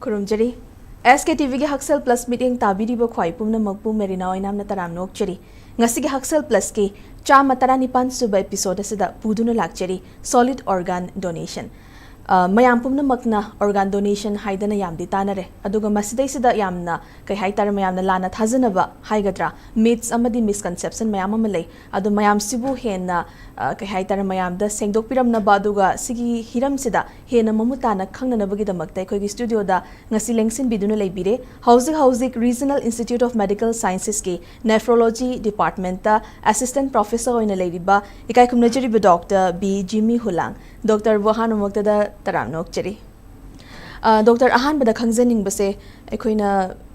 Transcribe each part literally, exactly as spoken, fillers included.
ꯈꯨꯔꯨꯝꯖꯔꯤ꯫ ꯑꯦꯁ ꯀꯦ T ꯚꯤꯒꯤ ꯍꯛꯁꯦꯜ plus ꯃꯤꯠꯌꯦꯡ ꯇꯥꯕꯤꯔꯤꯕ ꯈ꯭ꯋꯥꯏ ꯄꯨꯝꯅꯃꯛꯄꯨ ꯃꯦꯔꯤꯅꯥ ꯑꯣꯏꯅꯥꯝꯅ ꯇꯔꯥꯝꯅ ꯑꯣꯛꯆꯔꯤ꯫ ꯉꯁꯤꯒꯤ ꯍꯛꯁꯦꯜ ꯄ꯭ꯂꯁꯀꯤ ꯆꯥꯝꯃ ꯇꯔꯥꯅꯤꯄꯥꯟ ꯁꯨꯕ ꯑꯦꯄꯤꯁꯣꯗ ꯑꯁꯤꯗ ꯄꯨꯗꯨꯅ ꯂꯥꯛꯆꯔꯤ solid organ donation꯫ ꯑ, ꯃꯌꯥꯝ ꯄꯨꯝꯅꯃꯛꯅ organ donation ꯍꯥꯏꯗꯅ ꯌꯥꯝꯗꯤ ꯇꯥꯅꯔꯦ, ꯑꯗꯨꯒ ꯃꯁꯤꯗꯩꯁꯤꯗ ꯌꯥꯝꯅ, ꯀꯩ ꯍꯥꯏꯇꯥꯔꯦ, ꯃꯌꯥꯝꯅ ꯂꯥꯟꯅ ꯊꯥꯖꯅꯕ ꯍꯥꯏꯒꯗ꯭ꯔꯥ, ꯃꯤꯠꯁ ꯑꯃꯗꯤ ꯃꯤꯁꯀꯟꯁꯦꯞꯁꯟ ꯃꯌꯥꯝ ꯑꯃ ꯂꯩ꯫ ꯑꯗꯣ ꯃꯌꯥꯝꯁꯤꯕꯨ ꯍꯦꯟꯅ, ꯑ, ꯀꯩ ꯍꯥꯏꯇꯥꯔꯦ, ꯃꯌꯥꯝꯗ ꯁꯦꯡꯗꯣꯛꯄꯤꯔꯝꯅꯕ, ꯑꯗꯨꯒ ꯁꯤꯒꯤ ꯍꯤꯔꯝꯁꯤꯗ ꯍꯦꯟꯅ ꯃꯃꯨꯠ ꯇꯥꯅ ꯈꯪꯅꯅꯕꯒꯤꯗꯃꯛꯇ ꯑꯩꯈꯣꯏꯒꯤ ꯁ꯭ꯇꯨꯗꯤꯑꯣꯗ ꯉꯁꯤ ꯂꯦꯡꯁꯤꯟꯕꯤꯗꯨꯅ ꯂꯩꯕꯤꯔꯦ꯫ ꯍꯧꯖꯤꯛ ꯍꯧꯖꯤꯛ Regional Institute of Medical Sciences ꯀꯤ Nephrology Department ꯇ Assistant Professor ꯑꯣꯏꯅ ꯂꯩꯔꯤꯕ ꯏꯀꯥꯏ ꯈꯨꯝꯅꯖꯔꯤꯕ ꯗꯣꯛꯇꯔ ꯕꯤ ꯖꯤꯃꯤ ꯍꯨꯂꯥꯡ꯫ ꯗꯣꯛꯇꯔꯕꯨ ꯑꯍꯥꯟꯕꯃꯛꯇꯗ ꯇꯔꯥꯝꯅ ꯑꯣꯛꯆꯔꯤ꯫ ꯑ, ꯗꯣꯛꯇꯔ, ꯑꯍꯥꯟꯕꯗ ꯈꯪꯖꯅꯤꯡꯕꯁꯦ, ꯑꯩꯈꯣꯏꯅ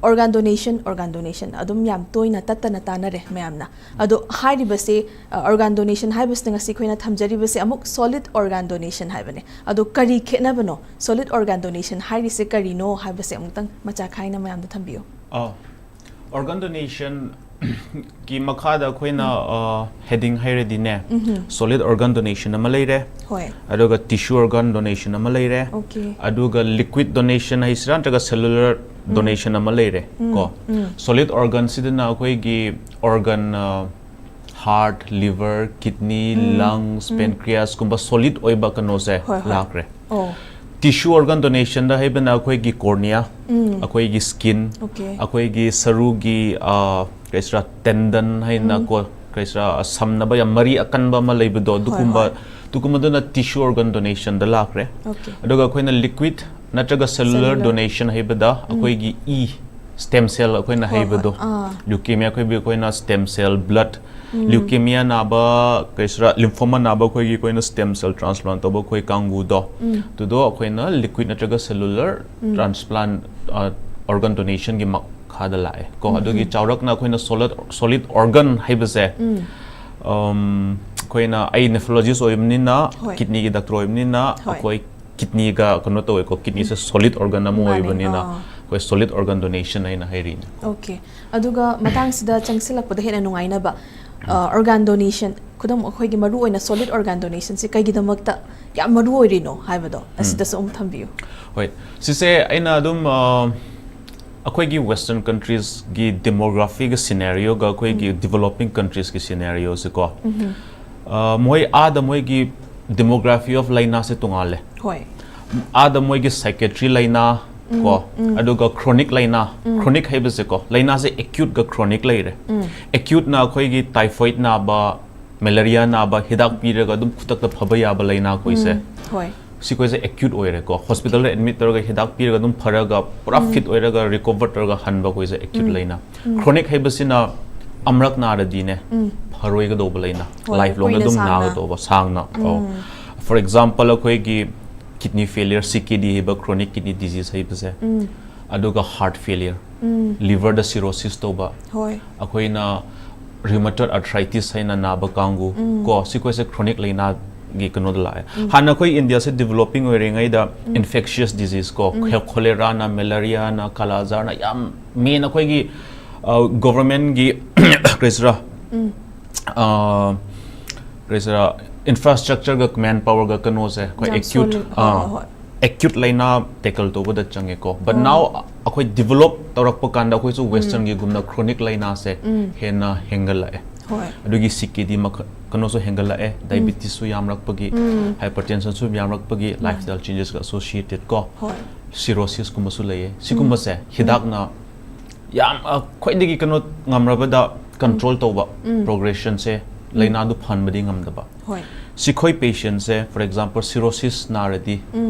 organ donation, organ donation ꯑꯗꯨꯝ ꯌꯥꯝ ꯇꯣꯏꯅ ꯇꯠꯇꯅ ꯇꯥꯅꯔꯦ ꯃꯌꯥꯝꯅ꯫ ꯑꯗꯣ ꯍꯥꯏꯔꯤꯕꯁꯦ, ꯑ, organ donation ꯍꯥꯏꯕꯁꯤꯗ ꯉꯁꯤ ꯑꯩꯈꯣꯏꯅ ꯊꯝꯖꯔꯤꯕꯁꯦ ꯑꯃꯨꯛ solid organ donation ꯍꯥꯏꯕꯅꯦ꯫ ꯑꯗꯣ ꯀꯔꯤ ꯈꯦꯠꯅꯕꯅꯣ? Solid organ donation ꯍꯥꯏꯔꯤꯁꯦ ꯀꯔꯤꯅꯣ ꯍꯥꯏꯕꯁꯦ ꯑꯃꯨꯛꯇꯪ ꯃꯆꯥ ꯈꯥꯏꯅ ꯃꯌꯥꯝꯗ ꯊꯝꯕꯤꯌꯨ꯫ ꯑꯥ, organ donation ꯒꯤ ꯃꯈꯥꯗ ꯑꯩꯈꯣꯏꯅ, ꯑ, heading ꯍꯥꯏꯔꯗꯤꯅꯦ, solid organ donation ꯑꯃ ꯂꯩꯔꯦ, ꯍꯣꯏ꯫ ꯑꯗꯨꯒ tissue organ donation ꯑꯃ ꯂꯩꯔꯦ, Okay. ꯑꯗꯨꯒ liquid donation ꯍꯥꯏꯁꯤꯔꯥ ꯅꯠꯇ꯭ꯔꯒ cellular donation ꯑꯃ ꯂꯩꯔꯦ ꯀꯣ꯫ Solid organ ꯁꯤꯗꯅ ꯑꯩꯈꯣꯏꯒꯤ organ, ꯑ, heart, liver, kidney, lungs, pancreas ꯀꯨꯝꯕ solid ꯑꯣꯏꯕ ꯀꯩꯅꯣꯁꯦ ꯍꯣꯏ, ꯍꯣꯏ꯫ ꯂꯥꯛꯈ꯭ꯔꯦ꯫ ꯑꯣ꯫ Tissue organ donation ꯗ ꯍꯥꯏꯕꯅ ꯑꯩꯈꯣꯏꯒꯤ cornea, ꯑꯩꯈꯣꯏꯒꯤ skin, Okay. ꯑꯩꯈꯣꯏꯒꯤ ꯁꯔꯨꯒꯤ, ꯑ, ꯀꯩꯁꯤꯔꯥ, tendon ꯍꯥꯏꯅ ꯀꯣ, ꯀꯩꯁꯤꯔꯥ, ꯁꯝꯅꯕ ꯌꯥꯝ ꯃꯔꯤ ꯑꯀꯟꯕ ꯑꯃ ꯂꯩꯕꯗꯣ, ꯍꯣꯏ, ꯑꯗꯨꯒꯨꯝꯕ, ꯍꯣꯏ꯫ ꯑꯗꯨꯒꯨꯝꯕꯗꯨꯅ tissue organ donation ꯗ ꯂꯥꯛꯈ꯭ꯔꯦ꯫ Okay. ꯑꯗꯨꯒ ꯑꯩꯈꯣꯏꯅ liquid ꯅꯠꯇ꯭ꯔꯒ cellular Cellular. donation ꯍꯥꯏꯕꯗ ꯑꯩꯈꯣꯏꯒꯤ ꯏ, stem cell ꯑꯩꯈꯣꯏꯅ ꯍꯣꯏ, ꯍꯣꯏ. ꯍꯥꯏꯕꯗꯣ, ꯑꯥ. Leukemia ꯑꯩꯈꯣꯏꯕꯨ ꯑꯩꯈꯣꯏꯅ stem cell, blood, Leukemia ꯅꯥꯕ, ꯀꯩꯁꯤꯔꯥ, lymphoma ꯅꯥꯕ ꯑꯩꯈꯣꯏꯒꯤ, ꯑꯩꯈꯣꯏꯅ stem cell transplant ꯇꯧꯕ ꯑꯩꯈꯣꯏ ꯀꯥꯡꯕꯨꯗꯣ, ꯑꯗꯨꯗꯣ ꯑꯩꯈꯣꯏꯅ liquid ꯅꯠꯇ꯭ꯔꯒ cellular transplant, ꯑ, organ donation ꯒꯤ ꯃꯈꯥꯗ ꯂꯥꯛꯑꯦ ꯀꯣ꯫ ꯑꯗꯨꯒꯤ ꯆꯥꯎꯔꯛꯅ ꯑꯩꯈꯣꯏꯅ solid, solid organ ꯍꯥꯏꯕꯁꯦ, ꯎꯝ, ꯑꯩꯈꯣꯏꯅ, ꯑꯩ nephrologist ꯑꯣꯏꯕꯅꯤꯅ, ꯍꯣꯏ꯫ Kidney ꯒꯤ doctor ꯑꯣꯏꯕꯅꯤꯅ, ꯍꯣꯏ꯫ ꯑꯩꯈꯣꯏ kidney ꯒ ꯀꯩꯅꯣ ꯇꯧꯋꯦꯀꯣ, kidney ꯁꯦ solid organ ꯑꯃ ꯃꯥꯅꯦ, ꯑꯣꯏꯕꯅꯤꯅ, ꯑꯥ꯫ ꯑꯩꯈꯣꯏ solid organ donation ꯍꯥꯏꯅ ꯍꯥꯏꯔꯤꯅꯦ꯫ Okay. ꯑꯗꯨꯒ ꯃꯇꯥꯡꯁꯤꯗ ꯆꯪꯁꯤꯜꯂꯛꯄꯗ ꯍꯦꯟꯅ ꯅꯨꯡꯉꯥꯏꯅꯕ, ꯑ, organ donation, ꯈꯨꯗꯝ ꯑꯩꯈꯣꯏꯒꯤ ꯃꯔꯨ ꯑꯣꯏꯅ solid organ donationꯁꯦ ꯀꯩꯒꯤꯗꯃꯛꯇ ꯌꯥꯝ ꯃꯔꯨ ꯑꯣꯏꯔꯤꯅꯣ ꯍꯥꯏꯕꯗꯣ ꯑꯁꯤꯗꯁꯨ ꯑꯃꯨꯛ ꯊꯝꯕꯤꯌꯨ꯫ ꯍꯣꯏ, ꯁꯤꯁꯦ ꯑꯩꯅ ꯑꯗꯨꯝ ꯑ, ꯑꯩꯈꯣꯏꯒꯤ Western countriesꯀꯤ demographyꯒ scenarioꯒ ꯑꯩꯈꯣꯏꯒꯤ developing countriesꯀꯤ scenarioꯁꯦ ꯀꯣ, ꯑ, ꯃꯣꯏ ꯑꯥꯗ ꯃꯣꯏꯒꯤ demography of ꯂꯥꯏꯅꯥꯁꯦ ꯇꯣꯉꯥꯜꯂꯦ꯫ ꯍꯣꯏ꯫ ꯑꯥꯗ ꯃꯣꯏꯒꯤ psychiatry ꯂꯥꯏꯅꯥ ꯀꯣ, ꯑꯗꯨꯒ chronic ꯂꯥꯏꯅꯥ, chronic ꯍꯥꯏꯕꯁꯦꯀꯣ, ꯂꯥꯏꯅꯥꯁꯦ acuteꯒ chronic ꯂꯩꯔꯦ꯫ Acuteꯅ ꯑꯩꯈꯣꯏꯒꯤ typhoid ꯅꯥꯕ, malaria ꯅꯥꯕ, ꯍꯤꯗꯥꯛ ꯄꯤꯔꯒ ꯑꯗꯨꯝ ꯈꯨꯗꯛꯇ ꯐꯕ ꯌꯥꯕ ꯂꯥꯏꯅꯥ ꯑꯩꯈꯣꯏꯁꯦ꯫ ꯍꯣꯏ꯫ ꯁꯤꯈꯣꯏꯁꯦ acute ꯑꯣꯏꯔꯦꯀꯣ, hospitalꯗ admit ꯇꯧꯔꯒ ꯍꯤꯗꯥꯛ ꯄꯤꯔꯒ ꯑꯗꯨꯝ ꯐꯔꯒ ꯄꯨꯔꯥ fit ꯑꯣꯏꯔꯒ recover ꯇꯧꯔꯒ ꯍꯟꯕ ꯑꯩꯈꯣꯏꯁꯦ acute ꯂꯥꯏꯅꯥ꯫ Chronic ꯍꯥꯏꯕꯁꯤꯅ ꯑꯃꯔꯛ ꯅꯥꯔꯗꯤꯅꯦ, ꯐꯔꯣꯏꯒꯗꯧꯕ ꯂꯥꯏꯅꯥ, ꯍꯣꯏ, lifelongꯗ ꯀꯨꯏꯅ ꯑꯗꯨꯝ ꯁꯥꯡꯅ꯫ ꯅꯥꯒꯗꯧꯕ, ꯁꯥꯡꯅ꯫ ꯑꯧ꯫ For example, ꯑꯩꯈꯣꯏꯒꯤ kidney failure, CKD ꯍꯥꯏꯕ chronic kidney disease ꯍꯥꯏꯕꯁꯦ, ꯑꯗꯨꯒ heart failure, liverꯗ cirrhosis ꯇꯧꯕ, ꯍꯣꯏ꯫ ꯑꯩꯈꯣꯏꯅ rheumatoid arthritis ꯍꯥꯏꯅ ꯅꯥꯕ ꯀꯥꯡꯕꯨ ꯀꯣ, ꯁꯤꯈꯣꯏꯁꯦ chronic ꯂꯥꯏꯅꯥꯒꯤ ꯀꯩꯅꯣꯗ ꯂꯥꯛꯑꯦ꯫ ꯍꯥꯟꯅ ꯑꯩꯈꯣꯏ ꯏꯟꯗꯤꯌꯥꯁꯦ developing ꯑꯣꯏꯔꯤꯉꯩꯗ infectious disease ꯀꯣ, choleraꯅ, malariaꯅ, ꯀꯥꯂꯥꯖꯥꯔꯅ ꯌꯥꯝ main ꯑꯩꯈꯣꯏꯒꯤ, ꯑ, governmentꯒꯤ ꯀꯔꯤꯁꯤꯔꯥ, ꯑ, ꯀꯔꯤꯁꯤꯔꯥ, infrastructureꯒ manpowerꯒ ꯀꯩꯅꯣꯁꯦ ꯑꯩꯈꯣꯏ ꯌꯥꯝ acute, solid, ꯑ, ꯍꯣꯏ, ꯍꯣꯏ꯫ acute ꯂꯥꯏꯅꯥ tackle ꯇꯧꯕꯗ ꯆꯪꯉꯦꯀꯣ꯫ But now ꯑꯩꯈꯣꯏ develop ꯇꯧꯔꯛꯄ ꯀꯥꯟꯗ ꯑꯩꯈꯣꯏꯁꯨ Westernꯒꯤꯒꯨꯝꯅ chronic ꯂꯥꯏꯅꯥꯁꯦ ꯍꯦꯟꯅ ꯍꯦꯟꯒꯠꯂꯛꯑꯦ꯫ ꯍꯣꯏ꯫ ꯑꯗꯨꯒꯤ CKD ꯃꯈ-, ꯀꯩꯅꯣꯁꯨ ꯍꯦꯟꯒꯠꯂꯛꯑꯦ, diabetesꯁꯨ ꯌꯥꯝꯔꯛꯄꯒꯤ, hypertensionꯁꯨ ꯌꯥꯝꯔꯛꯄꯒꯤ, lifestyle changesꯀ associated ꯀꯣ, ꯍꯣꯏ꯫ cirrhosisꯀꯨꯝꯕꯁꯨ ꯂꯩꯌꯦ꯫ ꯁꯤꯒꯨꯝꯕꯁꯦ ꯍꯤꯗꯥꯛꯅ ꯌꯥꯝ, ꯑ, ꯈ꯭ꯋꯥꯏꯗꯒꯤ ꯀꯩꯅꯣ ꯉꯝꯔꯕꯗ control ꯇꯧꯕ, progressionꯁꯦ, ꯂꯥꯏꯅꯥꯗꯨ ꯐꯍꯟꯕꯗꯤ ꯉꯝꯗꯕ꯫ ꯍꯣꯏ꯫ ꯁꯤꯈꯣꯏ patientꯁꯦ, for example, cirrhosis ꯅꯥꯔꯗꯤ,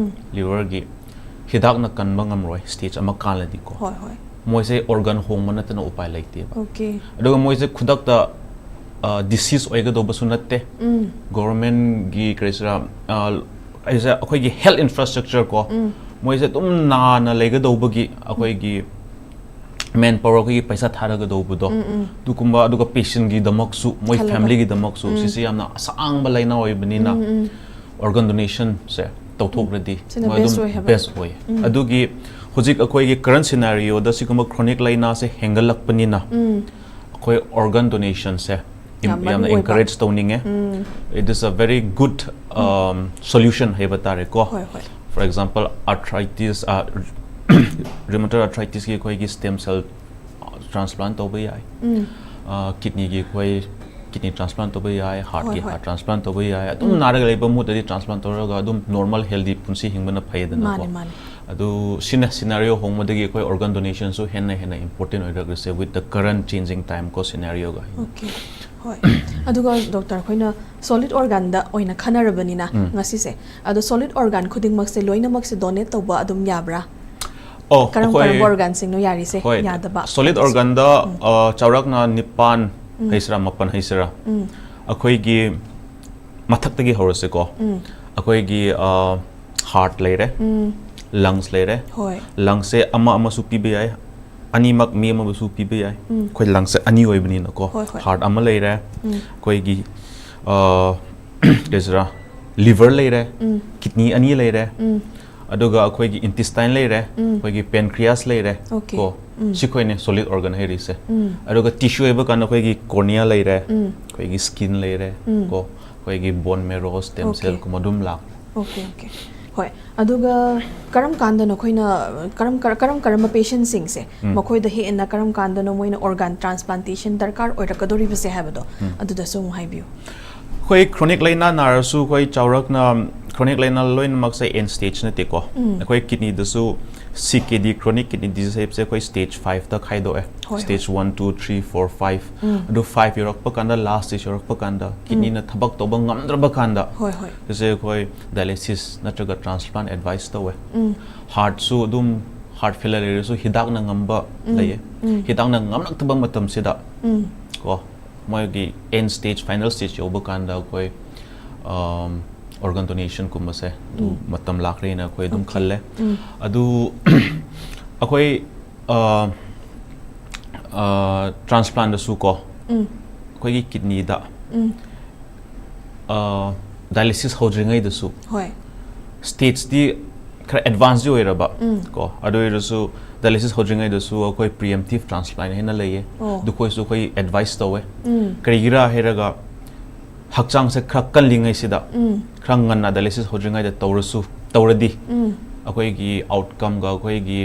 liverꯒꯤ ꯍꯤꯗꯥꯛꯅ ꯀꯟꯕ ꯉꯝꯔꯣꯏ, stage ꯑꯃ ꯀꯥꯜꯂꯗꯤꯀꯣ꯫ ꯍꯣꯏ, ꯍꯣꯏ꯫ ꯃꯣꯏꯁꯦ organ ꯍꯣꯡꯕ ꯅꯠꯇꯅ ꯎꯄꯥꯏ ꯂꯩꯇꯦꯕ꯫ Okay꯫ ꯑꯗꯨꯒ ꯃꯣꯏꯁꯦ ꯈꯨꯗꯛꯇ, ꯑ, disease ꯑꯣꯏꯒꯗꯧꯕꯁꯨ ꯅꯠꯇꯦ꯫ Governmentꯒꯤ ꯀꯔꯤꯁꯤꯔꯥ, ꯑ, ꯑꯩꯁꯦ ꯑꯩꯈꯣꯏꯒꯤ health infrastructure ꯀꯣ, ꯃꯣꯏꯁꯦ ꯑꯗꯨꯝ ꯅꯥꯅ ꯂꯩꯒꯗꯧꯕꯒꯤ ꯑꯩꯈꯣꯏꯒꯤ manpower, ꯑꯩꯈꯣꯏꯒꯤ ꯄꯩꯁꯥ ꯊꯥꯔꯒꯗꯧꯕꯗꯣ, ꯑꯗꯨꯒꯨꯝꯕ, ꯑꯗꯨꯒ patientꯒꯤꯗꯃꯛꯁꯨ, ꯃꯣꯏ ꯈꯜꯂꯒ꯫ Familyꯒꯤꯗꯃꯛꯁꯨ, ꯁꯤꯁꯦ ꯌꯥꯝꯅ ꯑꯁꯥꯡꯕ ꯂꯥꯏꯅꯥ ꯑꯣꯏꯕꯅꯤꯅ, organ donationꯁꯦ ꯇꯧꯊꯣꯛꯂꯗꯤ ꯁꯤꯅ ꯃꯣꯏ best ꯑꯗꯨꯝ ꯑꯣꯏ ꯍꯥꯏꯕ꯫ Best ꯑꯣꯏ꯫ ꯑꯗꯨꯒꯤ ꯍꯧꯖꯤꯛ ꯑꯩꯈꯣꯏꯒꯤ current scenarioꯗ ꯁꯤꯒꯨꯝꯕ chronic ꯂꯥꯏꯅꯥꯁꯦ ꯍꯦꯟꯒꯠꯂꯛꯄꯅꯤꯅ, ꯑꯩꯈꯣꯏ organ donationꯁꯦ ꯌꯥꯝ ꯌꯥꯝꯅ ꯃꯔꯨ ꯑꯣꯏꯕ꯫ Encourage ꯇꯧꯅꯤꯡꯉꯦ꯫ It is a very good, um, solution ꯍꯥꯏꯕ ꯇꯥꯔꯦꯀꯣ꯫ ꯍꯣꯏ, ꯍꯣꯏ꯫ For example, arthritis, uh, rheumatoid arthritisꯀꯤ ꯑꯩꯈꯣꯏꯒꯤ stem cell transplant ꯇꯧꯕ ꯌꯥꯏ꯫ ꯎꯝ꯫ ꯑ, kidneyꯒꯤ ꯑꯩꯈꯣꯏ kidney transplant ꯇꯧꯕ ꯌꯥꯏ, heartꯀꯤ ꯍꯣꯏ, ꯍꯣꯏ꯫ Heart transplant ꯇꯧꯕ ꯌꯥꯏ꯫ ꯑꯗꯨꯝ ꯎꯝ꯫ ꯅꯥꯔꯒ ꯂꯩꯕ ꯃꯍꯨꯠꯇꯗꯤ transplant ꯇꯧꯔꯒ ꯑꯗꯨꯝ normal healthy ꯄꯨꯟꯁꯤ ꯍꯤꯡꯕꯅ ꯐꯩꯗꯅꯀꯣ꯫ ꯃꯥꯅꯦ, ꯃꯥꯅꯦ꯫ ꯑꯗꯨ ꯁꯤꯅ scenario ꯍꯣꯡꯕꯗꯒꯤ ꯑꯩꯈꯣꯏ organ donationꯁꯨ ꯍꯦꯟꯅ ꯍꯦꯟꯅ important ꯑꯣꯏꯔꯛꯂꯤꯁꯦ with the current changing time ꯀꯣ, scenarioꯒ꯫ Okay꯫ ꯍꯣꯏ꯫ ꯑꯗꯨꯒ doctor, ꯑꯩꯈꯣꯏꯅ solid organꯗ ꯑꯣꯏꯅ ꯈꯟꯅꯔꯕꯅꯤꯅ ꯎꯝ꯫ ꯉꯁꯤꯁꯦ, ꯑꯗꯣ solid organ ꯈꯨꯗꯤꯡꯃꯛꯁꯦ ꯂꯣꯏꯅꯃꯛꯁꯦ donate ꯇꯧꯕ ꯑꯗꯨꯝ ꯌꯥꯕ꯭ꯔꯥ? ꯑꯣ, ꯀꯔꯝ ꯑꯩꯈꯣꯏ ꯀꯔꯝꯕ organꯁꯤꯡꯅꯣ ꯌꯥꯔꯤꯁꯦ? ꯍꯣꯏ, ꯌꯥꯗꯕ? Solid organꯗ, ꯎꯝ꯫ ꯑ, ꯆꯥꯎꯔꯥꯛꯅ ꯅꯤꯄꯥꯟ ꯎꯝ꯫ ꯍꯥꯏꯁꯤꯔꯥ, ꯃꯥꯄꯟ ꯍꯥꯏꯁꯤꯔꯥ, ꯎꯝ꯫ ꯑꯩꯈꯣꯏꯒꯤ ꯃꯊꯛꯇꯒꯤ ꯍꯧꯔꯁꯤꯀꯣ꯫ ꯎꯝ꯫ ꯑꯩꯈꯣꯏꯒꯤ, ꯑ, heart ꯂꯩꯔꯦ, ꯎꯝ꯫ Lungs ꯂꯩꯔꯦ꯫ ꯍꯣꯏ꯫ Lungsꯁꯦ ꯑꯃ ꯑꯃꯁꯨ ꯄꯤꯕ ꯌꯥꯏ, ꯑꯅꯤꯃꯛ ꯃꯤ ꯑꯃꯕꯨꯁꯨ ꯄꯤꯕ ꯌꯥꯏ꯫ ꯎꯝ꯫ ꯑꯩꯈꯣꯏ lungsꯁꯦ ꯑꯅꯤ ꯑꯣꯏꯕꯅꯤꯅꯀꯣ꯫ ꯍꯣꯏ, ꯍꯣꯏ꯫ Heart ꯑꯃ ꯂꯩꯔꯦ, ꯎꯝ꯫ ꯑꯩꯈꯣꯏꯒꯤ, ꯑ, ꯀꯩ ꯍꯥꯏꯁꯤꯔꯥ, liver ꯂꯩꯔꯦ, ꯎꯝ꯫ Kidney ꯑꯅꯤ ꯂꯩꯔꯦ, ꯎꯝ꯫ ꯑꯗꯨꯒ ꯑꯩꯈꯣꯏꯒꯤ intestine ꯂꯩꯔꯦ, ꯎꯝ꯫ ꯑꯩꯈꯣꯏꯒꯤ pancreas ꯂꯩꯔꯦ, Okay꯫ ꯀꯣ꯫ ꯎꯝ꯫ ꯁꯤꯈꯣꯏꯅꯦ solid organ ꯍꯥꯏꯔꯤꯁꯦ꯫ ꯎꯝ꯫ ꯑꯗꯨꯒ tissue ꯑꯣꯏꯕ ꯀꯥꯟꯗ ꯑꯩꯈꯣꯏꯒꯤ cornea ꯂꯩꯔꯦ, ꯎꯝ꯫ ꯑꯩꯈꯣꯏꯒꯤ skin ꯂꯩꯔꯦ, ꯎꯝ꯫ ꯀꯣ꯫ ꯑꯩꯈꯣꯏꯒꯤ bone marrow, stem Okay꯫ Cellꯀꯨꯝꯕ ꯑꯗꯨꯝ ꯂꯥꯛ Okay, okay꯫ ꯍꯣꯏ, ꯑꯗꯨꯒ ꯀꯔꯝ ꯀꯥꯟꯗ ꯅꯈꯣꯏꯅ, ꯀꯔꯝ, ꯀꯔꯝ, ꯀꯔꯝꯕ patientꯁꯤꯡꯁꯦ ꯎꯝ꯫ ꯃꯈꯣꯏꯗ ꯍꯦꯟꯅ ꯀꯔꯝ ꯀꯥꯟꯗꯅꯣ ꯃꯣꯏꯅ organ transplantation ꯗꯔꯀꯥꯔ ꯑꯣꯏꯔꯛꯀꯗꯧꯔꯤꯕꯁꯦ ꯍꯥꯏꯕꯗꯣ, ꯎꯝ꯫ ꯑꯗꯨꯗꯁꯨ ꯑꯃꯨꯛ ꯍꯥꯏꯕꯤꯌꯨ꯫ ꯑꯩꯈꯣꯏ chronic ꯂꯥꯏꯅꯥ ꯅꯥꯔꯁꯨ ꯑꯩꯈꯣꯏ ꯆꯥꯎꯔꯥꯛꯅ chronic ꯂꯥꯏꯅꯥ ꯂꯣꯏꯅꯃꯛꯁꯦ end stage ꯅꯠꯇꯦꯀꯣ꯫ ꯎꯝ꯫ ꯑꯩꯈꯣꯏ kidneyꯗꯁꯨ C K D, chronic kidney disease ꯍꯥꯏꯕꯁꯦ ꯑꯩꯈꯣꯏ stage fiveꯇ ꯈꯥꯏꯗꯣꯛꯑꯦ꯫ ꯍꯣꯏ, ꯍꯣꯏ꯫ Stage one, two, three, four, five꯫ ꯎꯝ꯫ ꯑꯗꯨ five ꯌꯧꯔꯛꯄ ꯀꯥꯟꯗ, last stage ꯌꯧꯔꯛꯄ ꯀꯥꯟꯗ, ꯎꯝ꯫ Kidneyꯅ ꯊꯕꯛ ꯇꯧꯕ ꯉꯝꯗ꯭ꯔꯕ ꯀꯥꯟꯗ, ꯍꯣꯏ, ꯍꯣꯏ꯫ ꯁꯤꯁꯦ ꯑꯩꯈꯣꯏ dialysis ꯅꯠꯇ꯭ꯔꯒ transplant advice ꯇꯧꯋꯦ꯫ ꯎꯝ꯫ Heartꯁꯨ ꯑꯗꯨꯝ, heart failure ꯂꯩꯔꯁꯨ ꯍꯤꯗꯥꯛꯅ ꯉꯝꯕ ꯎꯝ, ꯂꯩꯌꯦ꯫ ꯎꯝ꯫ ꯍꯤꯗꯥꯛꯅ ꯉꯝꯂꯛꯇꯕ ꯃꯇꯝꯁꯤꯗ, ꯎꯝ꯫ ꯀꯣ, ꯃꯣꯏꯒꯤ end stage, final stage ꯌꯧꯕ ꯀꯥꯟꯗ ꯑꯩꯈꯣꯏ, um, organ donationꯀꯨꯝꯕꯁꯦ ꯑꯗꯨ ꯎꯝ꯫ ꯃꯇꯝ ꯂꯥꯛꯈ꯭ꯔꯦꯅ ꯑꯩꯈꯣꯏ ꯑꯗꯨꯝ Okay꯫ ꯈꯜꯂꯦ꯫ ꯎꯝ꯫ ꯑꯗꯨ ꯑꯩꯈꯣꯏ, uh, uh, transplantꯇꯁꯨ ꯀꯣ, ꯎꯝ꯫ ꯑꯩꯈꯣꯏꯒꯤ kidneyꯗ, ꯎꯝ꯫ Uh, dialysis ꯍꯧꯗ꯭ꯔꯤꯉꯩꯗꯁꯨ ꯍꯣꯏ꯫ Stageꯇꯤ ꯈꯔ ꯑꯦꯗꯚꯥꯟꯁꯇꯤ ꯑꯣꯏꯔꯕ ꯀꯣ, ꯑꯗꯨ ꯑꯣꯏꯔꯁꯨ dialysis ꯍꯧꯗ꯭ꯔꯤꯉꯩꯗꯁꯨ ꯑꯩꯈꯣꯏ preemptive transplant ꯍꯥꯏꯅ ꯂꯩꯌꯦ꯫ ꯑꯣ꯫ ꯑꯗꯨꯈꯣꯏꯁꯨ ꯑꯩꯈꯣꯏ ꯑꯦꯗꯚꯥꯏꯁ ꯇꯧꯋꯦ꯫ ꯎꯝ꯫ ꯀꯔꯤꯒꯤꯔꯥ ꯍꯥꯏꯔꯒ ꯍꯛꯆꯥꯡꯁꯦ ꯈꯔ ꯀꯜꯂꯤꯉꯩꯁꯤꯗ, ꯎꯝ꯫ ꯈꯔ ꯉꯟꯅ dialysis ꯍꯧꯗ꯭ꯔꯤꯉꯩꯗ ꯇꯧꯔꯁꯨ, ꯇꯧꯔꯗꯤ ꯎꯝ꯫ ꯑꯩꯈꯣꯏꯒꯤ ꯑꯥꯎꯠꯀꯝꯒ ꯑꯩꯈꯣꯏꯒꯤ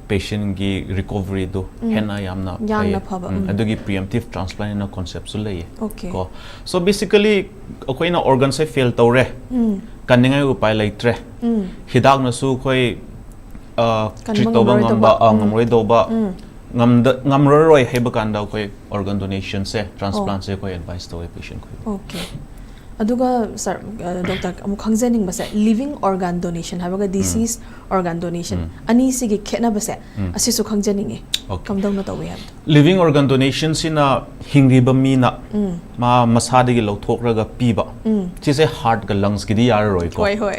ꯄꯦꯁꯦꯟꯒꯤ ꯔꯤꯀꯣꯚꯔꯤꯗꯨ ꯎꯝ꯫ ꯍꯦꯟꯅ ꯌꯥꯝꯅ ꯌꯥꯝꯅ ꯐꯩꯌꯦ꯫ ꯐꯕ, ꯎꯝ, ꯎꯝ꯫ ꯑꯗꯨꯒꯤ preemptive transplant ꯍꯥꯏꯅ ꯀꯣꯟꯁꯦꯞꯁꯨ ꯂꯩꯌꯦ꯫ ꯑꯣꯀꯦ꯫ ꯀꯣ, so basically ꯑꯩꯈꯣꯏꯅ ꯑꯣꯔꯒꯟꯁꯦ ꯐꯦꯜ ꯇꯧꯔꯦ, ꯎꯝ꯫ ꯀꯟꯅꯤꯡꯉꯥꯏ ꯎꯄꯥꯏ ꯂꯩꯇ꯭ꯔꯦ, ꯎꯝ꯫ ꯍꯤꯗꯥꯛꯅꯁꯨ ꯑꯩꯈꯣꯏ, ꯑ, ꯀꯟꯕ ꯇ꯭ꯔꯤꯠ ꯇꯧꯕ ꯉꯝꯂꯔꯣꯏꯗꯧꯕ꯫ ꯉꯝꯕ, ꯑ, ꯎꯝ꯫ ꯉꯝꯂꯣꯏꯗꯧꯕ, ꯎꯝ꯫ ꯉꯝꯗ-, ꯉꯝꯂꯔꯣꯏ ꯍꯥꯏꯕ ꯀꯥꯟꯗ ꯑꯩꯈꯣꯏ ꯑꯣꯔꯒꯟ ꯗꯣꯅꯦꯁꯟꯁꯦ, ꯑꯣ꯫ ꯇ꯭ꯔꯥꯟꯁꯄ꯭ꯂꯥꯟꯁꯦ ꯑꯩꯈꯣꯏ ꯑꯦꯗꯚꯥꯏꯁ ꯇꯧꯋꯦ ꯄꯦꯁꯦꯟꯈꯣꯏꯕꯨ꯫ ꯑꯣꯀꯦ꯫ ꯑꯗꯨꯒ ꯁꯥꯔ, ꯑ, ꯗꯣꯛꯇꯔ, ꯑꯃꯨꯛ ꯈꯪꯖꯅꯤꯡꯕꯁꯦ, living organ donation ꯍꯥꯏꯕꯒ ꯎꯝ꯫ Deceased organ donation, ꯎꯝ꯫ ꯑꯅꯤꯁꯤꯒꯤ ꯈꯦꯠꯅꯕꯁꯦ ꯎꯝ꯫ ꯑꯁꯤꯁꯨ ꯈꯪꯖꯅꯤꯡꯉꯦ꯫ ꯑꯣꯀꯦ꯫ ꯀꯝꯗꯧꯅ ꯇꯧꯏ ꯍꯥꯏꯕꯗꯣ? Living organ donationꯁꯤꯅ ꯍꯤꯡꯂꯤꯕ ꯃꯤꯅ ꯎꯝ꯫ ꯃꯥ ꯃꯁꯥꯗꯒꯤ ꯂꯧꯊꯣꯛꯂꯒ ꯄꯤꯕ꯫ ꯎꯝ꯫ ꯁꯤꯁꯦ ꯍꯥꯔꯠꯀ ꯂꯪꯁꯀꯤꯗꯤ ꯌꯥꯔꯔꯣꯏꯀꯣ꯫ ꯍꯣꯏ, ꯍꯣꯏ꯫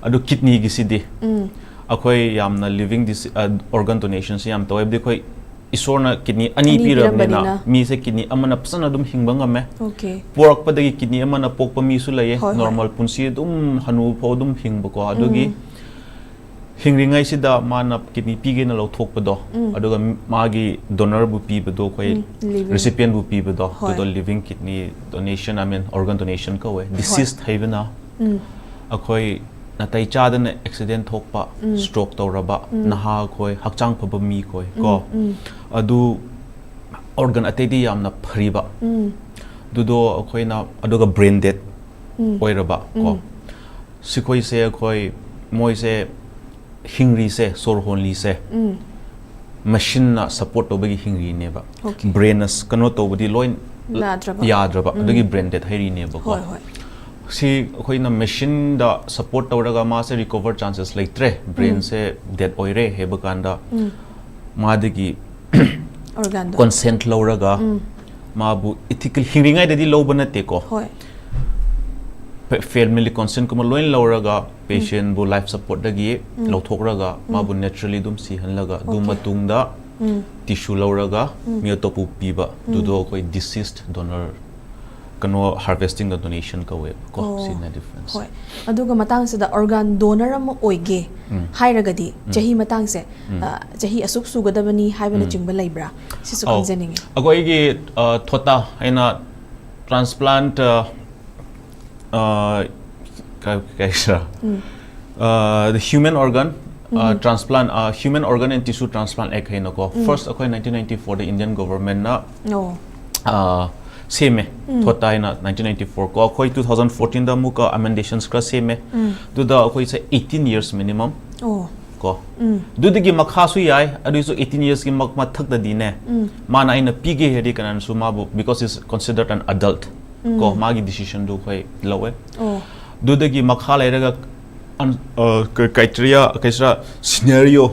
ꯑꯗꯨ ꯀꯤꯗꯅꯤꯒꯤꯁꯤꯗꯤ ꯎꯝ꯫ ꯑꯩꯈꯣꯏ ꯌꯥꯝꯅ living dis-, ꯑ, organ donationꯁꯤ ꯌꯥꯝ ꯇꯧꯋꯦ꯫ ꯍꯥꯏꯕꯗꯤ ꯑꯩꯈꯣꯏ ꯏꯁꯣꯔꯅ ꯀꯤꯗꯅꯤ ꯑꯅꯤ ꯑꯅꯤ ꯄꯤꯔꯕꯅꯤꯅ ꯄꯤꯔꯝꯕꯅꯤꯅ꯫ ꯃꯤꯁꯦ ꯀꯤꯗꯅꯤ ꯑꯃꯅ ꯐꯖꯅ ꯑꯗꯨꯝ ꯍꯤꯡꯕ ꯉꯝꯃꯦ꯫ ꯑꯣꯀꯦ꯫ ꯄꯣꯔꯛꯄꯗꯒꯤ ꯀꯤꯗꯅꯤ ꯑꯃꯅ ꯄꯣꯛꯄ ꯃꯤꯁꯨ ꯂꯩꯌꯦ꯫ ꯍꯣꯏ, ꯍꯣꯏ꯫ ꯅꯣꯔꯃꯦꯜ ꯄꯨꯟꯁꯤ ꯑꯗꯨꯝ ꯍꯅꯨ ꯐꯥꯎ ꯑꯗꯨꯝ ꯍꯤꯡꯕꯀꯣ꯫ ꯑꯗꯨꯒꯤ ꯎꯝ꯫ ꯍꯤꯡꯂꯤꯉꯩꯁꯤꯗ ꯃꯥꯅ ꯀꯤꯗꯅꯤ ꯄꯤꯒꯦꯅ ꯂꯧꯊꯣꯛꯄꯗꯣ, ꯎꯝ꯫ ꯑꯗꯨꯒ ꯃꯥꯒꯤ ꯗꯣꯅꯔꯕꯨ ꯄꯤꯕꯗꯣ, ꯑꯩꯈꯣꯏ ꯎꯝ, living꯫ ꯔꯤꯁꯤꯄꯤꯌꯦꯟꯕꯨ ꯄꯤꯕꯗꯣ, ꯍꯣꯏ꯫ ꯑꯗꯨꯗꯣ living kidney donation, I mean, organ donation ꯀꯧꯋꯦ꯫ ꯍꯣꯏ꯫ Deceased ꯍꯥꯏꯕꯅ ꯎꯝ꯫ ꯑꯩꯈꯣꯏ ꯅꯥꯇꯩ ꯆꯥꯗꯅ ꯑꯦꯛꯁꯤꯗꯦꯟ ꯊꯣꯛꯄ, ꯎꯝ꯫ ꯁ꯭ꯇ꯭ꯔꯣꯛ ꯇꯧꯔꯕ, ꯎꯝ꯫ ꯅꯍꯥ ꯑꯩꯈꯣꯏ, ꯍꯛꯆꯥꯡ ꯐꯕ ꯃꯤ ꯑꯩꯈꯣꯏ ꯀꯣ, ꯎꯝ, ꯎꯝ꯫ ꯑꯗꯨ ꯑꯣꯔꯒꯟ ꯑꯇꯩꯗꯤ ꯌꯥꯝꯅ ꯐꯔꯤꯕ, ꯎꯝ꯫ ꯑꯗꯨꯗꯣ ꯑꯩꯈꯣꯏꯅ, ꯑꯗꯨꯒ ꯕ꯭ꯔꯦꯟ ꯗꯦꯗ ꯎꯝ꯫ ꯑꯣꯏꯔꯕ ꯀꯣ, ꯎꯝ꯫ ꯁꯤꯈꯣꯏꯁꯦ ꯑꯩꯈꯣꯏ, ꯃꯣꯏꯁꯦ ꯍꯤꯡꯔꯤꯁꯦ, ꯁꯣꯔ ꯍꯣꯟꯂꯤꯁꯦ, ꯎꯝ꯫ ꯃꯦꯁꯤꯟꯅ ꯁꯞꯄꯣꯔꯠ ꯇꯧꯕꯒꯤ ꯍꯤꯡꯔꯤꯅꯦꯕ꯫ ꯑꯣꯀꯦ꯫ ꯕ꯭ꯔꯦꯟꯅ ꯀꯩꯅꯣ ꯇꯧꯕꯗꯤ ꯂꯣꯏ ꯌꯥꯗ꯭ꯔꯕ꯫ ꯌꯥꯗ꯭ꯔꯕ꯫ ꯎꯝ꯫ ꯑꯗꯨꯒꯤ ꯕ꯭ꯔꯦꯟ ꯗꯦꯗ ꯍꯥꯏꯔꯤꯅꯦꯕꯀꯣ꯫ ꯍꯣꯏ, ꯍꯣꯏ꯫ ꯁꯤ ꯑꯩꯈꯣꯏꯅ ꯃꯦꯁꯤꯟꯗ ꯁꯞꯄꯣꯔꯠ ꯇꯧꯔꯒ ꯃꯥꯁꯦ ꯔꯤꯀꯣꯚꯔ ꯆꯥꯟꯁꯦꯁ ꯂꯩꯇ꯭ꯔꯦ, ꯎꯝ꯫ ꯕ꯭ꯔꯦꯟꯁꯦ ꯗꯦꯗ ꯑꯣꯏꯔꯦ ꯍꯥꯏꯕ ꯀꯥꯟꯗ ꯎꯝ꯫ ꯃꯥꯗꯒꯤ ꯑꯣꯔꯒꯥꯟꯗꯣ꯫ ꯀꯣꯟꯁꯦꯟꯠ ꯂꯧꯔꯒ ꯎꯝ꯫ ꯃꯥꯕꯨ ꯏꯊꯤꯀꯦꯜ, ꯍꯤꯡꯔꯤꯉꯩꯗꯗꯤ ꯂꯧꯕ ꯅꯠꯇꯦꯀꯣ꯫ ꯍꯣꯏ꯫ ꯐꯦ-, ꯐꯦꯃꯤꯂꯤ ꯀꯣꯟꯁꯦꯟꯠꯀꯨꯝꯕ ꯂꯣꯏꯅ ꯂꯧꯔꯒ ꯎꯝ꯫ ꯄꯦꯁꯦꯟꯕꯨ ꯂꯥꯏꯐ ꯁꯞꯄꯣꯔꯠꯇꯒꯤ ꯎꯝ꯫ ꯂꯧꯊꯣꯛꯂꯒ ꯎꯝ꯫ ꯃꯥꯕꯨ ꯅꯦꯆꯔꯦꯂꯤ ꯑꯗꯨꯝ ꯁꯤꯍꯜꯂꯒ ꯑꯗꯨ ꯑꯣꯀꯦ꯫ ꯃꯇꯨꯡꯗ ꯎꯝ꯫ ꯇꯤꯁꯨ ꯂꯧꯔꯒ ꯎꯝ꯫ ꯃꯤ ꯑꯇꯣꯞꯄ ꯄꯤꯕ, ꯎꯝ꯫ ꯑꯗꯨꯗꯣ ꯑꯩꯈꯣꯏ ꯗꯤꯁꯤꯁꯠ ꯗꯣꯅꯔ ꯀꯩꯅꯣ harvesting ꯗ donation ꯀꯧꯋꯦꯕꯀꯣ꯫ ꯑꯣ꯫ ꯁꯤꯅ difference꯫ ꯍꯣꯏ꯫ ꯑꯗꯨꯒ ꯃꯇꯥꯡꯁꯤꯗ organ donor ꯑꯃ ꯑꯣꯏꯒꯦ ꯎꯝ꯫ ꯍꯥꯏꯔꯒꯗꯤ ꯎꯝ꯫ ꯆꯍꯤ ꯃꯇꯥꯡꯁꯦ, ꯎꯝ꯫ ꯑ, ꯆꯍꯤ ꯑꯁꯨꯛ ꯁꯨꯒꯗꯕꯅꯤ ꯍꯥꯏꯕꯅ ꯎꯝ꯫ ꯆꯤꯡꯕ ꯂꯩꯕ꯭ꯔꯥ? ꯁꯤꯁꯨ ꯑꯧ꯫ ꯈꯪꯖꯅꯤꯡꯉꯤ꯫ ꯑꯩꯈꯣꯏꯒꯤ, ꯑ, ꯊꯣꯇꯥ ꯍꯥꯏꯅ transplant, ꯑ, ꯑ, ꯀ-, ꯀꯩ ꯍꯥꯏꯁꯤꯔꯥ? ꯎꯝ꯫ ꯑ, the Human Organ, ꯑ, ꯎꯝ꯫ Transplant, ꯑ, Human Organ and Tissue Transplant Act ꯍꯥꯏꯅꯀꯣ꯫ ꯎꯝ꯫ First ꯑꯩꯈꯣꯏ nineteen ninety four ꯗ Indian government ꯅ, ꯑꯣ꯫ ꯑ, ꯁꯦꯝꯃꯦ꯫ ꯎꯝ꯫ ꯊꯣꯇꯥ ꯍꯥꯏꯅ nineteen ninety four ꯀꯣ꯫ ꯑꯩꯈꯣꯏ two thousand fourteen ꯗ ꯑꯃꯨꯛꯀ amendments ꯈꯔ ꯁꯦꯝꯃꯦ꯫ ꯎꯝ꯫ ꯑꯗꯨꯗ ꯑꯩꯈꯣꯏꯁꯦ eighteen years minimum ꯑꯣ꯫ ꯀꯣ꯫ ꯎꯝ꯫ ꯑꯗꯨꯗꯒꯤ ꯃꯈꯥꯁꯨ ꯌꯥꯏ, ꯑꯗꯨꯏꯁꯨ eighteen years ꯀꯤ ꯃ-, ꯃꯊꯛꯇꯗꯤꯅꯦ, ꯎꯝ꯫ ꯃꯥꯅ ꯑꯩꯅ ꯄꯤꯒꯦ ꯍꯥꯏꯔꯗꯤ ꯀꯅꯥꯅꯁꯨ ꯃꯥꯕꯨ, because is considered an adult ꯀꯣ, ꯎꯝ꯫ ꯃꯥꯒꯤ decision ꯗꯨ ꯑꯩꯈꯣꯏ ꯂꯧꯋꯦ꯫ ꯑꯣ꯫ ꯑꯗꯨꯗꯒꯤ ꯃꯈꯥ ꯂꯩꯔꯒ ꯑꯟ-, ꯑ, ꯀ-, criteria, ꯀꯩꯁꯤꯔꯥ, scenario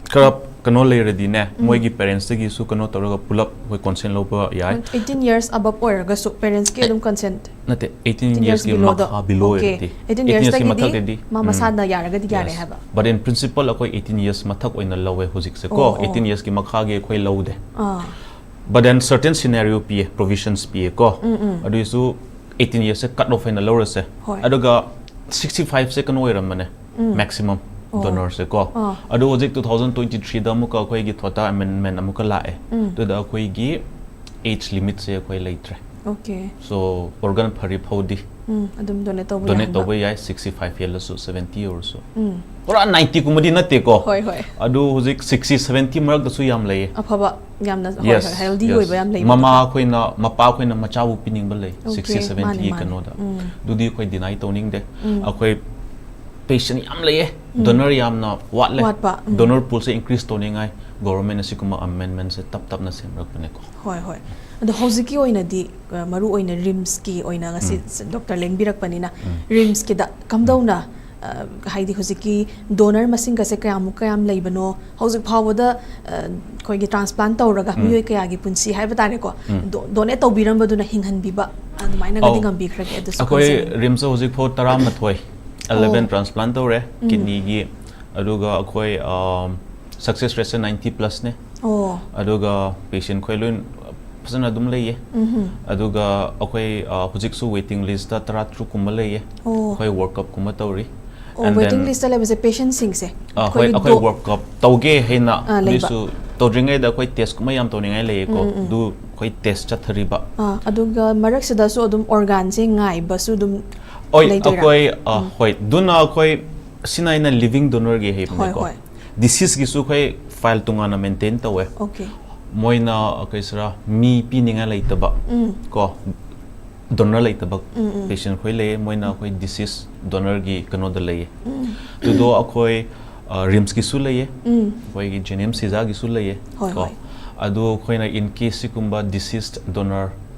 ꯈꯔ ꯀꯩꯅꯣ ꯂꯩꯔꯗꯤꯅꯦ, ꯎꯝ꯫ ꯃꯣꯏꯒꯤ parents ꯇꯒꯤꯁꯨ ꯀꯩꯅꯣ ꯇꯧꯔꯒ ꯄꯨꯂꯞ ꯑꯩꯈꯣꯏ consent ꯂꯧꯕ ꯌꯥꯏ꯫ Eighteen years above ꯑꯣꯏꯔꯒꯁꯨ parents ꯀꯤ ꯑꯗꯨꯝ consent? ꯅꯠꯇꯦ, eighteen Eighteen years years ꯀꯤ below ꯗ? ꯃꯈꯥ, below Okay. ꯑꯣꯏꯔꯗꯤ꯫ Eighteen Eighteen years years ꯀꯤ ꯇꯒꯤꯗꯤ ꯃꯊꯛꯇꯗꯤ, ꯃꯥ ꯎꯝ꯫ ꯃꯁꯥꯅ ꯌꯥꯔꯒꯗꯤ ꯌꯥꯔꯦ Yes. ꯍꯥꯏꯕ? But in principle ꯑꯩꯈꯣꯏ eighteen years ꯃꯊꯛ ꯑꯣꯏꯅ ꯂꯧꯋꯦ ꯍꯧꯖꯤꯛꯁꯦ ꯀꯣ꯫ ꯑꯣ, ꯑꯣ꯫ Eighteen years ꯀꯤ ꯃꯈꯥꯒꯤ ꯑꯩꯈꯣꯏ ꯂꯧꯗꯦ꯫ ꯑꯥ꯫ But then certain scenario ꯄꯤꯌꯦ, provisions ꯄꯤꯌꯦ ꯀꯣ꯫ ꯎꯝ, ꯎꯝ꯫ ꯑꯗꯨꯏꯁꯨ eighteen years ꯁꯦ cut off ꯑꯣꯏꯅ ꯂꯧꯔꯁꯦ꯫ ꯍꯣꯏ꯫ ꯑꯗꯨꯒ sixty five ꯁꯦ ꯀꯩꯅꯣ ꯑꯣꯏꯔꯝꯕꯅꯦ, ꯎꯝ꯫ maximum ꯑꯣ꯫ donor ꯁꯦ ꯀꯣ꯫ ꯑꯥ꯫ ꯑꯗꯨ ꯍꯧꯖꯤꯛ two thousand twenty three ꯗ ꯑꯃꯨꯛꯀ ꯑꯩꯈꯣꯏꯒꯤ ꯊꯣꯇꯥ amendment ꯑꯃꯨꯛꯀ ꯂꯥꯛꯑꯦ꯫ ꯎꯝ꯫ ꯑꯗꯨꯗ ꯑꯩꯈꯣꯏꯒꯤ age limit ꯁꯦ ꯑꯩꯈꯣꯏ ꯂꯩꯇ꯭ꯔꯦ꯫ Okay꯫ So organ ꯐꯔꯤ ꯐꯥꯎꯗꯤ ꯎꯝ, ꯑꯗꯨꯝ donate ꯇꯧꯕ donate ꯌꯥꯍꯟꯕ꯫ ꯇꯧꯕ ꯌꯥꯏ, sixty five ꯍꯦꯜꯂꯁꯨ, seventy ꯑꯣꯏꯔꯁꯨ꯫ ꯎꯝ꯫ ꯄꯨꯔꯥ ninety ꯀꯨꯝꯕꯗꯤ ꯅꯠꯇꯦꯀꯣ꯫ ꯍꯣꯏ, ꯍꯣꯏ꯫ ꯑꯗꯨ ꯍꯧꯖꯤꯛ sixty seventy ꯃꯔꯛꯇꯁꯨ ꯌꯥꯝ ꯂꯩꯌꯦ꯫ ꯑꯐꯕ ꯌꯥꯝꯅ, ꯍꯣꯏ, Yes, ꯍꯣꯏ, healthy yes. ꯑꯣꯏꯕ ꯌꯥꯝ ꯂꯩꯕ ꯃꯃꯥ ꯅꯠꯇ꯭ꯔꯥ? ꯑꯩꯈꯣꯏꯅ, ꯃꯄꯥ ꯑꯩꯈꯣꯏꯅ ꯃꯆꯥꯕꯨ ꯄꯤꯅꯤꯡꯕ ꯂꯩ, Okay, sixty seventy ꯃꯥꯅꯦ, ꯒꯤ ꯃꯥꯅꯦ꯫ ꯀꯩꯅꯣꯗ꯫ ꯎꯝ꯫ ꯑꯗꯨꯗꯤ ꯑꯩꯈꯣꯏ deny ꯇꯧꯅꯤꯡꯗꯦ꯫ ꯎꯝ꯫ ꯑꯩꯈꯣꯏ patient ꯌꯥꯝ ꯂꯩꯌꯦ, ꯎꯝ꯫ donor ꯌꯥꯝꯅ ꯋꯥꯠꯂꯦ꯫ ꯋꯥꯠꯄ, ꯎꯝ꯫ Donor pool ꯁꯦ increase ꯇꯧꯅꯤꯡꯉꯥꯏ government ꯅ ꯁꯤꯒꯨꯝꯕ amendment ꯁꯦ ꯇꯞ ꯇꯞꯅ ꯁꯦꯝꯔꯛꯄꯅꯦꯀꯣ꯫ ꯍꯣꯏ, ꯍꯣꯏ꯫ ꯑꯗꯣ ꯍꯧꯖꯤꯛꯀꯤ ꯑꯣꯏꯅꯗꯤ, ꯑ, ꯃꯔꯨ ꯑꯣꯏꯅ RIMS ꯀꯤ ꯑꯣꯏꯅ ꯉꯁꯤ ꯎꯝ꯫ ꯗꯣꯛꯇꯔ ꯂꯦꯡꯕꯤꯔꯛꯄꯅꯤꯅ, ꯎꯝ꯫ RIMS ꯀꯤꯗ ꯀꯝꯗꯧꯅ, ꯑ, ꯍꯥꯏꯗꯤ ꯍꯧꯖꯤꯛꯀꯤ donor ꯃꯁꯤꯡꯒꯁꯦ ꯀꯌꯥꯃꯨꯛ ꯀꯌꯥꯝ ꯂꯩꯕꯅꯣ, ꯍꯧꯖꯤꯛ ꯐꯥꯎꯕꯗ, ꯑ, ꯑꯩꯈꯣꯏꯒꯤ transplant ꯇꯧꯔꯒ ꯎꯝ꯫ ꯃꯤꯑꯣꯏ ꯀꯌꯥꯒꯤ ꯄꯨꯟꯁꯤ ꯍꯥꯏꯕ ꯇꯥꯔꯦꯀꯣ, ꯎꯝ꯫ ꯗꯣ-, donate ꯇꯧꯕꯤꯔꯝꯕꯗꯨꯅ ꯍꯤꯡꯍꯟꯕꯤꯕ ꯑꯗꯨꯃꯥꯏꯅꯒꯗꯤ ꯑꯧ꯫ ꯉꯝꯕꯤꯈ꯭ꯔꯒꯦ? ꯑꯗꯨꯁꯨ ꯑꯩꯈꯣꯏ ꯈꯪꯖꯅꯤꯡꯉꯤ꯫ RIMS ꯍꯧꯖꯤꯛ ꯐꯥꯎ ꯇꯔꯥꯃꯥꯊꯣꯏ, eleven ꯑꯣ꯫ transplant ꯇꯧꯔꯦ, ꯎꯝ꯫ kidney ꯒꯤ, ꯑꯗꯨꯒ ꯑꯩꯈꯣꯏ, ꯑꯝ, success rate ꯁꯦ ninety plus ꯅꯦ꯫ ꯑꯣ꯫ ꯑꯗꯨꯒ patient ꯈꯣꯏ ꯂꯣꯏ ꯐꯖꯅ ꯑꯗꯨꯝ ꯂꯩꯌꯦ꯫ ꯎꯝ꯫ ꯑꯗꯨꯒ ꯑꯩꯈꯣꯏ ꯑ, ꯍꯧꯖꯤꯛꯁꯨ ꯋꯦꯇꯤꯡ ꯂꯤꯁꯇ ꯇꯔꯥ ꯇꯔꯨꯛ ꯀꯨꯝꯕ ꯂꯩꯌꯦ꯫ ꯑꯣ꯫ ꯑꯩꯈꯣꯏ ꯋꯔꯛ ꯀꯞꯀꯨꯝꯕ ꯇꯧꯔꯤ꯫ ꯑꯣ, And ꯋꯦꯇꯤꯡ then- ꯂꯤꯁꯇ ꯂꯩꯕꯁꯦ ꯄꯦꯁꯦꯟꯁꯤꯡꯁꯦ? ꯑ, ꯍꯣꯏ, ꯑꯩꯈꯣꯏ ꯗꯣ- ꯋꯔꯛ ꯀꯞ ꯇꯧꯒꯦ ꯍꯥꯏꯅ ꯑ, ꯂꯩꯕ꯫ ꯑꯗꯨꯏꯁꯨ ꯇꯧꯗ꯭ꯔꯤꯉꯩꯗ ꯑꯩꯈꯣꯏ ꯇꯦꯁꯀꯨꯝꯕ ꯌꯥꯝ ꯇꯧꯅꯤꯡꯉꯥꯏ ꯂꯩꯌꯦꯀꯣ꯫ ꯎꯝ, ꯎꯝ꯫ ꯑꯗꯨ ꯑꯩꯈꯣꯏ ꯇꯦꯁ ꯆꯠꯊꯔꯤꯕ꯫ ꯑꯥ, ꯑꯗꯨꯒ ꯃꯔꯛꯁꯤꯗꯁꯨ ꯑꯗꯨꯝ ꯑꯣꯔꯒꯥꯟꯁꯦ ꯉꯥꯏꯕꯁꯨ ꯑꯗꯨꯝ ꯍꯣꯏ, ꯂꯩꯗꯣꯏꯔꯥ? ꯑꯩꯈꯣꯏ ꯑ, ꯍꯣꯏ, ꯑꯗꯨꯅ ꯑꯩꯈꯣꯏ ꯁꯤꯅ ꯑꯩꯅ ꯂꯤꯚꯤꯡ ꯗꯣꯅꯔꯒꯤ ꯍꯥꯏꯕꯅꯦꯀꯣ꯫ ꯍꯣꯏ꯫ ꯗꯤꯁꯤꯁꯀꯤꯁꯨ ꯑꯩꯈꯣꯏ ꯐꯥꯏꯜ ꯇꯣꯉꯥꯟꯅ ꯃꯦꯟꯇꯦꯟ ꯇꯧꯋꯦ꯫ ꯑꯣꯀꯦ꯫ ꯃꯣꯏꯅ ꯑ, ꯀꯩ ꯁꯤꯔꯥ, ꯃꯤ ꯄꯤꯅꯤꯡꯉꯥꯏ ꯂꯩꯇꯕ ꯎꯝ꯫ ꯀꯣ, ꯗꯣꯅꯔ ꯂꯩꯇꯕ ꯎꯝ, ꯎꯝ꯫ ꯄꯦꯁꯦꯟ ꯈꯣꯏ ꯂꯩꯌꯦ, ꯃꯣꯏꯅ ꯑꯩꯈꯣꯏ ꯗꯤꯁꯤꯁ ꯗꯣꯅꯔꯒꯤ ꯀꯩꯅꯣꯗ ꯂꯩꯌꯦ꯫ ꯎꯝ꯫ ꯑꯗꯨꯗꯣ ꯑꯩꯈꯣꯏ ꯑ, ꯔꯤꯝꯁꯀꯤꯁꯨ ꯂꯩꯌꯦ, ꯎꯝ꯫ ꯑꯩꯈꯣꯏꯒꯤ ꯖꯦꯅꯤꯝꯁ ꯁꯤꯖꯥꯒꯤꯁꯨ ꯂꯩꯌꯦ ꯍꯣꯏ, ꯀꯣ꯫ ꯍꯣꯏ꯫ ꯑꯗꯨ ꯑꯩꯈꯣꯏꯅ in case ꯁꯤꯒꯨꯝꯕ ꯗꯤꯁꯤꯁ ꯗꯣꯅꯔ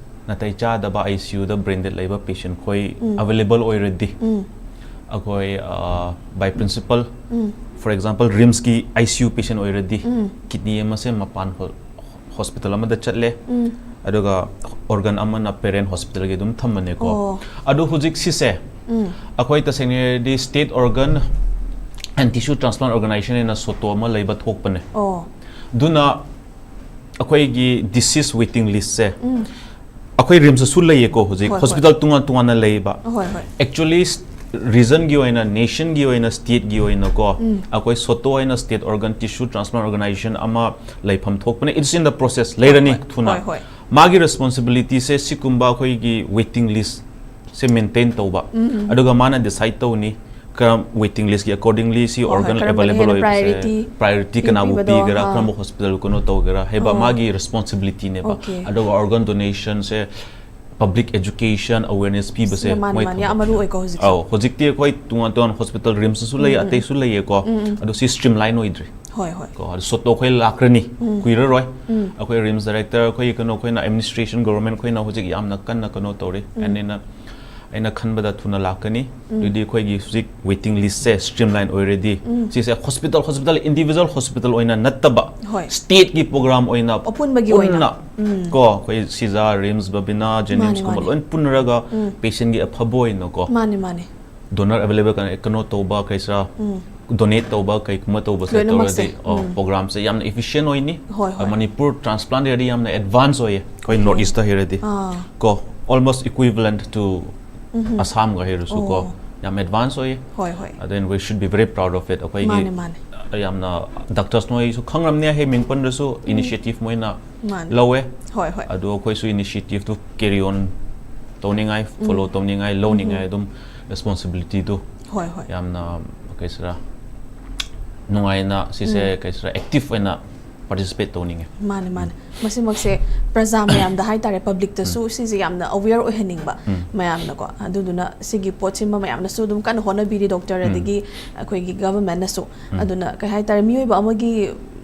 ꯅꯥꯇꯩ ꯆꯥꯗꯕ, ꯑꯥꯏ ꯁꯤ ꯌꯨꯗ ꯕ꯭ꯔꯦꯟꯗꯦꯗ ꯂꯩꯕ ꯄꯦꯁꯦꯟ ꯈꯣꯏ ꯎꯝ꯫ ꯑꯦꯕꯥꯏꯂꯦꯕꯜ ꯑꯣꯏꯔꯗꯤ ꯎꯝ꯫ ꯑꯩꯈꯣꯏ by principle, um. For example, ꯔꯤꯝꯁꯀꯤ ꯑꯥꯏ ꯁꯤ ꯌꯨ ꯄꯦꯁꯦꯟ ꯑꯣꯏꯔꯗꯤ ꯎꯝ꯫ ꯀꯤꯗꯅꯤ ꯑꯃꯁꯦ ꯃꯄꯥꯟ ꯍꯣ-, ꯍꯣꯁꯄꯤꯇꯥꯜ ꯑꯃꯗ ꯆꯠꯂꯦ, ꯎꯝ꯫ ꯑꯗꯨꯒ ꯑꯣꯔꯒꯟ ꯑꯃꯅ ꯄꯦꯔꯦꯟ ꯍꯣꯁꯄꯤꯇꯥꯜꯒꯤ ꯑꯗꯨꯝ ꯊꯝꯕꯅꯦꯀꯣ꯫ ꯑꯣ꯫ ꯑꯗꯨ ꯍꯧꯖꯤꯛ ꯁꯤꯁꯦ ꯎꯝ꯫ ꯑꯩꯈꯣꯏ ꯇꯁꯦꯡꯅ ꯍꯥꯏꯔꯗꯤ State Organ and Tissue Transplant Organization ꯍꯥꯏꯅ ꯁꯣꯇꯣ ꯑꯃ ꯂꯩꯕ ꯊꯣꯛꯄꯅꯦ꯫ ꯑꯣ꯫ ꯑꯗꯨꯅ ꯑꯩꯈꯣꯏꯒꯤ ꯗꯤꯁꯤꯁ ꯋꯦꯇꯤꯡ ꯂꯤꯁꯁꯦ ꯎꯝ꯫ ꯑꯩꯈꯣꯏ ꯔꯤꯝꯁꯇꯁꯨ ꯂꯩꯌꯦꯀꯣ, ꯍꯧꯖꯤꯛ ꯍꯣꯏ, ꯍꯣꯏ꯫ ꯍꯣꯁꯄꯤꯇꯥꯜ ꯇꯣꯉꯥꯟ ꯇꯣꯉꯥꯟꯅ ꯂꯩꯌꯦꯕ꯫ ꯍꯣꯏ, ꯍꯣꯏ꯫ ꯑꯦꯛꯆꯨꯋꯦꯂꯤ ꯔꯤꯖꯟꯒꯤ ꯑꯣꯏꯅ, ꯅꯦꯁꯟꯒꯤ ꯑꯣꯏꯅ, ꯁ꯭ꯇꯦꯠꯀꯤ ꯑꯣꯏꯅꯀꯣ, ꯎꯝ꯫ ꯑꯩꯈꯣꯏ ꯁꯣꯇꯣ ꯍꯥꯏꯅ State Organ Tissue Transplant Organization ꯑꯃ ꯂꯩꯐꯝ ꯊꯣꯛꯄꯅꯦ꯫ It's in the process, ꯂꯩꯔꯅꯤ ꯍꯣꯏ, ꯊꯨꯅ꯫ ꯍꯣꯏ, ꯍꯣꯏ꯫ ꯃꯥꯒꯤ ꯔꯦꯁꯄꯣꯟꯁꯤꯕꯤꯂꯤꯇꯤꯁꯦ ꯁꯤꯒꯨꯝꯕ ꯑꯩꯈꯣꯏꯒꯤ ꯋꯦꯇꯤꯡ ꯂꯤꯁꯁꯦ ꯃꯦꯟꯇꯦꯟ ꯇꯧꯕ, ꯎꯝ, ꯎꯝ꯫ ꯑꯗꯨꯒ ꯃꯥꯅ ꯗꯤꯁꯥꯏꯗ ꯇꯧꯅꯤ ꯀꯔꯝ, ꯋꯦꯇꯤꯡ ꯂꯤꯁꯀꯤ ꯑꯦꯀꯣꯔꯗꯤꯡꯂꯤ ꯁꯤ ꯍꯣꯏ, ꯍꯣꯏ, ꯑꯣꯔꯒꯟ ꯀꯔꯝꯕꯅ ꯑꯦꯕꯥꯏꯂꯦꯕꯜ ꯍꯦꯟꯅ ꯑꯣꯏꯕꯁꯦ, priority ꯄ꯭ꯔꯥꯏꯌꯣꯔꯤꯇꯤ ꯀꯅꯥꯕꯨ ꯄꯤꯕꯗꯣ, ꯄꯤꯒꯦꯔꯥ, ꯑꯥ꯫ ꯀꯔꯝꯕ ꯍꯣꯁꯄꯤꯇꯥꯜ ꯀꯩꯅꯣ ꯇꯧꯒꯦꯔꯥ ꯍꯥꯏꯕ ꯑꯣ꯫ ꯃꯥꯒꯤ ꯔꯦꯁꯄꯣꯟꯁꯤꯕꯤꯂꯤꯇꯤꯅꯦꯕ꯫ ꯑꯣꯀꯦ꯫ ꯑꯗꯨꯒ ꯑꯣꯔꯒꯟ ꯗꯣꯅꯦꯁꯟꯁꯦ ꯄꯕ꯭ꯂꯤꯛ ꯑꯦꯖꯨꯀꯦꯁꯟ, ꯑꯋꯦꯔꯅꯦꯁ ꯄꯤꯕꯁꯦ ꯃꯥꯅꯦ, ꯃꯣꯏ ꯃꯥꯅꯦ, ꯊꯕꯛ ꯌꯥꯝ ꯇꯧꯕ꯫ ꯃꯔꯨ ꯑꯣꯏꯀꯣ ꯍꯧꯖꯤꯛꯁꯦ꯫ ꯑꯧ, ꯍꯧꯖꯤꯛꯇꯤ ꯑꯩꯈꯣꯏ ꯇꯣꯉꯥꯟ ꯇꯣꯉꯥꯟ ꯍꯣꯁꯄꯤꯇꯥꯜ, ꯔꯤꯝꯁꯇꯁꯨ ꯂꯩ, ꯎꯝ, ꯎꯝ꯫ ꯑꯇꯩꯁꯨ ꯂꯩꯌꯦꯀꯣ꯫ ꯎꯝ, ꯎꯝ꯫ ꯑꯗꯣ ꯁꯤ ꯁ꯭ꯇ꯭ꯔꯤꯝꯂꯥꯏꯟ ꯑꯣꯏꯗ꯭ꯔꯤ꯫ ꯍꯣꯏ, ꯍꯣꯏ꯫ ꯀꯣ, ꯑꯗꯨ ꯁꯣꯇꯣ ꯑꯩꯈꯣꯏ ꯂꯥꯛꯈ꯭ꯔꯅꯤ ꯎꯝ꯫ ꯀꯨꯏꯔꯔꯣꯏ꯫ ꯑꯩꯈꯣꯏ ꯔꯤꯝꯁ ꯗꯥꯏꯔꯦꯛꯇꯔ, ꯑꯩꯈꯣꯏ ꯀꯩꯅꯣ, ꯑꯩꯈꯣꯏꯅ ꯑꯦꯗꯃꯤꯅꯤꯁꯇ꯭ꯔꯦꯁꯟ, ꯒꯣꯚꯔꯟꯃꯦꯟꯠ ꯑꯩꯈꯣꯏꯅ ꯍꯧꯖꯤꯛ ꯌꯥꯝꯅ ꯀꯟꯅ ꯀꯩꯅꯣ ꯇꯧꯔꯤ꯫ ꯎꯝ꯫ And ꯑꯩꯅ, ꯑꯩꯅ ꯈꯟꯕꯗ ꯊꯨꯅ ꯂꯥꯛꯀꯅꯤ꯫ ꯎꯝ꯫ ꯑꯗꯨꯗꯤ ꯑꯩꯈꯣꯏꯒꯤ ꯍꯧꯖꯤꯛ ꯋꯦꯇꯤꯡ ꯂꯤꯁꯁꯦ ꯁ꯭ꯇ꯭ꯔꯤꯝꯂꯥꯏꯟ ꯑꯣꯏꯔꯗꯤ ꯎꯝ꯫ ꯁꯤꯁꯦ ꯍꯣꯁꯄꯤꯇꯥꯜ, ꯍꯣꯁꯄꯤꯇꯥꯜ, ꯏꯟꯗꯤꯚꯤꯖꯨꯋꯦꯜ ꯍꯣꯁꯄꯤꯇꯥꯜ ꯑꯣꯏꯅ ꯅꯠꯇꯕ ꯍꯣꯏ꯫ ꯁ꯭ꯇꯦꯠꯀꯤ ꯄ꯭ꯔꯣꯒ꯭ꯔꯥꯝ ꯑꯣꯏꯅ ꯑꯄꯨꯟꯕꯒꯤ ꯑꯣꯏꯅ꯫ ꯄꯨꯟꯅ ꯎꯝ꯫ ꯀꯣ, ꯑꯩꯈꯣꯏ ꯁꯤꯖꯥ, ꯔꯤꯝꯁ, ꯕꯕꯤꯅꯥ, ꯖꯦꯅꯤꯝꯁꯀꯨꯝꯕ ꯃꯥꯅꯦ꯫ ꯂꯣꯏ ꯄꯨꯟꯅꯔꯒ ꯎꯝ꯫ ꯄꯦꯁꯦꯟꯒꯤ ꯑꯐꯕ ꯑꯣꯏꯅꯀꯣ ꯃꯥꯅꯦ, ꯃꯥꯅꯦ꯫ ꯗꯣꯅꯔ ꯑꯦꯕꯥꯏꯂꯦꯕꯜ ꯀꯩꯅꯣ ꯇꯧꯕ, ꯀꯩꯁꯤꯔꯥ, ꯎꯝ꯫ ꯗꯣꯅꯦꯠ ꯇꯧꯕ ꯀꯩꯒꯨꯝꯕ ꯇꯧꯕꯁꯦ ꯂꯣꯏꯅꯃꯛꯁꯦ, ꯇꯧꯔꯗꯤ ꯎꯝ. ꯄ꯭ꯔꯣꯒ꯭ꯔꯥꯝꯁꯦ ꯌꯥꯝꯅ ꯏꯐꯤꯁꯤꯌꯦꯟ ꯑꯣꯏꯅꯤ. ꯍꯣꯏ, ꯍꯣꯏ. ꯃꯅꯤꯄꯨꯔ ꯇ꯭ꯔꯥꯟꯁꯄ꯭ꯂꯥꯟ ꯍꯥꯏꯔꯗꯤ ꯌꯥꯝꯅ ꯑꯦꯗꯚꯥꯟꯁ ꯑꯣꯏꯌꯦ ꯑꯩꯈꯣꯏ ꯅꯣꯔꯠ ꯏꯁꯇ ꯍꯥꯏꯔꯗꯤ. ꯑꯥ. ꯀꯣ, almost equivalent to ꯑꯁꯥꯝꯒ ꯍꯥꯏꯔꯁꯨ ꯀꯣ, ꯑꯣ. ꯌꯥꯝ ꯑꯦꯗꯚꯥꯟꯁ ꯑꯣꯏꯌꯦ. ꯍꯣꯏ, ꯍꯣꯏ. ꯑꯗꯨꯅ we should be very proud of it. ꯑꯩꯈꯣꯏꯒꯤ ꯃꯥꯅꯦ, ꯃꯥꯅꯦ. ꯌꯥꯝꯅ ꯗꯥꯛꯇꯔꯁ ꯅꯣꯏꯁꯨ ꯈꯪꯉꯝꯅꯤ, ꯑꯩ ꯃꯤꯡ ꯄꯟꯗ꯭ꯔꯁꯨ ꯏꯅꯤꯁꯤꯌꯦꯇꯤꯚ ꯃꯣꯏꯅ ꯃꯥꯅꯦ. ꯂꯧꯋꯦ. ꯍꯣꯏ, ꯍꯣꯏ. ꯑꯗꯣ ꯑꯩꯈꯣꯏꯁꯨ ꯏꯅꯤꯁꯤꯌꯦꯇꯤꯚꯇꯨ ꯀꯦꯔꯤ ꯑꯣꯟ ꯇꯧꯅꯤꯡꯉꯥꯏ, ꯐꯣꯂꯣ ꯇꯧꯅꯤꯡꯉꯥꯏ, ꯂꯧꯅꯤꯡꯉꯥꯏ ꯑꯗꯨꯝ ꯔꯦꯁꯄꯣꯟꯁꯤꯕꯤꯂꯤꯇꯤꯗꯨ ꯍꯣꯏ, ꯍꯣꯏ. ꯌꯥꯝꯅ ꯀꯩ ꯍꯥꯏꯁꯤꯔꯥ, ꯅꯨꯡꯉꯥꯏꯅ ꯁꯤꯁꯦ ꯀꯩ ꯍꯥꯏꯁꯤꯔꯥ, ꯑꯦꯛꯇꯤꯚ ꯑꯣꯏꯅ ꯄꯥꯔꯇꯤꯁꯤꯄꯦꯠ ꯇꯧꯅꯤꯡꯉꯦ. ꯃꯥꯅꯦ, ꯃꯥꯅꯦ. ꯃꯁꯤꯃꯛꯁꯦ ꯄ꯭ꯔꯖꯥ ꯃꯌꯥꯝꯗ ꯍꯥꯏꯇꯥꯔꯦ, ꯄꯕ꯭ꯂꯤꯛꯇꯁꯨ ꯁꯤꯁꯦ ꯌꯥꯝꯅ ꯑꯋꯦꯌꯔ ꯑꯣꯏꯍꯟꯅꯤꯡꯕ ꯎꯝ. ꯃꯌꯥꯝꯅꯀꯣ. ꯑꯗꯨꯗꯨꯅ ꯁꯤꯒꯤ ꯄꯣꯠꯁꯤꯃ ꯃꯌꯥꯝꯅꯁꯨ ꯑꯗꯨꯝ ꯀꯟꯅ ꯍꯣꯠꯅꯕꯤꯔꯤ, ꯗꯣꯛꯇꯔ, ꯎꯝ. ꯑꯗꯒꯤ ꯑꯩꯈꯣꯏꯒꯤ ꯒꯚꯔꯟꯃꯦꯟꯠꯅꯁꯨ. ꯎꯝ. ꯑꯗꯨꯅ ꯀꯩ ꯍꯥꯏꯇꯥꯔꯦ, ꯃꯤꯑꯣꯏꯕ ꯑꯃꯒꯤ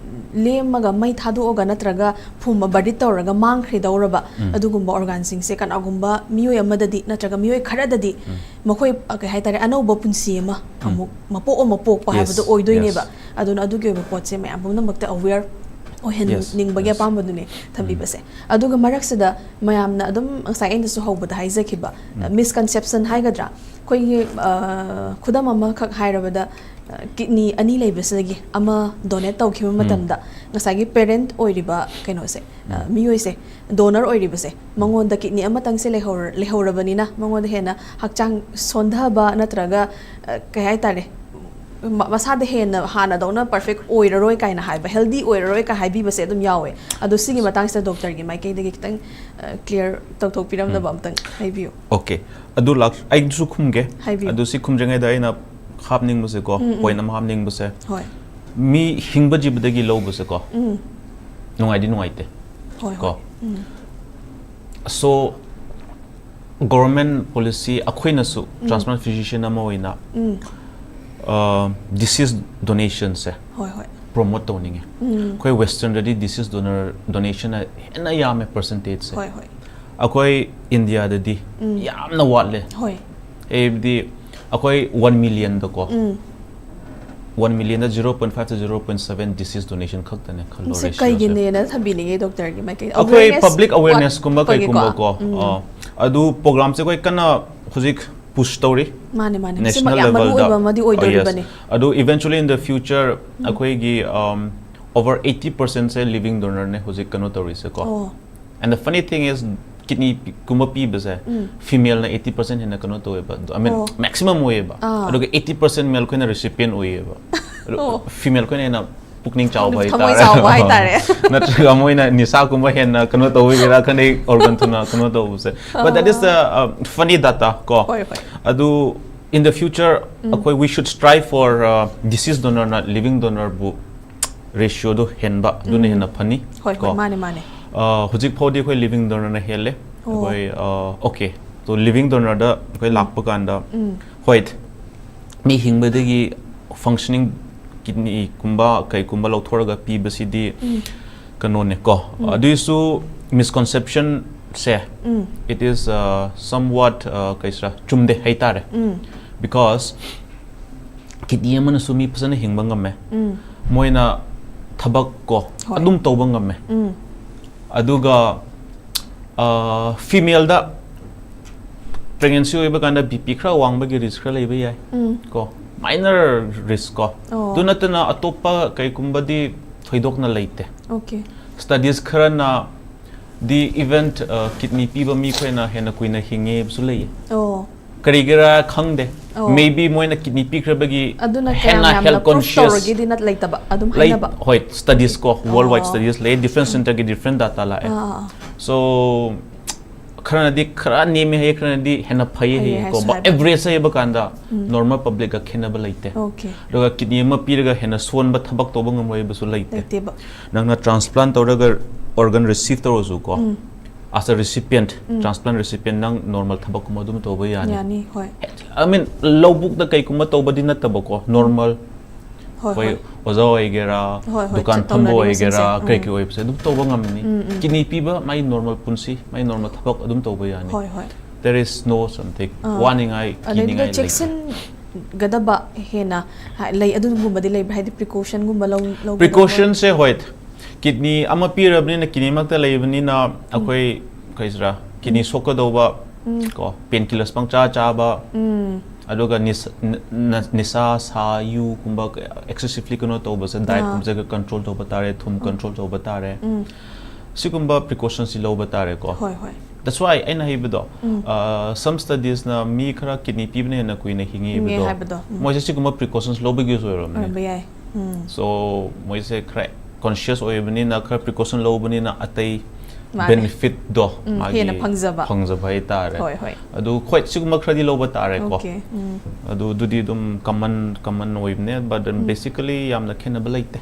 ꯂꯦꯝꯃꯒ ꯃꯩ ꯊꯥꯗꯣꯛꯑꯒ ꯅꯠꯇ꯭ꯔꯒ ꯐꯨꯝ ꯑꯕꯗꯤꯠ ꯇꯧꯔꯒ ꯃꯥꯡꯈ꯭ꯔꯤꯗꯧꯔꯕ ꯎꯝ. ꯑꯗꯨꯒꯨꯝꯕ ꯑꯣꯔꯒꯥꯟꯁꯤꯡꯁꯦ ꯀꯅꯥꯒꯨꯝꯕ ꯃꯤꯑꯣꯏ ꯑꯃꯗꯗꯤ ꯅꯠꯇ꯭ꯔꯒ ꯃꯤꯑꯣꯏ ꯈꯔꯗꯗꯤ ꯎꯝ. ꯃꯈꯣꯏ, ꯑ, ꯀꯩ ꯍꯥꯏꯇꯥꯔꯦ, ꯑꯅꯧꯕ ꯄꯨꯟꯁꯤ ꯑꯃ ꯎꯝ. ꯑꯃꯨꯛ ꯃꯄꯣꯛ ꯑꯃ ꯄꯣꯛꯄ Yes, ꯍꯥꯏꯕꯗꯣ ꯑꯣꯏꯗꯣꯏꯅꯦꯕ. yes. ꯑꯗꯨꯅ ꯑꯗꯨꯒꯤ ꯑꯣꯏꯕ ꯄꯣꯠꯁꯦ ꯃꯌꯥꯝ ꯄꯨꯝꯅꯃꯛꯇ ꯑꯋꯦꯌꯔ ꯑꯣꯏꯍꯟꯅꯤꯡꯕꯒꯤ yes. ꯑꯄꯥꯝꯕꯗꯨꯅꯦ ꯊꯝꯕꯤꯕꯁꯦ. ꯑꯗꯨꯒ ꯃꯔꯛꯁꯤꯗ ꯃꯌꯥꯝꯅ ꯑꯗꯨꯝ ꯉꯁꯥꯏ ꯑꯩꯅꯁꯨ ꯍꯧꯕꯗ ꯍꯥꯏꯖꯈꯤꯕ, ꯎꯝ. ꯃꯤꯁꯀꯟꯁꯦꯞꯁꯟ ꯍꯥꯏꯒꯗ꯭ꯔꯥ, ꯑꯩꯈꯣꯏꯒꯤ, ꯑ, ꯈꯨꯗꯝ ꯑꯃꯈꯛ ꯍꯥꯏꯔꯕꯗ, ꯑ, ꯀꯤꯠꯅꯤ ꯑꯅꯤ ꯂꯩꯕꯁꯤꯗꯒꯤ ꯑꯃ ꯗꯣꯅꯦꯠ ꯇꯧꯈꯤꯕ ꯎꯝ. ꯃꯇꯝꯗ ꯉꯁꯥꯏꯒꯤ ꯄꯦꯔꯦꯟꯠ ꯑꯣꯏꯔꯤꯕ ꯀꯩꯅꯣꯁꯦ, ꯑ, ꯎꯝ. ꯃꯤꯑꯣꯏꯁꯦ, ꯗꯣꯅꯔ ꯑꯣꯏꯔꯤꯕꯁꯦ, ꯃꯉꯣꯟꯗ ꯀꯤꯠꯅꯤ ꯑꯃꯇꯪꯁꯦ ꯂꯩꯍꯧꯔ-, ꯂꯩꯍꯧꯔꯕꯅꯤꯅ ꯃꯉꯣꯟꯗ ꯍꯦꯟꯅ ꯍꯛꯆꯥꯡ ꯁꯣꯟꯊꯕ ꯅꯠꯇ꯭ꯔꯒ, ꯑ, ꯀꯩ ꯍꯥꯏꯇꯥꯔꯦ, ꯃ-, ꯃꯁꯥꯗ ꯍꯦꯟꯅ ꯍꯥꯟꯅꯗꯧꯅ ꯄꯔꯐꯦꯛ ꯑꯣꯏꯔꯔꯣꯏ ꯀꯥꯏꯅ ꯍꯥꯏꯕ, ꯍꯦꯜꯗꯤ ꯑꯣꯏꯔꯔꯣꯏ ꯀꯥꯏ ꯍꯥꯏꯕꯤꯕꯁꯦ ꯑꯗꯨꯝ ꯌꯥꯎꯋꯦ꯫ ꯑꯗꯣ ꯁꯤꯒꯤ ꯃꯇꯥꯡꯁꯤꯗ ꯗꯣꯛꯇꯔꯒꯤ ꯃꯥꯏꯀꯩꯗꯒꯤ ꯈꯤꯇꯪ, ꯑ, ꯀ꯭ꯂꯤꯌꯥꯔ ꯇꯧꯊꯣꯛꯄꯤꯔꯝꯅꯕ ꯎꯝ. ꯑꯝꯇꯪ ꯍꯥꯏꯕꯤꯌꯨ꯫ ꯑꯣꯀꯦ, ꯑꯗꯨ ꯂꯥꯛ-, ꯑꯩꯁꯨ ꯈꯨꯝꯒꯦ. ꯍꯥꯏꯕꯤꯌꯨ. ꯑꯗꯨ ꯁꯤ ꯈꯨꯝꯗ꯭ꯔꯤꯉꯩꯗ ꯑꯩꯅ ꯍꯥꯞꯅꯤꯡꯕꯁꯦꯀꯣ, ꯎꯝ, ꯎꯝ. ꯄꯣꯏꯟꯠ ꯑꯃ ꯍꯥꯞꯅꯤꯡꯕꯁꯦ, ꯍꯣꯏ. ꯃꯤ ꯍꯤꯡꯕ ꯖꯤꯕꯗꯒꯤ ꯂꯧꯕꯁꯦꯀꯣ, ꯎꯝ. ꯅꯨꯡꯉꯥꯏꯗꯤ ꯅꯨꯡꯉꯥꯏꯇꯦ. ꯍꯣꯏ, ꯀꯣ. ꯍꯣꯏ. ꯎꯝ. So, ꯒꯣꯚꯔꯟꯃꯦꯟꯠ ꯄꯣꯂꯤꯁꯤ, ꯑꯩꯈꯣꯏꯅꯁꯨ ꯇ꯭ꯔꯥꯟꯁꯄ꯭ꯂꯥꯟ ꯐꯤꯖꯤꯁꯤꯌꯟ ꯑꯃ ꯑꯣꯏꯅ, ꯎꯝ. ꯑ, ꯗꯤꯁꯤꯁ ꯗꯣꯅꯦꯁꯟꯁꯦ ꯍꯣꯏ, ꯍꯣꯏ. ꯄ꯭ꯔꯣꯃꯣꯠ ꯇꯧꯅꯤꯡꯉꯦ. ꯎꯝ. ꯑꯩꯈꯣꯏ ꯋꯦꯁꯇꯔꯟꯗꯗꯤ ꯗꯤꯁꯤꯁ ꯗꯣꯅꯔ ꯗꯣꯅꯦꯁꯟꯅ ꯍꯦꯟꯅ ꯌꯥꯝꯃꯦ ꯄꯔꯁꯦꯟꯇꯦꯖꯁꯦ. ꯍꯣꯏ, ꯍꯣꯏ. ꯑꯩꯈꯣꯏ ꯏꯟꯗꯤꯌꯥꯗꯗꯤ ꯎꯝ. ꯌꯥꯝꯅ ꯋꯥꯠꯂꯦ. ꯍꯣꯏ. ꯍꯥꯏꯕꯗꯤ ꯑꯩꯈꯣꯏ ꯋꯥꯟ ꯃꯤꯂꯤꯌꯟꯗꯀꯣ, ꯎꯝ. ꯋꯥꯟ ꯃꯤꯂꯤꯌꯟꯗ zero point five to zero point seven ꯗꯤꯁꯤꯁ ꯗꯣꯅꯦꯁꯟ ꯈꯛꯇꯅꯦ ꯈꯜꯂꯣ, ꯁꯤ ratioꯁꯦ. ꯀꯩꯒꯤꯅꯦꯅ ꯊꯝꯕꯤꯅꯤꯡꯉꯤ ꯗꯣꯛꯇꯔꯒꯤ ꯃꯥꯏꯀꯩ? ꯑꯩꯈꯣꯏ Awareness ꯄꯕ꯭ꯂꯤꯛ ꯑꯋꯦꯔꯅꯦꯁꯀꯨꯝꯕ ꯋꯥꯠꯄꯒꯤꯀꯣ? ꯀꯩꯒꯨꯝꯕꯀꯣ, ꯎꯝ. ꯑ, ꯑꯗꯨ ꯄ꯭ꯔꯣꯒ꯭ꯔꯥꯝꯁꯦ ꯑꯩꯈꯣꯏ ꯀꯟꯅ ꯍꯧꯖꯤꯛ ꯄꯨꯁ ꯇꯧꯔꯤ꯫ ꯃꯥꯅꯦ ꯃꯥꯅꯦ, ꯅꯦꯁꯅꯦꯜ ꯁꯤꯃ ꯌꯥꯝ ꯃꯔꯨ ꯂꯦꯚꯦꯜꯗ꯫ ꯑꯣꯏꯕ ꯑꯃꯗꯤ ꯑꯣꯏꯗꯣꯔꯤꯕꯅꯤ꯫ ꯑꯗꯨ eventually in the future ꯑꯩꯈꯣꯏꯒꯤ over eighty percentꯁꯦ living donorꯅꯦ ꯍꯧꯖꯤꯛ ꯀꯩꯅꯣ ꯇꯧꯔꯤꯁꯦꯀꯣ꯫ ꯑꯣ And the funny thing is, kidneyꯒꯨꯝꯕ ꯄꯤꯕꯁꯦ um. femaleꯅ eighty percent ꯍꯦꯟꯅ ꯀꯩꯅꯣ ꯇꯧꯋꯦꯕ, I mean ꯑꯣ. maximum ꯑꯣꯏꯌꯦꯕ꯫ ꯑꯥ. ꯑꯗꯨꯒ eighty percent male ꯑꯩꯈꯣꯏꯅ recipient ꯑꯣꯏꯌꯦꯕ꯫ ꯑꯗꯨ ꯑꯣ. female ꯑꯩꯈꯣꯏꯅ ꯍꯦꯟꯅ ꯄꯨꯛꯅꯤꯡ ꯆꯥꯎꯕ ꯊꯃꯣꯏ ꯍꯥꯏꯇꯥꯔꯦ꯫ ꯆꯥꯎꯕ ꯍꯥꯏꯇꯥꯔꯦ꯫ ꯅꯠꯇ꯭ꯔꯒ ꯃꯣꯏꯅ ꯅꯤꯁꯥꯒꯨꯝꯕ ꯍꯦꯟꯅ ꯀꯩꯅꯣ ꯇꯧꯕꯒꯤꯔꯥ, ꯈꯪꯗꯦ, organ ꯊꯨꯅ ꯀꯩꯅꯣ ꯇꯧꯕꯁꯦ꯫ But that is the funny data ꯀꯣ꯫ ꯍꯣꯏ ꯍꯣꯏ꯫ ꯑꯗꯨ in the future ꯑꯩꯈꯣꯏ we should strive for deceased donorꯅ living donorꯕꯨ ratioꯗꯣ ꯍꯦꯟꯕ, ꯑꯗꯨꯅ ꯍꯦꯟꯅ ꯐꯅꯤ ꯍꯣꯏ ꯀꯣ꯫ ꯍꯣꯏ, ꯃꯥꯅꯦ ꯃꯥꯅꯦ꯫ ꯑ, ꯍꯧꯖꯤꯛ ꯐꯥꯎꯗꯤ ꯑꯩꯈꯣꯏ living donorꯅ ꯍꯦꯜꯂꯦ꯫ ꯑꯣ. ꯑꯩꯈꯣꯏ ꯑ, okay, so living donorꯗ ꯑꯩꯈꯣꯏ ꯂꯥꯛꯄ ꯀꯥꯟꯗ, ꯎꯝ. ꯍꯣꯏ, ꯃꯤ ꯍꯤꯡꯕꯗꯒꯤ functioning kidneyꯒꯨꯝꯕ ꯀꯩꯒꯨꯝꯕ ꯂꯧꯊꯣꯔꯒ ꯄꯤꯕꯁꯤꯗꯤ ꯎꯝ. ꯀꯩꯅꯣꯅꯦꯀꯣ꯫ ꯎꯝ. ꯑꯗꯨꯏꯁꯨ misconceptionꯁꯦ, ꯎꯝ. it is somewhat ꯀꯩꯁꯤꯔꯥ, ꯆꯨꯝꯗꯦ ꯍꯥꯏꯇꯥꯔꯦ꯫ ꯎꯝ. Because kidney ꯑꯃꯅꯁꯨ ꯃꯤ ꯐꯖꯅ ꯍꯤꯡꯕ ꯉꯝꯃꯦ꯫ ꯎꯝ. ꯃꯣꯏꯅ ꯊꯕꯛ ꯀꯣ ꯍꯣꯏ. ꯑꯗꯨꯝ ꯇꯧꯕ ꯉꯝꯃꯦ꯫ ꯎꯝ. ꯑꯗꯨꯒ femaleꯗ pregnancy ꯑꯣꯏꯕ ꯀꯥꯟꯗ BP ꯈꯔ ꯋꯥꯡꯕꯒꯤ risk ꯈꯔ ꯂꯩꯕ ꯌꯥꯏ ꯎꯝ. ꯀꯣ, minor risk ꯀꯣ꯫ ꯑꯣ. ꯑꯗꯨ ꯅꯠꯇꯅ ꯑꯇꯣꯞꯄ ꯀꯩꯒꯨꯝꯕꯗꯤ ꯊꯣꯏꯗꯣꯛꯅ ꯂꯩꯇꯦ꯫ Okay. Studies ꯈꯔꯅ ꯗꯤ even kidney ꯄꯤꯕ ꯃꯤꯈꯣꯏꯅ ꯍꯦꯟꯅ ꯀꯨꯏꯅ ꯍꯤꯡꯉꯦꯕꯁꯨ ꯂꯩꯌꯦ꯫ ꯑꯣ. ꯀꯔꯤꯒꯤꯔꯥ ꯈꯪꯗꯦ꯫ ꯑꯣ. Maybe ꯃꯣꯏꯅ kidney ꯄꯤꯈ꯭ꯔꯕꯒꯤ ꯑꯗꯨꯅ ꯍꯦꯟꯅ ꯀꯌꯥꯝ ꯌꯥꯝꯅ health proof conscious ꯇꯧꯔꯒꯦꯗꯤ ꯅꯠ ꯂꯩꯇꯕ, ꯑꯗꯨꯝ ꯂꯩ꯫ ꯍꯥꯏꯅꯕ꯫ ꯍꯣꯏ, studies ꯀꯣ, worldwide ꯑꯣ. Studies ꯂꯩ, different centerꯒꯤ different data ꯂꯥꯛꯑꯦ꯫ ꯑꯥ. So ꯈꯔꯅꯗꯤ ꯈꯔ ꯅꯦꯝꯃꯦ ꯍꯥꯏꯌꯦ, ꯈꯔꯅꯗꯤ ꯍꯦꯟꯅ ꯐꯩꯌꯦ ꯐꯩꯌꯦ ꯍꯥꯏꯌꯦ ꯀꯣ, ꯍꯥꯏꯁꯨ but ꯍꯥꯏꯕ꯫ Average ꯍꯥꯏꯕ ꯀꯥꯟꯗ ꯎꯝ. Normal publicꯒ ꯈꯦꯠꯅꯕ ꯂꯩꯇꯦ꯫ Okay. ꯑꯗꯨꯒ kidney ꯑꯃ ꯄꯤꯔꯒ ꯍꯦꯟꯅ ꯁꯣꯟꯕ ꯊꯕꯛ ꯇꯧꯕ ꯉꯝꯃꯣꯏ ꯍꯥꯏꯕꯁꯨ ꯂꯩꯇꯦ꯫ ꯂꯩꯇꯦꯕ꯫ ꯅꯪꯅ transplant ꯇꯧꯔꯒ organ receive ꯇꯧꯔꯁꯨ ꯀꯣ, ꯎꯝ. as a recipient, um. Transplant recipient, ꯅꯪ normal ꯊꯕꯛꯀꯨꯝꯕ ꯑꯗꯨꯝ ꯇꯧꯕ ꯌꯥꯅꯤ꯫ ꯌꯥꯅꯤ, ꯍꯣꯏ꯫ I mean, ꯂꯧꯕꯨꯛꯇ ꯀꯩꯒꯨꯝꯕ ꯇꯧꯕꯗꯤ ꯅꯠꯇꯕꯀꯣ, normal ꯍꯣꯏ, ꯑꯩꯈꯣꯏ ꯍꯣꯏ꯫ ꯑꯣꯖꯥ ꯑꯣꯏꯒꯦꯔꯥ, ꯍꯣꯏ, ꯍꯣꯏ, ꯗꯨꯀꯥꯟ ꯆꯠ-, ꯐꯝꯕ ꯇꯧꯅꯔꯤꯕꯁꯤꯡꯁꯦ, ꯑꯣꯏꯒꯦꯔꯥ, ꯀꯩ ꯎꯝ. ꯀꯩ ꯑꯣꯏꯕꯁꯦ ꯑꯗꯨꯝ ꯇꯧꯕ ꯉꯝꯃꯅꯤ꯫ ꯎꯝ, ꯎꯝ. Kidney ꯄꯤꯕ ꯃꯥꯏ normal ꯄꯨꯟꯁꯤ, ꯃꯥꯏ normal ꯊꯕꯛ ꯑꯗꯨꯝ ꯇꯧꯕ ꯌꯥꯅꯤ꯫ ꯍꯣꯏ, ꯍꯣꯏ꯫ There is no something ꯑꯥ. ꯋꯥꯅꯤꯡꯉꯥꯏ, ꯑꯗꯩꯗꯨꯗ ꯀꯤꯅꯤꯡꯉꯥꯏ ꯂꯩꯇꯦ꯫ ꯆꯦꯛꯁꯤꯟꯒꯗꯕ ꯍꯦꯟꯅ ꯍꯥ-, ꯂꯩ, ꯑꯗꯨꯒꯨꯝꯕꯗꯤ ꯂꯩꯕ꯭ꯔꯥ? ꯍꯥꯏꯗꯤ precautionꯒꯨꯝꯕ ꯂꯧ-, ꯂꯧꯒꯗꯕ? Precautionꯁꯦ, ꯍꯣꯏ, kidney ꯑꯃ ꯄꯤꯔꯕꯅꯤꯅ, kidney ꯃꯛꯇ ꯂꯩꯕꯅꯤꯅ, ꯑꯩꯈꯣꯏ ꯀꯩꯁꯤꯔꯥ, kidney ꯁꯣꯛꯀꯗꯧꯕ ꯀꯣ, ꯄꯦꯟ ꯀꯤꯂꯔꯁ ꯄꯪꯆꯥ ꯆꯥꯕ, ꯑꯗꯨꯒ ꯅꯤꯁ- ꯅ- ꯅ- ꯅꯤꯁꯥ, ꯁꯥ, ꯌꯨꯒꯨꯝꯕ excessively ꯀꯩꯅꯣ ꯇꯧꯕꯁꯦ, dietꯀꯨꯝꯕꯁꯦ control ꯇꯧꯕ ꯇꯥꯔꯦ, ꯊꯨꯝ control ꯇꯧꯕ ꯇꯥꯔꯦ, ꯁꯤꯒꯨꯝꯕ precautionꯁꯤ ꯂꯧꯕ ꯇꯥꯔꯦꯀꯣ꯫ ꯍꯣꯏ ꯍꯣꯏ That's why ꯑꯩꯅ ꯍꯥꯏꯕꯗꯣ, some studiesꯅ ꯃꯤ ꯈꯔ ꯀꯤꯗꯅꯤ ꯄꯤꯕꯅ ꯍꯦꯟꯅ ꯀꯨꯏꯅ ꯍꯤꯡꯉꯦ ꯍꯤꯡꯉꯦꯕꯗꯣ, ꯍꯥꯏꯕꯗꯣ, ꯎꯝ. ꯃꯣꯏꯁꯦ ꯁꯤꯒꯨꯝꯕ precautions ꯂꯧꯕꯒꯤꯁꯨ ꯑꯣꯏꯔꯝꯅꯤ꯫ ꯑꯣꯏꯔꯝꯕ ꯌꯥꯏ ꯎꯝ. So ꯃꯣꯏꯁꯦ ꯈꯔ conscious ꯑꯣꯏꯕꯅꯤꯅ, ꯈꯔ precaution ꯂꯧꯕꯅꯤꯅ, ꯑꯇꯩ ꯃꯥꯅꯦ. benefitꯗꯣ ꯎꯝ, ꯃꯥꯒꯤ ꯍꯦꯟꯅ ꯐꯪꯖꯕ. ꯐꯪꯖꯕ ꯍꯥꯏꯇꯥꯔꯦ꯫ ꯍꯣꯏ ꯍꯣꯏ ꯑꯗꯨ ꯍꯣꯏ, ꯁꯤꯒꯨꯝꯕ ꯈꯔꯗꯤ ꯂꯧꯕ ꯇꯥꯔꯦꯀꯣ꯫ Okay ꯎꯝ. ꯑꯗꯨ ꯑꯗꯨꯗꯤ ꯑꯗꯨꯝ common common ꯑꯣꯏꯕꯅꯦ, but basically ꯌꯥꯝꯅ ꯈꯦꯠꯅꯕ ꯂꯩꯇꯦ꯫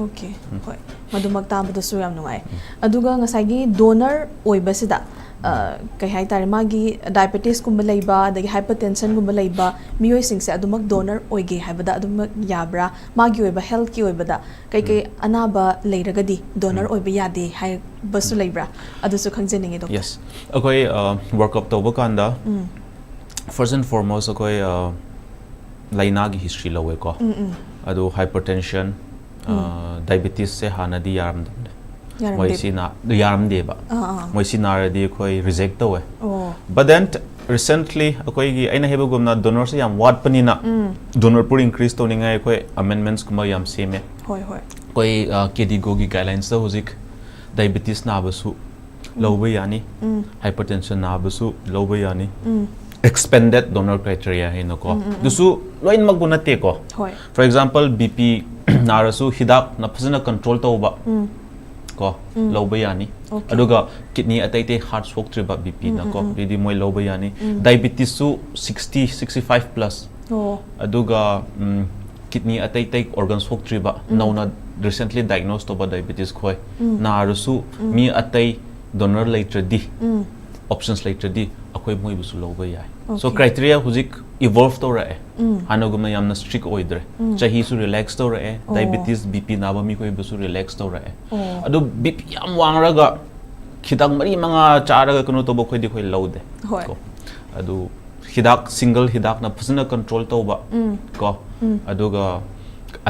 Okay ꯍꯣꯏ, ꯃꯗꯨꯃꯛ ꯇꯥꯕꯗꯁꯨ ꯌꯥꯝ ꯅꯨꯡꯉꯥꯏ꯫ ꯑꯗꯨꯒ ꯉꯁꯥꯏꯒꯤ donor ꯑꯣꯏꯕꯁꯤꯗ ꯑ, ꯀꯩ ꯍꯥꯏꯇꯥꯔꯦ, ꯃꯥꯒꯤ diabetesꯀꯨꯝꯕ ꯂꯩꯕ ꯑꯗꯒꯤ hypertensionꯒꯨꯝꯕ ꯂꯩꯕ ꯃꯤꯑꯣꯏꯁꯤꯡꯁꯦ ꯑꯗꯨꯃꯛ donor ꯑꯣꯏꯒꯦ ꯍꯥꯏꯕꯗ ꯑꯗꯨꯃꯛ ꯌꯥꯕ꯭ꯔꯥ? ꯃꯥꯒꯤ ꯑꯣꯏꯕ healthꯀꯤ ꯑꯣꯏꯕꯗ ꯀꯩꯀꯩ ꯑꯅꯥꯕ ꯂꯩꯔꯒꯗꯤ donor ꯑꯣꯏꯕ ꯌꯥꯗꯦ ꯍꯥꯏꯕꯁꯨ ꯂꯩꯕ꯭ꯔꯥ? ꯑꯗꯨꯁꯨ ꯈꯪꯖꯅꯤꯡꯉꯦ doctor. Yes, ꯑꯩꯈꯣꯏ workup ꯇꯧꯕ ꯀꯥꯟꯗ ꯎꯝ. first and foremost ꯑꯩꯈꯣꯏ ꯑ, ꯂꯥꯏꯅꯥꯒꯤ history ꯂꯧꯋꯦꯀꯣ꯫ ꯎꯝ ꯎꯝ. ꯑꯗꯨ hypertension, diabetesꯁꯦ ꯍꯥꯟꯅꯗꯤ ꯌꯥꯔꯝꯗꯕꯅꯦ꯫ ꯃꯣꯏ ꯌꯥꯔꯝꯗꯦ꯫ ꯁꯤ ꯅꯥ- ꯌꯥꯔꯝꯗꯦꯕ꯫ ꯑꯥ, ꯑꯥ. ꯃꯣꯏ ꯁꯤ ꯅꯥꯔꯗꯤ ꯑꯩꯈꯣꯏ reject ꯇꯧꯋꯦ꯫ ꯑꯣ. But then recently ꯑꯩꯈꯣꯏꯒꯤ, ꯑꯩꯅ ꯍꯥꯏꯕꯒꯨꯝꯅ donorꯁꯦ ꯌꯥꯝ ꯋꯥꯠꯄꯅꯤꯅ, ꯎꯝ. donor pool increase ꯇꯧꯅꯤꯡꯉꯥꯏ ꯑꯩꯈꯣꯏ amendmentsꯀꯨꯝꯕ ꯌꯥꯝ ꯁꯦꯝꯃꯦ꯫ ꯍꯣꯏ ꯍꯣꯏ. ꯑꯩꯈꯣꯏ KDIGOꯒꯤ guidelinesꯇ ꯍꯧꯖꯤꯛ diabetes ꯅꯥꯕꯁꯨ ꯂꯧꯕ ꯌꯥꯅꯤ, ꯎꯝ. hypertension ꯅꯥꯕꯁꯨ ꯂꯧꯕ ꯌꯥꯅꯤ꯫ ꯎꯝ. Expanded donor criteria ꯍꯥꯏꯅꯀꯣ꯫ ꯎꯝ, ꯎꯝ, ꯎꯝ. ꯑꯗꯨꯁꯨ ꯂꯣꯏꯅꯃꯛꯄꯨ ꯅꯠꯇꯦꯀꯣ꯫ ꯍꯣꯏ. For example BP ꯅꯥꯔꯁꯨ ꯍꯤꯗꯥꯛꯅ ꯐꯖꯅ control ꯇꯧꯕ ꯎꯝ. ꯀꯣ ꯎꯝ. ꯂꯧꯕ ꯌꯥꯅꯤ꯫ Okay. ꯑꯗꯨꯒ kidney ꯑꯇꯩ ꯑꯇꯩ heart ꯁꯣꯛꯇ꯭ꯔꯤꯕ BPꯅ ꯎꯝ, ꯀꯣ, ꯎꯝ, ꯎꯝ. ꯑꯗꯨꯗꯤ ꯃꯣꯏ ꯂꯧꯕ ꯌꯥꯅꯤ꯫ ꯎꯝ. Diabetesꯁꯨ sixty, sixty five plus, ꯑꯣ. ꯑꯗꯨꯒ ꯎꯝ, kidney ꯑꯇꯩ ꯑꯇꯩ organ ꯁꯣꯛꯇ꯭ꯔꯤꯕ, ꯎꯝ. ꯅꯧꯅ recently diagnose ꯇꯧꯕ diabetes ꯈꯣꯏ ꯎꯝ. ꯅꯥꯔꯁꯨ ꯎꯝ. ꯃꯤ ꯑꯇꯩ donor ꯂꯩꯇ꯭ꯔꯗꯤ, ꯎꯝ. options ꯂꯩꯇ꯭ꯔꯗꯤ ꯑꯩꯈꯣꯏ ꯃꯣꯏꯕꯨꯁꯨ ꯂꯧꯕ ꯌꯥꯏ꯫ So Okay. criteria ꯍꯧꯖꯤꯛ evolve ꯇꯧꯔꯛꯑꯦ꯫ ꯎꯝ. ꯍꯥꯟꯅꯒꯨꯝꯅ ꯌꯥꯝꯅ strict ꯑꯣꯏꯗ꯭ꯔꯦ꯫ ꯎꯝ. ꯆꯍꯤꯁꯨ relax ꯇꯧꯔꯛꯑꯦ, ꯑꯣ. diabetes BP ꯅꯥꯕ ꯃꯤꯈꯣꯏꯕꯨꯁꯨ relax ꯇꯧꯔꯛꯑꯦ꯫ ꯑꯣ. ꯑꯗꯨ BP ꯌꯥꯝ ꯋꯥꯡꯔꯒ ꯈꯤꯇꯪ ꯃꯔꯤ ꯃꯉꯥ ꯆꯥꯔꯒ ꯀꯩꯅꯣ ꯇꯧꯕ ꯑꯩꯈꯣꯏꯗꯤ ꯑꯩꯈꯣꯏ ꯂꯧꯗꯦ꯫ ꯍꯣꯏ. ꯀꯣ꯫ ꯑꯗꯨ ꯍꯤꯗꯥꯛ single ꯍꯤꯗꯥꯛꯅ ꯐꯖꯅ control ꯇꯧꯕ ꯎꯝ. ꯀꯣ, ꯎꯝ. ꯑꯗꯨꯒ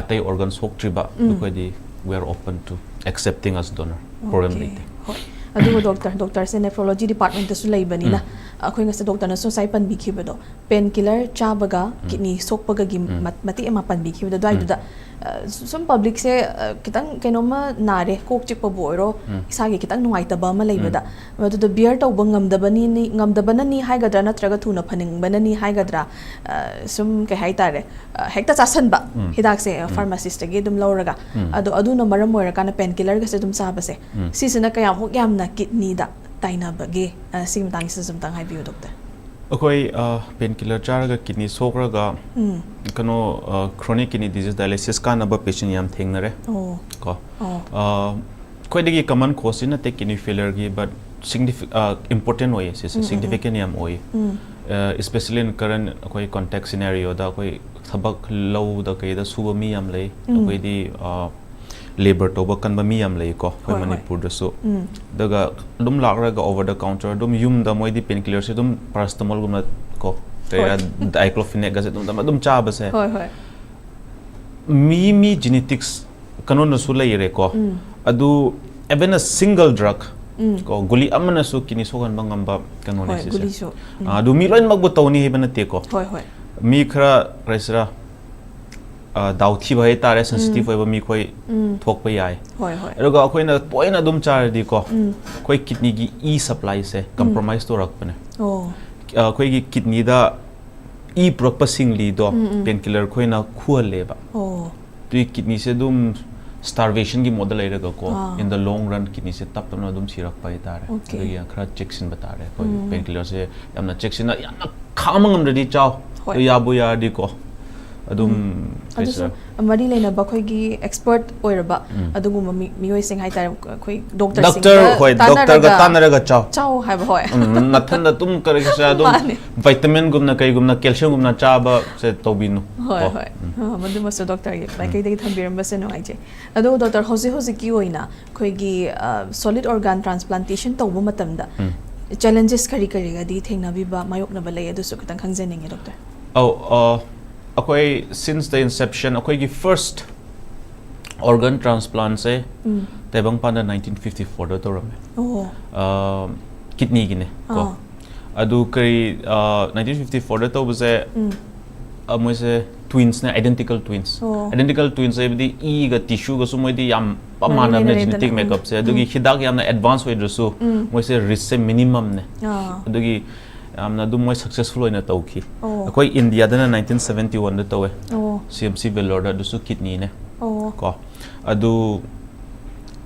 ꯑꯇꯩ organ ꯁꯣꯛꯇ꯭ꯔꯤꯕ ꯎꯝ. ꯑꯩꯈꯣꯏꯗꯤ we are open to accepting as donor, problem Okay. ꯂꯩꯇꯦ꯫ ꯍꯣꯏ. ꯑꯗꯨꯒ doctor, doctorꯁꯦ nephrology departmentꯇꯁꯨ ꯂꯩꯕꯅꯤꯅ, ꯎꯝ. ꯑꯩꯈꯣꯏ ꯉꯁꯥꯏ ꯗꯣꯛꯇꯔꯅꯁꯨ ꯉꯁꯥꯏ ꯄꯟꯕꯤꯈꯤꯕꯗꯣ, ꯄꯦꯟ ꯀꯤꯂꯔ ꯆꯥꯕꯒ ꯀꯤꯗꯅꯤ ꯁꯣꯛꯄꯒꯒꯤ ꯃꯠ- ꯃꯇꯦꯛ ꯑꯃ ꯄꯟꯕꯤꯈꯤꯕꯗꯣ, ꯑꯗꯨꯋꯥꯏꯗꯨꯗ ꯑ, ꯁꯨꯝ ꯄꯕ꯭ꯂꯤꯛꯁꯦ, ꯑ, ꯈꯤꯇꯪ ꯀꯩꯅꯣꯝꯃ ꯅꯥꯔꯦ, ꯀꯣꯛ ꯆꯤꯛꯄꯕꯨ ꯑꯣꯏꯔꯣ, ꯏꯁꯥꯒꯤ ꯈꯤꯇꯪ ꯅꯨꯡꯉꯥꯏꯇꯕ ꯑꯃ ꯂꯩꯕꯗ, ꯃꯗꯨꯗ ꯕꯤꯌꯔ ꯇꯧꯕ ꯉꯝꯗꯕꯅꯤ, ꯉꯝꯗꯕꯅꯅꯤ ꯍꯥꯏꯒꯗ꯭ꯔꯥ, ꯅꯠꯇ꯭ꯔꯒ ꯊꯨꯅ ꯐꯅꯤꯡꯕꯅꯅꯤ ꯍꯥꯏꯒꯗ꯭ꯔꯥ, ꯑ, ꯁꯨꯝ ꯀꯩ ꯍꯥꯏꯇꯥꯔꯦ, ꯑ, ꯍꯦꯛꯇ ꯆꯥꯁꯟꯕ ꯍꯤꯗꯥꯛꯁꯦ, ꯐꯥꯔꯃꯥꯁꯤꯁꯇꯒꯤ ꯑꯗꯨꯝ ꯂꯧꯔꯒ, ꯑꯗꯣ ꯑꯗꯨꯅ ꯃꯔꯝ ꯑꯣꯏꯔꯀꯥꯟꯗ ꯄꯦꯟ ꯀꯤꯂꯔꯒꯁꯦ ꯑꯗꯨꯝ ꯆꯥꯕꯁꯦ, ꯁꯤꯁꯤꯅ ꯀꯌꯥꯃꯨꯛ ꯌꯥꯝꯅ ꯀꯤꯗꯅꯤꯗ ꯇꯥꯏꯅꯕꯒꯦ? ꯑ, ꯁꯤꯒꯤ ꯃꯇꯥꯡꯁꯤꯗꯁꯨ ꯑꯝꯇꯪ ꯍꯥꯏꯕꯤꯌꯨ, ꯗꯣꯛꯇꯔ꯫ ꯑꯩꯈꯣꯏ ꯄꯦꯟ ꯀꯤꯂꯔ ꯆꯥꯔꯒ ꯀꯤꯗꯅꯤ ꯁꯣꯛꯂꯒ ꯀꯩꯅꯣ, ꯀ꯭ꯔꯣꯅꯤꯛ ꯀꯤꯗꯅꯤ ꯗꯤꯖꯤꯁ, ꯗꯥꯏꯂꯥꯏꯁꯤꯁ ꯀꯥꯟꯅꯕ ꯄꯦꯁꯦꯟ ꯌꯥꯝ ꯊꯦꯡꯅꯔꯦ꯫ ꯑꯣ꯫ ꯀꯣ ꯑꯣ꯫ ꯑ, ꯈ꯭ꯋꯥꯏꯗꯒꯤ ꯀꯃꯟ ꯀꯣꯁꯁꯤ ꯅꯠꯇꯦ ꯀꯤꯗꯅꯤ ꯐꯦꯂꯔꯒꯤ, ꯕꯠ ꯁꯤꯒꯅꯤꯐꯤ ꯏꯝꯄꯣꯔꯇꯦꯟ ꯑꯣꯏꯌꯦ ꯁꯤꯁꯦ, ꯁꯤꯒꯅꯤꯐꯤꯀꯦꯟ ꯌꯥꯝ ꯑꯣꯏꯌꯦ꯫ Especially in current ꯑꯩꯈꯣꯏ ꯀꯣꯟꯇꯦꯛꯁ ꯁꯤꯅꯦꯔꯤꯌꯣꯗ ꯑꯩꯈꯣꯏ ꯊꯕꯛ ꯂꯧꯗ ꯀꯩꯗ ꯁꯨꯕ ꯃꯤ ꯌꯥꯝ ꯂꯩ꯫ ꯑꯩꯈꯣꯏꯗꯤ ꯂꯦꯕꯔ ꯇꯧꯕ ꯀꯟꯕ ꯃꯤ ꯌꯥꯝ ꯂꯩꯀꯣ ꯑꯩꯈꯣꯏ ꯍꯣꯏ, ꯍꯣꯏ꯫ ꯃꯅꯤꯄꯨꯔꯗꯁꯨ꯫ ꯑꯗꯨꯒ ꯑꯗꯨꯝ ꯂꯥꯛꯂꯒ ꯑꯣꯚꯔ ꯗ ꯀꯥꯎꯟꯇꯔ ꯑꯗꯨꯝ ꯌꯨꯝꯗ ꯃꯣꯏꯗꯤ ꯄꯦꯟ ꯀꯤꯂꯔꯁꯦ ꯑꯗꯨꯝ ꯄꯦꯔꯥꯁꯤꯇꯥꯃꯣꯜꯒꯨꯝꯕ ꯀꯣ, ꯀꯩꯔꯥ, ꯗꯥꯏꯀ꯭ꯂꯣꯐꯤꯅꯦꯛꯀꯁꯦ ꯑꯗꯨꯝ ꯑꯗꯨꯝ ꯆꯥꯕꯁꯦ꯫ ꯍꯣꯏ, ꯍꯣꯏ꯫ ꯃꯤ ꯃꯤ ꯖꯤꯅꯦꯇꯤꯛꯁ ꯀꯩꯅꯣꯅꯁꯨ ꯂꯩꯔꯦꯀꯣ꯫ ꯑꯗꯨ even a single drug ꯀꯣ, ꯒꯨꯂꯤ ꯑꯃꯅꯁꯨ ꯀꯤꯗꯅꯤ ꯁꯣꯛꯍꯟꯕ ꯉꯝꯕ ꯀꯩꯅꯣꯅꯦ ꯍꯣꯏ, ꯁꯤꯁꯦ꯫ ꯒꯨꯂꯤꯁꯨ꯫ ꯎꯝ꯫ ꯑ, ꯑꯗꯨ ꯃꯤ ꯂꯣꯏꯅꯃꯛꯄꯨ ꯇꯧꯅꯤ ꯍꯥꯏꯕ ꯅꯠꯇꯦꯀꯣ꯫ ꯍꯣꯏ, ꯍꯣꯏ꯫ ꯃꯤ ꯈꯔ ꯀꯔꯤꯁꯤꯔꯥ, ꯑ, ꯗꯥꯎ ꯊꯤꯕ ꯍꯥꯏꯇꯥꯔꯦ, ꯁꯦꯟꯁꯤꯇꯤꯚ ꯑꯣꯏꯕ ꯃꯤꯈꯣꯏ ꯊꯣꯛꯄ ꯌꯥꯏ꯫ ꯍꯣꯏ, ꯍꯣꯏ꯫ ꯑꯗꯨꯒ ꯑꯩꯈꯣꯏꯅ ꯇꯣꯏꯅ ꯑꯗꯨꯝ ꯆꯥꯔꯗꯤꯀꯣ, ꯑꯩꯈꯣꯏ ꯀꯤꯗꯅꯤꯒꯤ ꯏ ꯁꯄ꯭ꯂꯥꯏꯁꯦ ꯀꯝꯄ꯭ꯔꯣꯃꯥꯏꯁ ꯇꯧꯔꯛꯄꯅꯦ꯫ ꯑꯣ꯫ ꯑ, ꯑꯩꯈꯣꯏꯒꯤ ꯀꯤꯗꯅꯤꯗ ꯏ ꯄꯨꯔꯛꯄ ꯁꯤꯡꯂꯤꯗꯣ ꯄꯦꯟ ꯀꯤꯂꯔ ꯈꯣꯏꯅ ꯈꯨꯍꯜꯂꯦꯕ꯫ ꯑꯣ꯫ ꯑꯗꯨꯒꯤ ꯀꯤꯗꯅꯤꯁꯦ ꯑꯗꯨꯝ ꯁ꯭ꯇꯥꯔꯚꯦꯁꯟꯒꯤ ꯃꯣꯗ ꯂꯩꯔꯒꯀꯣ, ah. In the long run ꯀꯤꯗꯅꯤꯁꯦ ꯇꯞ ꯇꯞꯅ ꯑꯗꯨꯝ ꯁꯤꯔꯛꯄ ꯍꯥꯏꯇꯥꯔꯦ꯫ Okay. ꯑꯗꯨꯒꯤ ꯈꯔ ꯆꯦꯛꯁꯤꯟꯕ ꯇꯥꯔꯦ꯫ ꯑꯩꯈꯣꯏ ꯄꯦꯟ ꯀꯤꯂꯔꯁꯦ ꯌꯥꯝꯅ ꯆꯦꯛꯁꯤꯟꯅ, ꯌꯥꯝꯅ ꯈꯥꯡꯕ ꯉꯝꯗ꯭ꯔꯗꯤ ꯆꯥꯎ꯫ ꯍꯣꯏ꯫ ꯑꯗꯨ ꯌꯥꯕꯨ ꯌꯥꯔꯗꯤꯀꯣ꯫ ꯑꯗꯨꯝ ꯑꯗꯨꯁꯨ ꯀꯩꯁꯨ ꯃꯔꯤ ꯂꯩꯅꯕ ꯑꯩꯈꯣꯏꯒꯤ ꯑꯦꯛꯁꯄꯔꯠ ꯑꯣꯏꯔꯕ ꯑꯗꯨꯒꯨꯝꯕ ꯃꯤ- ꯃꯤꯑꯣꯏꯁꯤꯡ ꯍꯥꯏꯇꯥꯔꯦ, ꯑꯩꯈꯣꯏ ꯗꯥꯛꯇꯔ, ꯗꯣꯛꯇꯔꯁꯤꯡꯒ ꯍꯣꯏ, ꯗꯥꯛꯇꯔꯒ ꯇꯥꯟꯅꯔꯒ ꯇꯥꯟꯅꯔꯒ ꯆꯥꯎ꯫ ꯆꯥꯎ ꯍꯥꯏꯕ, ꯍꯣꯏ꯫ ꯎꯝ, ꯅꯥꯊꯟꯗ ꯑꯗꯨꯝ ꯀꯔꯤꯁꯨ ꯑꯗꯨꯝ ꯃꯥꯅꯦ꯫ ꯚꯥꯏꯇꯥꯃꯤꯟꯒꯨꯝꯅ ꯀꯩꯒꯨꯝꯅ ꯀꯦꯜꯁꯤꯌꯝꯒꯨꯝꯅ ꯆꯥꯕꯁꯦ ꯇꯧꯕꯤꯅꯨ ꯍꯣꯏ, ꯀꯣ꯫ ꯍꯣꯏ꯫ ꯑ, ꯃꯗꯨꯃꯁꯨ ꯗꯣꯛꯇꯔꯒꯤ ꯃꯥꯏꯀꯩꯗꯒꯤ ꯊꯝꯕꯤꯔꯝꯕꯁꯦ ꯅꯨꯡꯉꯥꯏꯖꯩ꯫ ꯑꯗꯣ ꯗꯣꯛꯇꯔ, ꯍꯧꯖꯤꯛ ꯍꯧꯖꯤꯛꯀꯤ ꯑꯣꯏꯅ ꯑꯩꯈꯣꯏꯒꯤ, ꯑ, ꯁꯣꯂꯤꯠ ꯑꯣꯔꯒꯥꯟ ꯇ꯭ꯔꯥꯟꯁꯄ꯭ꯂꯥꯟꯇꯦꯁꯟ ꯇꯧꯕ ꯃꯇꯝꯗ ꯎꯝ꯫ ꯆꯦꯂꯦꯟꯖꯦꯁ ꯀꯔꯤ ꯀꯔꯤꯒꯗꯤ ꯊꯦꯡꯅꯕꯤꯕ, ꯃꯥꯌꯣꯛꯅꯕ ꯂꯩ, ꯑꯗꯨꯁꯨ ꯈꯤꯇꯪ ꯈꯪꯖꯅꯤꯡꯉꯦ, ꯗꯣꯛꯇꯔ꯫ ꯑꯧ, ꯑ, ꯑꯩꯈꯣꯏ since the inception, ꯑꯩꯈꯣꯏꯒꯤ first organ transplantꯁꯦ ꯎꯝ꯫ ꯇꯥꯏꯕꯪꯄꯥꯟꯗ nineteen fifty fourꯗ ꯇꯧꯔꯝꯃꯦ꯫ ꯑꯣ꯫ ꯑ, ꯀꯤꯗꯅꯤꯒꯤꯅꯦ ꯀꯣ꯫ ꯑꯥ꯫ ꯑꯗꯨ ꯀꯔꯤ, nineteen fifty fourꯗ ꯇꯧꯕꯁꯦ, ꯎꯝ ꯑ, ꯃꯣꯏꯁꯦ twinsꯅꯦ, identical twins. ꯑꯣ. Identical twins ꯍꯥꯏꯕꯗꯤ ꯏꯒ tissueꯒꯁꯨ ꯃꯣꯏꯗꯤ ꯌꯥꯝ ꯄꯥꯛ ꯃꯔꯤ ꯃꯥꯟꯅꯕꯅꯦ ꯂꯩꯅꯗꯦꯗꯅ꯫ genetic ꯎꯝ. makeupꯁꯦ꯫ ꯑꯗꯨꯒꯤ ꯎꯝ. ꯍꯤꯗꯥꯛ ꯌꯥꯝꯅ advance ꯑꯣꯏꯗ꯭ꯔꯁꯨ ꯎꯝ. ꯃꯣꯏꯁꯦ riskꯁꯦ minimumꯅꯦ꯫ ꯑꯥ. ꯑꯗꯨꯒꯤ ꯌꯥꯝꯅ ꯑꯗꯨꯝ ꯃꯣꯏ successful ꯑꯣꯏꯅ ꯇꯧꯈꯤ꯫ ꯑꯣ. ꯑꯩꯈꯣꯏ ꯏꯟꯗꯤꯌꯥꯗꯅ nineteen seventy oneꯗ ꯇꯧꯋꯦ, ꯑꯣ. C M C Vellore-ꯗ, ꯑꯗꯨꯁꯨ kidneyꯅꯦ꯫ ꯑꯣ. ꯀꯣ ꯑꯗꯨ,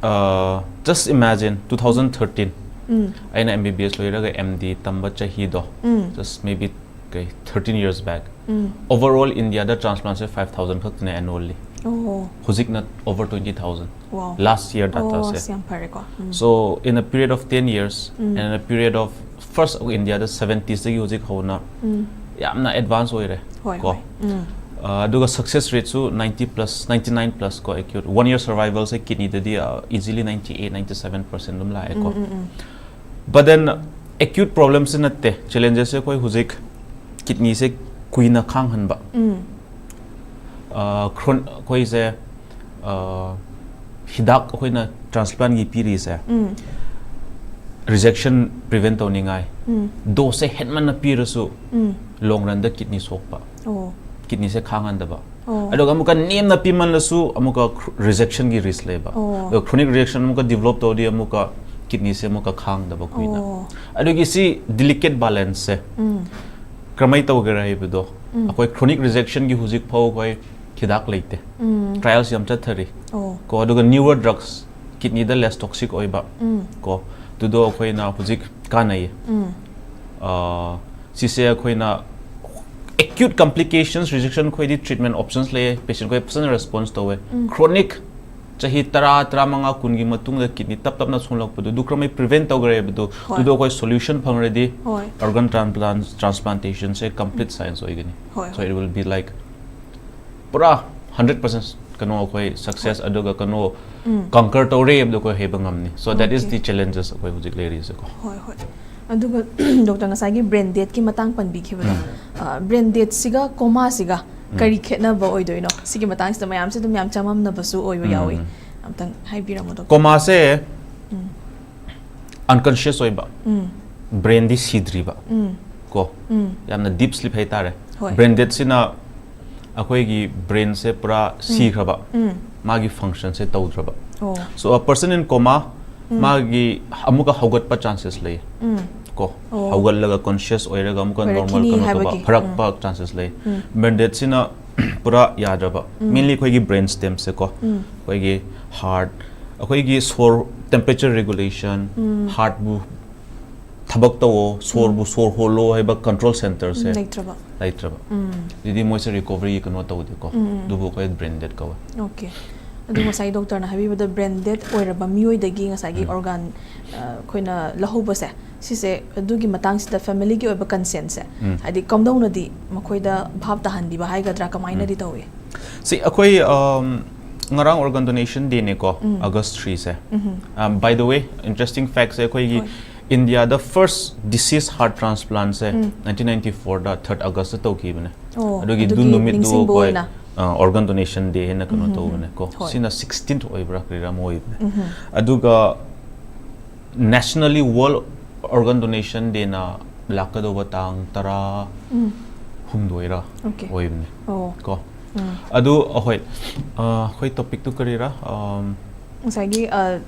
ꯑ, just imagine, two thousand thirteen, ꯎꯝ. ꯑꯩꯅ M B B S ꯂꯣꯏꯔꯒ M D ꯇꯝꯕ ꯆꯍꯤꯗꯣ, ꯎꯝ. just maybe ꯀꯩ thirteen years back, ꯎꯝ. overall Indiaꯗ transplantꯁꯦ five thousand ꯈꯛꯇꯅꯦ annually. ꯑꯣ. ꯍꯧꯖꯤꯛꯅ over twenty thousand, Wow. last year ꯑꯣ, dataꯁꯦ꯫ ꯑꯁ, ꯌꯥꯝ ꯐꯔꯦꯀꯣ꯫ ꯎꯝ. So in a period of ten years um. and in a period of first ꯑꯩꯈꯣꯏ ꯏꯟꯗꯤꯌꯥꯗ seventiesꯇꯒꯤ ꯍꯧꯖꯤꯛ ꯍꯧꯅ ꯎꯝ. ꯌꯥꯝꯅ advance ꯑꯣꯏꯔꯦ꯫ ꯍꯣꯏ, ꯀꯣ ꯍꯣꯏ꯫ ꯎꯝ. ꯑ, ꯑꯗꯨꯒ success rateꯁꯨ ninety plus, ninety nine plus ꯀꯣ, acute one year survivalꯁꯦ kidneyꯗꯗꯤ, ꯑ, easily ninety eight, ninety seven percent ꯑꯗꯨꯝ ꯂꯥꯛꯑꯦꯀꯣ꯫ ꯎꯝ, ꯎꯝ, ꯎꯝ. But then acute problemꯁꯦ ꯅꯠꯇꯦ, challengesꯁꯦ ꯑꯩꯈꯣꯏ ꯍꯧꯖꯤꯛ kidneyꯁꯦ ꯀꯨꯏꯅ ꯈꯥꯡꯍꯟꯕ꯫ ꯎꯝ. ꯑ, chron-, ꯑꯩꯈꯣꯏꯁꯦ, ꯑ, ꯍꯤꯗꯥꯛ ꯑꯩꯈꯣꯏꯅ transplantꯀꯤ ꯄꯤꯔꯤꯁꯦ ꯎꯝ. rejection prevent ꯇꯧꯅꯤꯡꯉꯥꯏ꯫ ꯎꯝ. Doseꯁꯦ ꯍꯦꯟꯃꯟꯅ ꯄꯤꯔꯁꯨ ꯎꯝ. long runꯗ kidney ꯁꯣꯛꯄ, ꯑꯣ. kidneyꯁꯦ ꯈꯥꯡꯍꯟꯗꯕ꯫ ꯑꯣ. ꯑꯗꯨꯒ ꯑꯃꯨꯛꯀ ꯅꯦꯝꯅ ꯄꯤꯃꯜꯂꯁꯨ ꯑꯃꯨꯛꯀ chr-, rejectionꯒꯤ risk ꯂꯩꯕ꯫ ꯑꯣ. ꯑꯗꯨꯒ chronic rejection ꯑꯃꯨꯛꯀ develop ꯇꯧꯔꯗꯤ ꯑꯃꯨꯛꯀ kidneyꯁꯦ ꯑꯃꯨꯛꯀ ꯈꯥꯡꯗꯕ ꯀꯨꯏꯅ꯫ ꯑꯣ. ꯑꯗꯨꯒꯤ ꯁꯤ delicate balanceꯁꯦ ꯎꯝ. ꯀꯔꯝꯍꯥꯏꯅ ꯇꯧꯒꯦꯔꯥ ꯍꯥꯏꯕꯗꯣ, ꯎꯝ. ꯑꯩꯈꯣꯏ chronic rejectionꯒꯤ ꯍꯧꯖꯤꯛ ꯐꯥꯎ ꯑꯩꯈꯣꯏ ꯍꯤꯗꯥꯛ ꯂꯩꯇꯦ꯫ ꯎꯝ. Trials ꯌꯥꯝ ꯆꯠꯊꯔꯤ꯫ ꯑꯣ. ꯀꯣ, ꯑꯗꯨꯒ newer drugs, kidneyꯗ less toxic ꯑꯣꯏꯕ꯫ ꯎꯝ. ꯀꯣ, ꯑꯗꯨꯗꯣ ꯑꯩꯈꯣꯏꯅ ꯍꯧꯖꯤꯛ ꯀꯥꯟꯅꯩꯌꯦ꯫ ꯎꯝ. ꯑ, ꯁꯤꯁꯦ ꯑꯩꯈꯣꯏꯅ acute complications, rejection ꯈꯣꯏꯗꯤ treatment options ꯂꯩꯌꯦ, patient ꯈꯣꯏ ꯐꯖꯅ response ꯇꯧꯋꯦ꯫ ꯎꯝ. Chronic ꯆꯍꯤ ꯇꯔꯥ, ꯇꯔꯥꯃꯉꯥ, ꯀꯨꯟꯒꯤ ꯃꯇꯨꯡꯗ kidney ꯇꯞ ꯇꯞꯅ ꯁꯣꯛꯂꯛꯄꯗꯣ, ꯑꯗꯨ ꯀꯔꯝꯍꯥꯏꯅ prevent ꯇꯧꯒꯦꯔꯥ ꯍꯥꯏꯕꯗꯣ, ꯍꯣꯏ. ꯑꯗꯨꯗꯣ ꯑꯩꯈꯣꯏ solution ꯐꯪꯔꯗꯤ ꯍꯣꯏ. organ transplant, transplantationꯁꯦ complete science ꯑꯣꯏꯒꯅꯤ꯫ ꯍꯣꯏ, So ꯍꯣꯏ. It will be like ꯄꯨꯔꯥ hundred percent ꯀꯩꯅꯣ ꯑꯩꯈꯣꯏ success ꯑꯗꯨꯒ ꯀꯩꯅꯣ ꯎꯝ. conquer ꯇꯧꯔꯦ ꯍꯥꯏꯕꯗꯣ ꯑꯩꯈꯣꯏ ꯍꯩꯕ ꯉꯝꯅꯤ꯫ So that is Okay. the challenges ꯑꯩꯈꯣꯏ ꯍꯧꯖꯤꯛ ꯂꯩꯔꯤꯁꯦꯀꯣ꯫ ꯍꯣꯏ, ꯍꯣꯏ꯫ ꯑꯗꯨꯒ doctor, ꯉꯁꯥꯏꯒꯤ brain deadꯀꯤ ꯃꯇꯥꯡ ꯄꯟꯕꯤꯈꯤꯕꯗꯣ, ꯑ, brain deadꯁꯤꯒ comaꯁꯤꯒ ꯀꯔꯤ ꯈꯦꯠꯅꯕ ꯑꯣꯏꯗꯣꯏꯅꯣ? ꯁꯤꯒꯤ ꯃꯇꯥꯡꯁꯤꯗ ꯃꯌꯥꯝꯁꯦ ꯑꯗꯨꯝ ꯌꯥꯝ ꯆꯃꯝꯅꯕꯁꯨ ꯑꯣꯏꯕ ꯌꯥꯎꯏ꯫ ꯎꯝ. ꯑꯝꯇꯪ ꯍꯥꯏꯕꯤꯔꯝꯃꯣ, doctor꯫ Comaꯁꯦ ꯎꯝ. unconscious ꯑꯣꯏꯕ꯫ ꯎꯝ. brainꯗꯤ ꯁꯤꯗ꯭ꯔꯤꯕ, ꯎꯝ ꯀꯣ ꯎꯝ ꯌꯥꯝꯅ deep sleep ꯍꯥꯏꯇꯥꯔꯦ. ꯍꯣꯏ. Brain deadꯁꯤꯅ ꯑꯩꯈꯣꯏꯒꯤ brainꯁꯦ ꯄꯨꯔꯥ ꯁꯤꯈ꯭ꯔꯕ, ꯎꯝ ꯃꯥꯒꯤ functionꯁꯦ ꯇꯧꯗ꯭ꯔꯕ. ꯑꯣ So a person in coma, ꯎꯝ ꯃꯥꯒꯤ ꯑꯃꯨꯛꯀ ꯍꯧꯒꯠꯄ chances ꯂꯩ, ꯎꯝ ꯀꯣ ꯑꯣ. ꯍꯧꯒꯠꯂꯒ conscious ꯑꯣꯏꯔꯒ ꯑꯃꯨꯛꯀ normal ꯑꯣꯏꯔꯛꯈꯤꯅꯤ ꯀꯩꯅꯣ ꯇꯧꯕ, ꯍꯥꯏꯕꯒꯤ. ꯐꯔꯛꯄ chances ꯂꯩ. ꯎꯝ Brain deadꯁꯤꯅ ꯄꯨꯔꯥ ꯌꯥꯗ꯭ꯔꯕ. ꯎꯝ. Mainly ꯑꯩꯈꯣꯏꯒꯤ brain stemꯁꯦ ꯀꯣ, ꯎꯝ ꯑꯩꯈꯣꯏꯒꯤ heart, ꯑꯩꯈꯣꯏꯒꯤ ꯁꯣꯔ temperature regulation, ꯎꯝ. heartꯕꯨ ꯊꯕꯛ ꯇꯧꯋꯣ, ꯁꯣꯔꯕꯨ ꯁꯣꯔ ꯍꯣꯜꯂꯣ ꯍꯥꯏꯕ control centreꯁꯦ ꯂꯩꯇ꯭ꯔꯕ. ꯂꯩꯇ꯭ꯔꯕ. ꯎꯝ ꯑꯗꯨꯗꯤ ꯃꯣꯏꯁꯦ recovery ꯀꯩꯅꯣ ꯇꯧꯗꯦꯀꯣ. ꯎꯝ, ꯎꯝ. ꯑꯗꯨꯕꯨ ꯑꯩꯈꯣꯏ brain dead ꯀꯧꯋꯦ. ꯑꯣꯀꯦ. ꯑꯗꯨ ꯉꯁꯥꯏ ꯗꯣꯛꯇꯔꯅ ꯍꯥꯏꯕꯤꯕꯗ brain dead ꯑꯣꯏꯔꯕ ꯃꯤꯑꯣꯏꯗꯒꯤ ꯉꯁꯥꯏꯒꯤ ꯎꯝ. organ ꯑ, ꯑꯩꯈꯣꯏꯅ ꯂꯧꯍꯧꯕꯁꯦ, ꯁꯤꯁꯦ ꯑꯗꯨꯒꯤ ꯃꯇꯥꯡꯁꯤꯗ familyꯒꯤ ꯑꯣꯏꯕ consentꯁꯦ, ꯎꯝ. ꯍꯥꯏꯗꯤ ꯀꯝꯗꯧꯅꯗꯤ ꯃꯈꯣꯏꯗ ꯚꯥꯞ ꯇꯥꯍꯟꯕꯤꯕ ꯍꯥꯏꯒꯗ꯭ꯔꯥ, ꯀꯃꯥꯏꯅꯗꯤ ꯇꯧꯏ? See, ꯑꯩꯈꯣꯏ um, ꯉꯔꯥꯡ organ donation dayꯅꯦꯀꯣ, um. August threeꯁꯦ. Um Um, by the way, interesting factꯁꯦ, ꯑꯩꯈꯣꯏꯒꯤ ꯍꯣꯏ. Indiaꯗ first deceased heart transplantꯁꯦ ꯎꯝ. nineteen ninety fourꯗ third Augustꯇ ꯇꯧꯈꯤꯕꯅꯦ. ꯑꯣ, ꯑꯗꯨꯒꯤ ꯑꯗꯨ ꯑꯗꯨꯒꯤ ꯅꯨꯃꯤꯠꯇꯨ ꯅꯤꯡꯁꯤꯡꯕ ꯑꯩꯈꯣꯏ ꯑꯣꯏꯅ. ꯑ, organ donation day ꯍꯥꯏꯅ ꯀꯩꯅꯣ ꯎꯝ, ꯎꯝ, ꯇꯧꯕꯅꯦ ꯀꯣ. ꯍꯣꯏ. ꯁꯤꯅ sixteenth ꯑꯣꯏꯕ꯭ꯔꯥ ꯀꯔꯤꯔꯥ ꯑꯃ ꯑꯣꯏꯕꯅꯦ. ꯎꯝ ꯑꯗꯨꯒ nationally world organ donation dayꯅ ꯂꯥꯛꯀꯗꯧꯕ ꯇꯥꯡ ꯇꯔꯥ ꯎꯝ. ꯍꯨꯝꯗꯣꯏꯔꯥ Okay. ꯑꯣꯏꯕꯅꯦ ꯑꯣ. ꯀꯣ. ꯎꯝ. ꯑꯗꯨ ꯑꯍꯣꯏ, ꯑ, ꯑꯩꯈꯣꯏ topicꯇꯨ ꯀꯔꯤꯔꯥ? Um, ꯉꯁꯥꯏꯒꯤ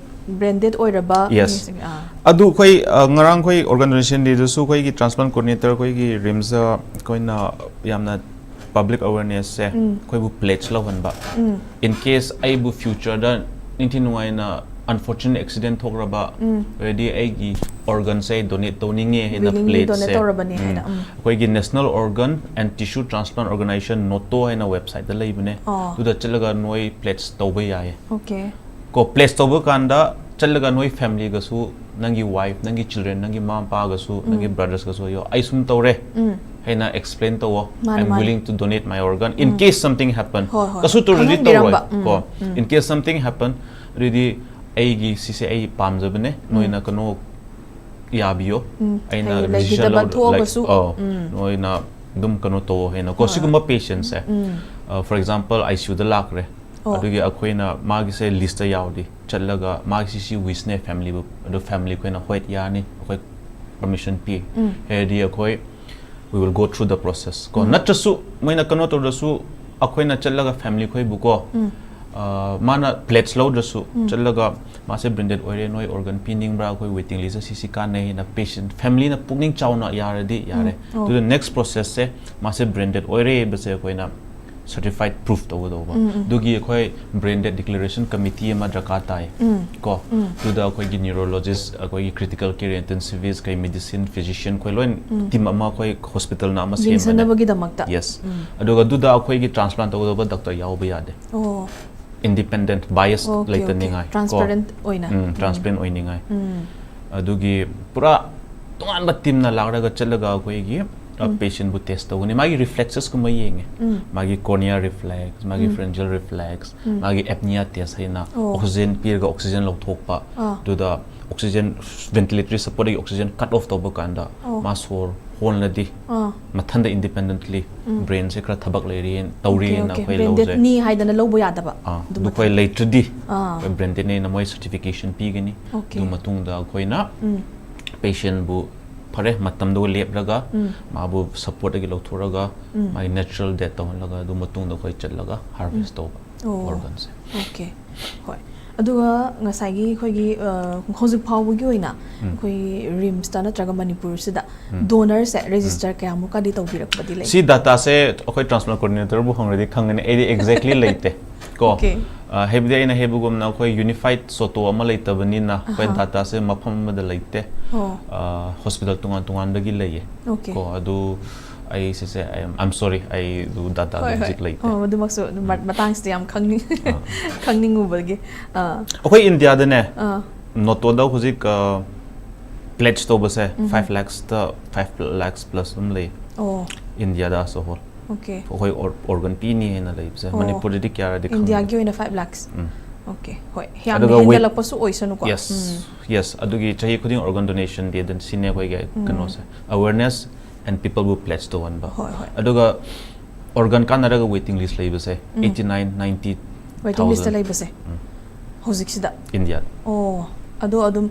brain dead ꯑꯣꯏꯔꯕ Yes. ꯃꯤꯁꯤꯡ, ꯑꯥ. ꯑꯗꯨ ꯑꯩꯈꯣꯏ, ꯑ, ꯉꯔꯥꯡ ꯑꯩꯈꯣꯏ organ donation dayꯗꯁꯨ ꯑꯩꯈꯣꯏꯒꯤ transplant coordinator ꯑꯩꯈꯣꯏꯒꯤ RIMSꯇ ꯑꯩꯈꯣꯏꯅ ꯌꯥꯝꯅ public awarenessꯁꯦ ꯎꯝ. ꯑꯩꯈꯣꯏꯕꯨ pledge ꯂꯧꯍꯟꯕ. ꯎꯝ. In case ꯑꯩꯕꯨ futureꯗ ꯅꯤꯡꯊꯤ ꯅꯨꯡꯉꯥꯏꯅ unfortunate accident ꯊꯣꯛꯂꯕ, ꯎꯝ. ꯑꯣꯏꯔꯗꯤ ꯑꯩꯒꯤ organꯁꯦ ꯑꯩ donate ꯇꯧꯅꯤꯡꯉꯦ ꯍꯥꯏꯅ Willingly donate pledgeꯁꯦ. ꯇꯧꯔꯕꯅꯦ ꯎꯝ. ꯍꯥꯏꯅ, ꯎꯝ. ꯑꯩꯈꯣꯏꯒꯤ National Organ and Tissue Transplant Organization, NOTO ꯍꯥꯏꯅ websiteꯇ ꯂꯩꯕꯅꯦ. ꯑꯣ. ꯑꯗꯨꯗ ꯆꯠꯂꯒ ꯅꯣꯏ pledge ꯇꯧꯕ ꯌꯥꯏꯌꯦ. Okay. ꯀꯣ, pledge ꯇꯧꯕ ꯀꯥꯟꯗ ꯆꯠꯂꯒ ꯅꯣꯏ familyꯒꯁꯨ, ꯅꯪꯒꯤ wife, ꯅꯪꯒꯤ children, ꯅꯪꯒꯤ ꯃꯃꯥ ꯃꯄꯥꯒꯁꯨ, ꯅꯪꯒꯤ ꯎꯝ. brotherꯒꯁꯨ, "ꯑꯌꯣ, ꯑꯩ ꯁꯨꯝ ꯇꯧꯔꯦ ꯎꯝ. ꯍꯥꯏꯅ explain ꯇꯧꯋꯣ꯫ ꯃꯥꯅꯦ, I'm ꯃꯥꯅꯦ. willing to donate my organ in case something happen." ꯍꯣꯏ, ꯍꯣꯏ. ꯀꯩꯁꯨ ꯇꯧꯔꯗꯤ ꯈꯪꯍꯟꯕꯤꯔꯝꯕ. ꯇꯧꯔꯣꯏ ꯎꯝ, ꯀꯣ. ꯎꯝ. In case something happen, ꯑꯗꯨꯗꯤ ꯑꯩꯒꯤ ꯁꯤꯁꯦ ꯑꯩ ꯄꯥꯝꯖꯕꯅꯦ, ꯅꯣꯏꯅ ꯀꯩꯅꯣ ꯌꯥꯕꯤꯌꯣ꯫ ꯎꯝ. ꯑꯩꯅ ꯍꯥꯏꯗꯤ decision ꯂꯩꯈꯤꯗꯕ ꯂꯧ-, ꯊꯣꯛꯑꯒꯁꯨ, like, ꯑꯧ, ꯎꯝ. ꯅꯣꯏꯅ ꯑꯗꯨꯝ ꯀꯩꯅꯣ ꯇꯧꯋꯣ ꯍꯥꯏꯅ ꯀꯣ꯫ ꯍꯣꯏ. ꯁꯤꯒꯨꯝꯕ patientꯁꯦ, ꯎꯝ. ꯑ, for example, ICUꯗ ꯂꯥꯛꯈ꯭ꯔꯦ, ꯑꯣ. ꯑꯗꯨꯒꯤ ꯑꯩꯈꯣꯏꯅ ꯃꯥꯒꯤꯁꯦ listꯇ ꯌꯥꯎꯔꯗꯤ ꯆꯠꯂꯒ ꯃꯥꯒꯤ ꯁꯤ, ꯁꯤ wishꯅꯦ familyꯕꯨ, ꯑꯗꯨ family ꯑꯩꯈꯣꯏꯅ, "ꯍꯣꯏ, ꯌꯥꯅꯤ, ꯑꯩꯈꯣꯏ permission ꯄꯤ ꯍꯥꯏꯔꯗꯤ ꯑꯩꯈꯣꯏ we will go through the process ꯀꯣ꯫ ꯅꯠꯇ꯭ꯔꯁꯨ ꯃꯣꯏꯅ ꯀꯩꯅꯣ ꯇꯧꯗ꯭ꯔꯁꯨ ꯑꯩꯈꯣꯏꯅ ꯆꯠꯂꯒ family ꯈꯣꯏꯕꯨ ꯀꯣ, ꯑ, ꯃꯥꯅ pledge ꯂꯧꯗ꯭ꯔꯁꯨ ꯆꯠꯂꯒ ꯃꯥꯁꯦ brain dead ꯑꯣꯏꯔꯦ, ꯅꯣꯏ organ ꯄꯤꯅꯤꯡꯕ꯭ꯔꯥ, ꯑꯩꯈꯣꯏ waiting list ꯁꯤ ꯁꯤ ꯀꯥꯟꯅꯩꯅ patient familyꯅ ꯄꯨꯛꯅꯤꯡ ꯆꯥꯎꯅ ꯌꯥꯔꯗꯤ ꯌꯥꯔꯦ꯫ ꯑꯗꯨꯗ next processꯁꯦ ꯃꯥꯁꯦ brain dead ꯑꯣꯏꯔꯦ ꯍꯥꯏꯕꯁꯦ ꯑꯩꯈꯣꯏꯅ certified proof ꯇꯧꯒꯗꯧꯕ꯫ ꯑꯗꯨꯒꯤ ꯑꯩꯈꯣꯏ brain dead declaration committee ꯑꯃ ꯗꯔꯀꯥꯔ ꯇꯥꯏ ꯀꯣ꯫ ꯑꯗꯨꯗ ꯑꯩꯈꯣꯏꯒꯤ neurologist, ꯑꯩꯈꯣꯏꯒꯤ critical care intensivist, ꯀꯩ medicine physician ꯑꯩꯈꯣꯏ ꯂꯣꯏ team ꯑꯃ ꯑꯩꯈꯣꯏ hospitalꯅ ꯑꯃ ꯁꯦꯝꯕꯅꯦ꯫ ꯌꯦꯡꯁꯟꯅꯕꯒꯤꯗꯃꯛꯇ꯫ Yes꯫ ꯑꯗꯨꯒ ꯑꯗꯨꯗ ꯑꯩꯈꯣꯏꯒꯤ transplant ꯇꯧꯒꯗꯧꯕ doctor ꯌꯥꯎꯕ ꯌꯥꯗꯦ꯫ ꯑꯣ Independent, bias okay, okay. ꯂꯩꯇꯅꯤꯡꯉꯥꯏ ꯀꯣ꯫ Transparent ꯑꯣꯏꯅ꯫ ꯎꯝ, transparent ꯑꯣꯏꯅꯤꯡꯉꯥꯏ꯫ ꯑꯗꯨꯒꯤ ꯄꯨꯔꯥ ꯇꯣꯉꯥꯟꯕ teamꯅ ꯂꯥꯛꯂꯒ ꯆꯠꯂꯒ ꯑꯩꯈꯣꯏꯒꯤ patientꯕꯨ test ꯇꯧꯒꯅꯤ꯫ ꯃꯥꯒꯤ reflexesꯀꯨꯝꯕ ꯌꯦꯡꯉꯦ꯫ ꯃꯥꯒꯤ cornea reflex, ꯃꯥꯒꯤ pharyngeal reflex, ꯃꯥꯒꯤ apnea test ꯍꯥꯏꯅ ꯑꯣ꯫ Oxygen ꯄꯤꯔꯒ oxygen ꯂꯧꯊꯣꯛꯄ꯫ ꯑꯥ꯫ ꯑꯗꯨꯗ oxygen, ventilatorꯒꯤ supportꯇꯒꯤ oxygen cut off ꯇꯧꯕ ꯀꯥꯟꯗ ꯑꯣ꯫ ꯃꯥ ꯁꯣꯔ ꯍꯣꯜꯂꯗꯤ ꯑꯥ꯫ ꯃꯊꯟꯗ independently brainꯁꯦ ꯈꯔ ꯊꯕꯛ ꯂꯩꯔꯤ ꯇꯧꯔꯤꯅ Okay, okay. ꯑꯩꯈꯣꯏ Brain ꯂꯧꯖꯩ꯫ deadꯅꯤ ꯍꯥꯏꯗꯅ ꯂꯧꯕ ꯌꯥꯗꯕ꯫ ꯑꯥ, ꯑꯗꯨ ꯑꯗꯨ ꯑꯩꯈꯣꯏ ꯂꯩꯇ꯭ꯔꯗꯤ ꯑꯥ꯫ ꯑꯩꯈꯣꯏ brain deadꯅꯦꯅ ꯃꯣꯏ certification ꯄꯤꯒꯅꯤ꯫ Okay. ꯑꯗꯨ ꯃꯇꯨꯡꯗ ꯑꯩꯈꯣꯏꯅ ꯎꯝ꯫ patientꯕꯨ ꯐꯔꯦ ꯃꯇꯝꯗꯨꯒ ꯂꯦꯞꯂꯒ ꯎꯝ꯫ ꯃꯥꯕꯨ supportꯇꯒꯤ ꯂꯧꯊꯣꯛꯂꯒ ꯎꯝ꯫ ꯃꯥꯒꯤ natural death ꯇꯧꯍꯜꯂꯒ ꯑꯗꯨ ꯃꯇꯨꯡꯗ ꯑꯩꯈꯣꯏ ꯆꯠꯂꯒ harvest ꯇꯧꯕ ꯑꯣ꯫ organꯁꯦ꯫ Okay. ꯍꯣꯏ꯫ ꯑꯗꯨꯒ ꯉꯁꯥꯏꯒꯤ ꯑꯩꯈꯣꯏꯒꯤ ꯑ, ꯍꯧꯖꯤꯛ ꯐꯥꯎꯕꯒꯤ ꯑꯣꯏꯅ ꯎꯝ꯫ ꯑꯩꯈꯣꯏ RIMSꯇ ꯅꯠꯇ꯭ꯔꯒ ꯃꯅꯤꯄꯨꯔꯁꯤꯗ ꯎꯝ꯫ Donorꯁꯦ register ꯀꯌꯥꯃꯨꯛꯀꯗꯤ ꯇꯧꯕꯤꯔꯛꯄꯗꯤ ꯂꯩ? ꯁꯤ dataꯁꯦ ꯑꯩꯈꯣꯏ transplant coordinatorꯕꯨ ꯍꯪꯔꯗꯤ ꯈꯪꯒꯅꯤ꯫ ꯑꯩꯗꯤ exactly ꯂꯩꯇꯦ ꯀꯣ꯫ Okay. ꯑ, ꯍꯥꯏꯕꯗꯤ ꯑꯩꯅ ꯍꯥꯏꯕꯒꯨꯝꯅ ꯑꯩꯈꯣꯏ unified SOTO ꯑꯃ ꯂꯩꯇꯕꯅꯤꯅ ꯑꯩꯈꯣꯏ ꯑꯍꯥ꯫ dataꯁꯦ ꯃꯐꯝ ꯑꯃꯗ ꯂꯩꯇꯦ꯫ ꯑꯣ꯫ ꯑ, hospital ꯇꯣꯉꯥꯟ ꯇꯣꯉꯥꯟꯕꯒꯤ ꯂꯩꯌꯦ Okay. ꯀꯣ꯫ ꯑꯗꯨ ꯑꯩ ꯁꯤꯁꯦ, I am, I'm sorry, ꯑꯩ ꯑꯗꯨ dataꯗꯣ ꯍꯣꯏ, ꯍꯣꯏ꯫ ꯍꯧꯖꯤꯛ ꯂꯩꯇꯦ꯫ ꯑꯣ, ꯑꯗꯨꯃꯛꯁꯨ ꯑꯗꯨꯝ ꯃ-, ꯃꯇꯥꯡꯁꯤꯗ ꯌꯥꯝ ꯈꯪꯅꯤꯡ-, ꯑꯥ꯫ ꯈꯪꯅꯤꯡꯉꯨꯕꯒꯤ꯫ ꯑꯥ꯫ ꯑꯩꯈꯣꯏ ꯏꯟꯗꯤꯌꯥꯗꯅꯦ ꯑꯥ꯫ NOTOꯗ ꯍꯧꯖꯤꯛ, ꯑ, pledge ꯇꯧꯕꯁꯦ ꯎꯝ꯫ five lakhsꯇ five lakhs plus ꯑꯗꯨꯝ ꯂꯩ ꯑꯣ꯫ ꯏꯟꯗꯤꯌꯥꯗ as a whole꯫ Okay. ꯑꯩꯈꯣꯏ or-, organ ꯄꯤꯅꯤ ꯍꯥꯏꯅ ꯂꯩꯕꯁꯦ ꯑꯣ꯫ ꯃꯅꯤꯄꯨꯔꯗꯗꯤ ꯀꯌꯥꯔꯗꯤ ꯈꯪꯗꯦ꯫ ꯏꯟꯗꯤꯌꯥꯒꯤ ꯑꯣꯏꯅ five lakhs? ꯎꯝ꯫ Okay. ꯍꯣꯏ꯫ ꯌꯥꯝꯅ ꯑꯗꯨꯒ wait-, ꯍꯦꯟꯒꯠꯂꯛꯄꯁꯨ ꯑꯣꯏꯁꯅꯨꯀꯣ꯫ Yes. ꯎꯝ꯫ Yes. ꯑꯗꯨꯒꯤ ꯆꯍꯤ ꯈꯨꯗꯤꯡ organ donation dayꯗ ꯁꯤꯅꯦ ꯑꯩꯈꯣꯏꯒꯤ ꯎꯝ꯫ ꯀꯩꯅꯣꯁꯦ꯫ Awareness and peopleꯕꯨ pledge ꯇꯧꯍꯟꯕ꯫ ꯍꯣꯏ, ꯍꯣꯏ꯫ ꯑꯗꯨꯒ organ ꯀꯥꯟꯅꯔꯒ waiting list ꯂꯩꯕꯁꯦ ꯎꯝ꯫ eighty nine, ninety thousand꯫ Waiting listꯇ ꯂꯩꯕꯁꯦ? ꯎꯝ꯫ ꯍꯧꯖꯤꯛꯁꯤꯗ? ꯏꯟꯗꯤꯌꯥ꯫ ꯑꯣ꯫ ꯑꯗꯣ ꯑꯗꯨꯝ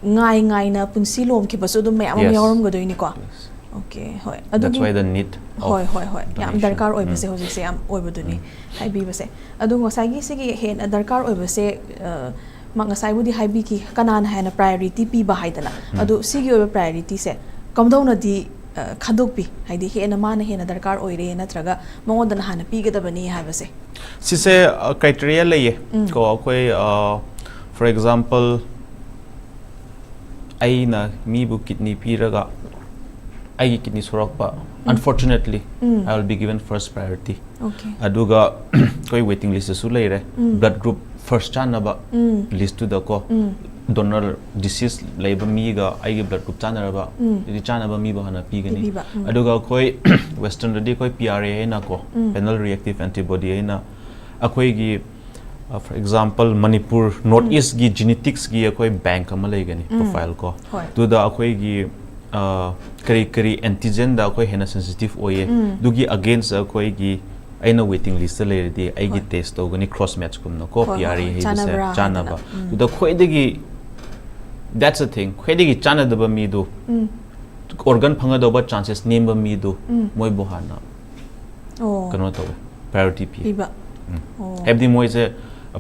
ꯉꯥꯏ ꯉꯥꯏꯅ ꯄꯨꯟꯁꯤ ꯂꯣꯝꯈꯤꯕꯁꯨ ꯑꯗꯨꯝ ꯃꯌꯥꯝ ꯑꯃ Yes. ꯌꯥꯎꯔꯝꯒꯗꯣꯏꯅꯤꯀꯣ꯫ Yes. Okay, ꯍꯣꯏ꯫ That's why the need of ꯍꯣꯏ ꯍꯣꯏ ꯍꯣꯏ, ꯌꯥꯝ donation. ꯗꯔꯀꯥꯔ ꯑꯣꯏꯕꯁꯦ ꯎꯝ. ꯍꯧꯖꯤꯛꯁꯦ ꯌꯥꯝ ꯑꯣꯏꯕꯗꯨꯅꯤ ꯎꯝ. ꯍꯥꯏꯕꯤꯕꯁꯦ꯫ ꯑꯗꯣ ꯉꯁꯥꯏꯒꯤ ꯁꯤꯒꯤ ꯍꯦꯟꯅ ꯗꯔꯀꯥꯔ ꯑꯣꯏꯕꯁꯦ, ꯑ, ꯃ-, ꯉꯁꯥꯏꯕꯨꯗꯤ ꯍꯥꯏꯕꯤꯈꯤ ꯀꯅꯥꯅ ꯍꯦꯟꯅ priority ꯄꯤꯕ ꯍꯥꯏꯗꯅ꯫ ꯎꯝ. ꯑꯗꯣ ꯁꯤꯒꯤ ꯑꯣꯏꯕ priority ꯁꯦ ꯀꯝꯗꯧꯅꯗꯤ, ꯑ, ꯈꯟꯗꯣꯛꯄꯤ? ꯍꯥꯏꯗꯤ ꯍꯦꯟꯅ ꯃꯥꯅ ꯍꯦꯟꯅ ꯗꯔꯀꯥꯔ ꯑꯣꯏꯔꯦ ꯅꯠꯇ꯭ꯔꯒ ꯃꯉꯣꯟꯗꯅ ꯍꯥꯟꯅ ꯄꯤꯒꯗꯕꯅꯤ ꯍꯥꯏꯕꯁꯦ? ꯁꯤꯁꯦ, ꯑ, criteria ꯂꯩꯌꯦ꯫ ꯎꯝ. ꯀꯣ, ꯑꯩꯈꯣꯏ, ꯑ, for example, ꯑꯩꯅ ꯃꯤꯕꯨ kidney ꯄꯤꯔꯒ ꯑꯩꯒꯤ kidney ꯁꯣꯔꯛꯄ, unfortunately, um. I will be given first priority. Okay. ꯑꯗꯨꯒ ꯑꯩꯈꯣꯏ waiting list ꯇꯁꯨ ꯂꯩꯔꯦ꯫ ꯎꯝ. Blood group first ꯆꯥꯟꯅꯕ ꯎꯝ. list ꯇꯨꯗꯀꯣ, ꯎꯝ. donor disease ꯂꯩꯕ ꯃꯤꯒ ꯑꯩꯒꯤ blood group ꯆꯥꯟꯅꯔꯕ, ꯎꯝ. ꯑꯗꯨꯗꯤ ꯆꯥꯟꯅꯕ ꯃꯤꯕꯨ ꯍꯥꯟꯅ ꯄꯤꯒꯅꯤ꯫ ꯄꯤꯕꯤꯕ, ꯎꯝ. ꯑꯗꯨꯒ ꯑꯩꯈꯣꯏ Western ꯗꯗꯤ ꯑꯩꯈꯣꯏ P R A ꯍꯥꯏꯅꯀꯣ, ꯎꯝ. panel reactive antibody ꯍꯥꯏꯅ ꯑꯩꯈꯣꯏꯒꯤ, uh, for example, Manipur North um. East ꯀꯤ genetics ꯀꯤ ꯑꯩꯈꯣꯏ bank ꯑꯃ ꯂꯩꯒꯅꯤ, ꯎꯝ. profile ꯀꯣ꯫ ꯍꯣꯏ. ꯑꯗꯨꯗ ꯑꯩꯈꯣꯏꯒꯤ, uh, ꯀꯔꯤ ꯀꯔꯤ antigen ꯗ ꯑꯩꯈꯣꯏ ꯍꯦꯟꯅ sensitive ꯑꯣꯏꯌꯦ, ꯎꯝ. ꯑꯗꯨꯒꯤ against ꯑꯩꯈꯣꯏꯒꯤ, ꯑꯩꯅ waiting list ꯇ ꯂꯩꯔꯗꯤ ꯑꯩꯒꯤ ꯍꯣꯏ. test ꯇꯧꯒꯅꯤ, cross match ꯀꯨꯝꯅꯀꯣ, ꯍꯣꯏ, ꯍꯣꯏ, P R A ꯍꯣꯏ. ꯍꯥꯏꯕꯁꯦ ꯆꯥꯟꯅꯕ꯭ꯔꯥ ꯆꯥꯟꯅꯕ꯫ ꯍꯥꯏꯗꯅ꯫ ꯎꯝ. ꯑꯗꯨꯗ ꯈ꯭ꯋꯥꯏꯗꯒꯤ, that's the thing, ꯈ꯭ꯋꯥꯏꯗꯒꯤ ꯆꯥꯟꯅꯗꯕ ꯃꯤꯗꯨ, ꯎꯝ. organ ꯐꯪꯒꯗꯧꯕ chances ꯅꯦꯝꯕ ꯃꯤꯗꯨ, ꯎꯝ. ꯃꯣꯏꯕꯨ ꯍꯥꯟꯅ ꯑꯣ. ꯀꯩꯅꯣ ꯇꯧꯋꯦ, priority ꯄꯤ꯫ ꯄꯤꯕ꯫ ꯎꯝ. ꯑꯣ. ꯍꯥꯏꯕꯗꯤ ꯃꯣꯏꯁꯦ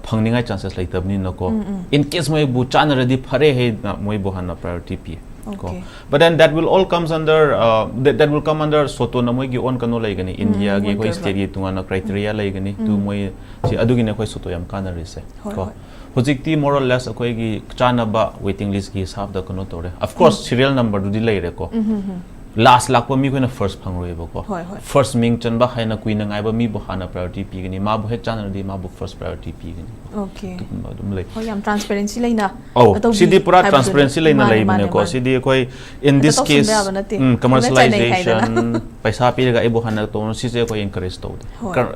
ꯐꯪꯅꯤꯡꯉꯥꯏ chances ꯂꯩꯇꯕꯅꯤꯅꯀꯣ꯫ Um, um. In case ꯃꯣꯏꯕꯨ ꯆꯥꯟꯅꯔꯗꯤ ꯐꯔꯦ ꯍꯥꯏꯅ ꯃꯣꯏꯕꯨ ꯍꯥꯟꯅ priority ꯄꯤ꯫ ꯀꯣ꯫ Okay. But then that will all comes under, uh, that, that will come under SOTO ꯅ ꯃꯣꯏꯒꯤ own ꯀꯩꯅꯣ ꯂꯩꯒꯅꯤ, ꯎꯝ, India ꯒꯤ ꯃꯣꯏꯒꯤ ꯑꯩꯈꯣꯏ ꯑꯣꯏꯕ. state ꯀꯤ ꯇꯣꯉꯥꯟꯅ criteria ꯂꯩꯒꯅꯤ꯫ ꯑꯗꯨ ꯎꯝ. ꯃꯣꯏ ꯁꯤ, ꯑꯗꯨꯒꯤꯅꯦ ꯑꯩꯈꯣꯏ SOTO ꯌꯥꯝ ꯀꯥꯟꯅꯔꯤꯁꯦ꯫ ꯍꯣꯏ, ꯀꯣ꯫ ꯍꯣꯏ. ꯍꯧꯖꯤꯛꯇꯤ more or less ꯑꯩꯈꯣꯏꯒꯤ ꯆꯥꯟꯅꯕ waiting list ꯀꯤ ꯍꯤꯁꯥꯕꯗ ꯀꯩꯅꯣ ꯇꯧꯔꯦ꯫ Of course, serial number ꯗꯨꯗꯤ ꯂꯩꯔꯦꯀꯣ꯫ ꯎꯝ, ꯎꯝ, ꯎꯝ. Last ꯂꯥꯛꯄ ꯃꯤ ꯑꯩꯈꯣꯏꯅ first ꯐꯪꯔꯣꯏꯕꯀꯣ꯫ ꯍꯣꯏ, ꯍꯣꯏ. First ꯃꯤꯡ ꯆꯟꯕ ꯍꯥꯏꯅ ꯀꯨꯏꯅ ꯉꯥꯏꯕ ꯃꯤꯕꯨ ꯍꯥꯟꯅ priority ꯄꯤꯒꯅꯤ꯫ ꯃꯥꯕꯨ ꯍꯦꯛ ꯆꯥꯟꯅꯔꯗꯤ ꯃꯥꯕꯨ first priority ꯄꯤꯒꯅꯤ꯫ Okay. ꯑꯗꯨꯒꯨꯝꯕ ꯑꯗꯨꯝ ꯂꯩ꯫ ꯍꯣꯏ, ꯌꯥꯝ transparency ꯂꯩꯅ ꯑꯧ, ꯑꯇꯧꯕꯤ ꯁꯤꯗꯤ ꯄꯨꯔꯥ ꯍꯥꯏꯕꯗꯨꯅꯤ꯫ Transparency ꯂꯩꯅ ꯃꯥꯅꯦ, ꯂꯩꯕꯅꯦꯀꯣ꯫ ꯃꯥꯅꯦ, ꯃꯥꯅꯦ꯫ ꯁꯤꯗꯤ ꯑꯩꯈꯣꯏ, in ꯍꯦꯛꯇ this ꯇꯧꯁꯤꯟꯕ case, ꯌꯥꯕ ꯅꯠꯇꯦ꯫ ꯎꯝ, ꯍꯦꯛꯇ ꯆꯠꯅꯩ ꯍꯥꯏꯗꯅ꯫ commercialization, ꯄꯩꯁꯥ ꯄꯤꯔꯒ ꯑꯩꯕꯨ ꯍꯥꯟꯅ ꯇꯧꯔꯣ, ꯁꯤꯁꯦ ꯑꯩꯈꯣꯏ encourage ꯇꯧꯗꯦ꯫ ꯍꯣꯏ. Kar-,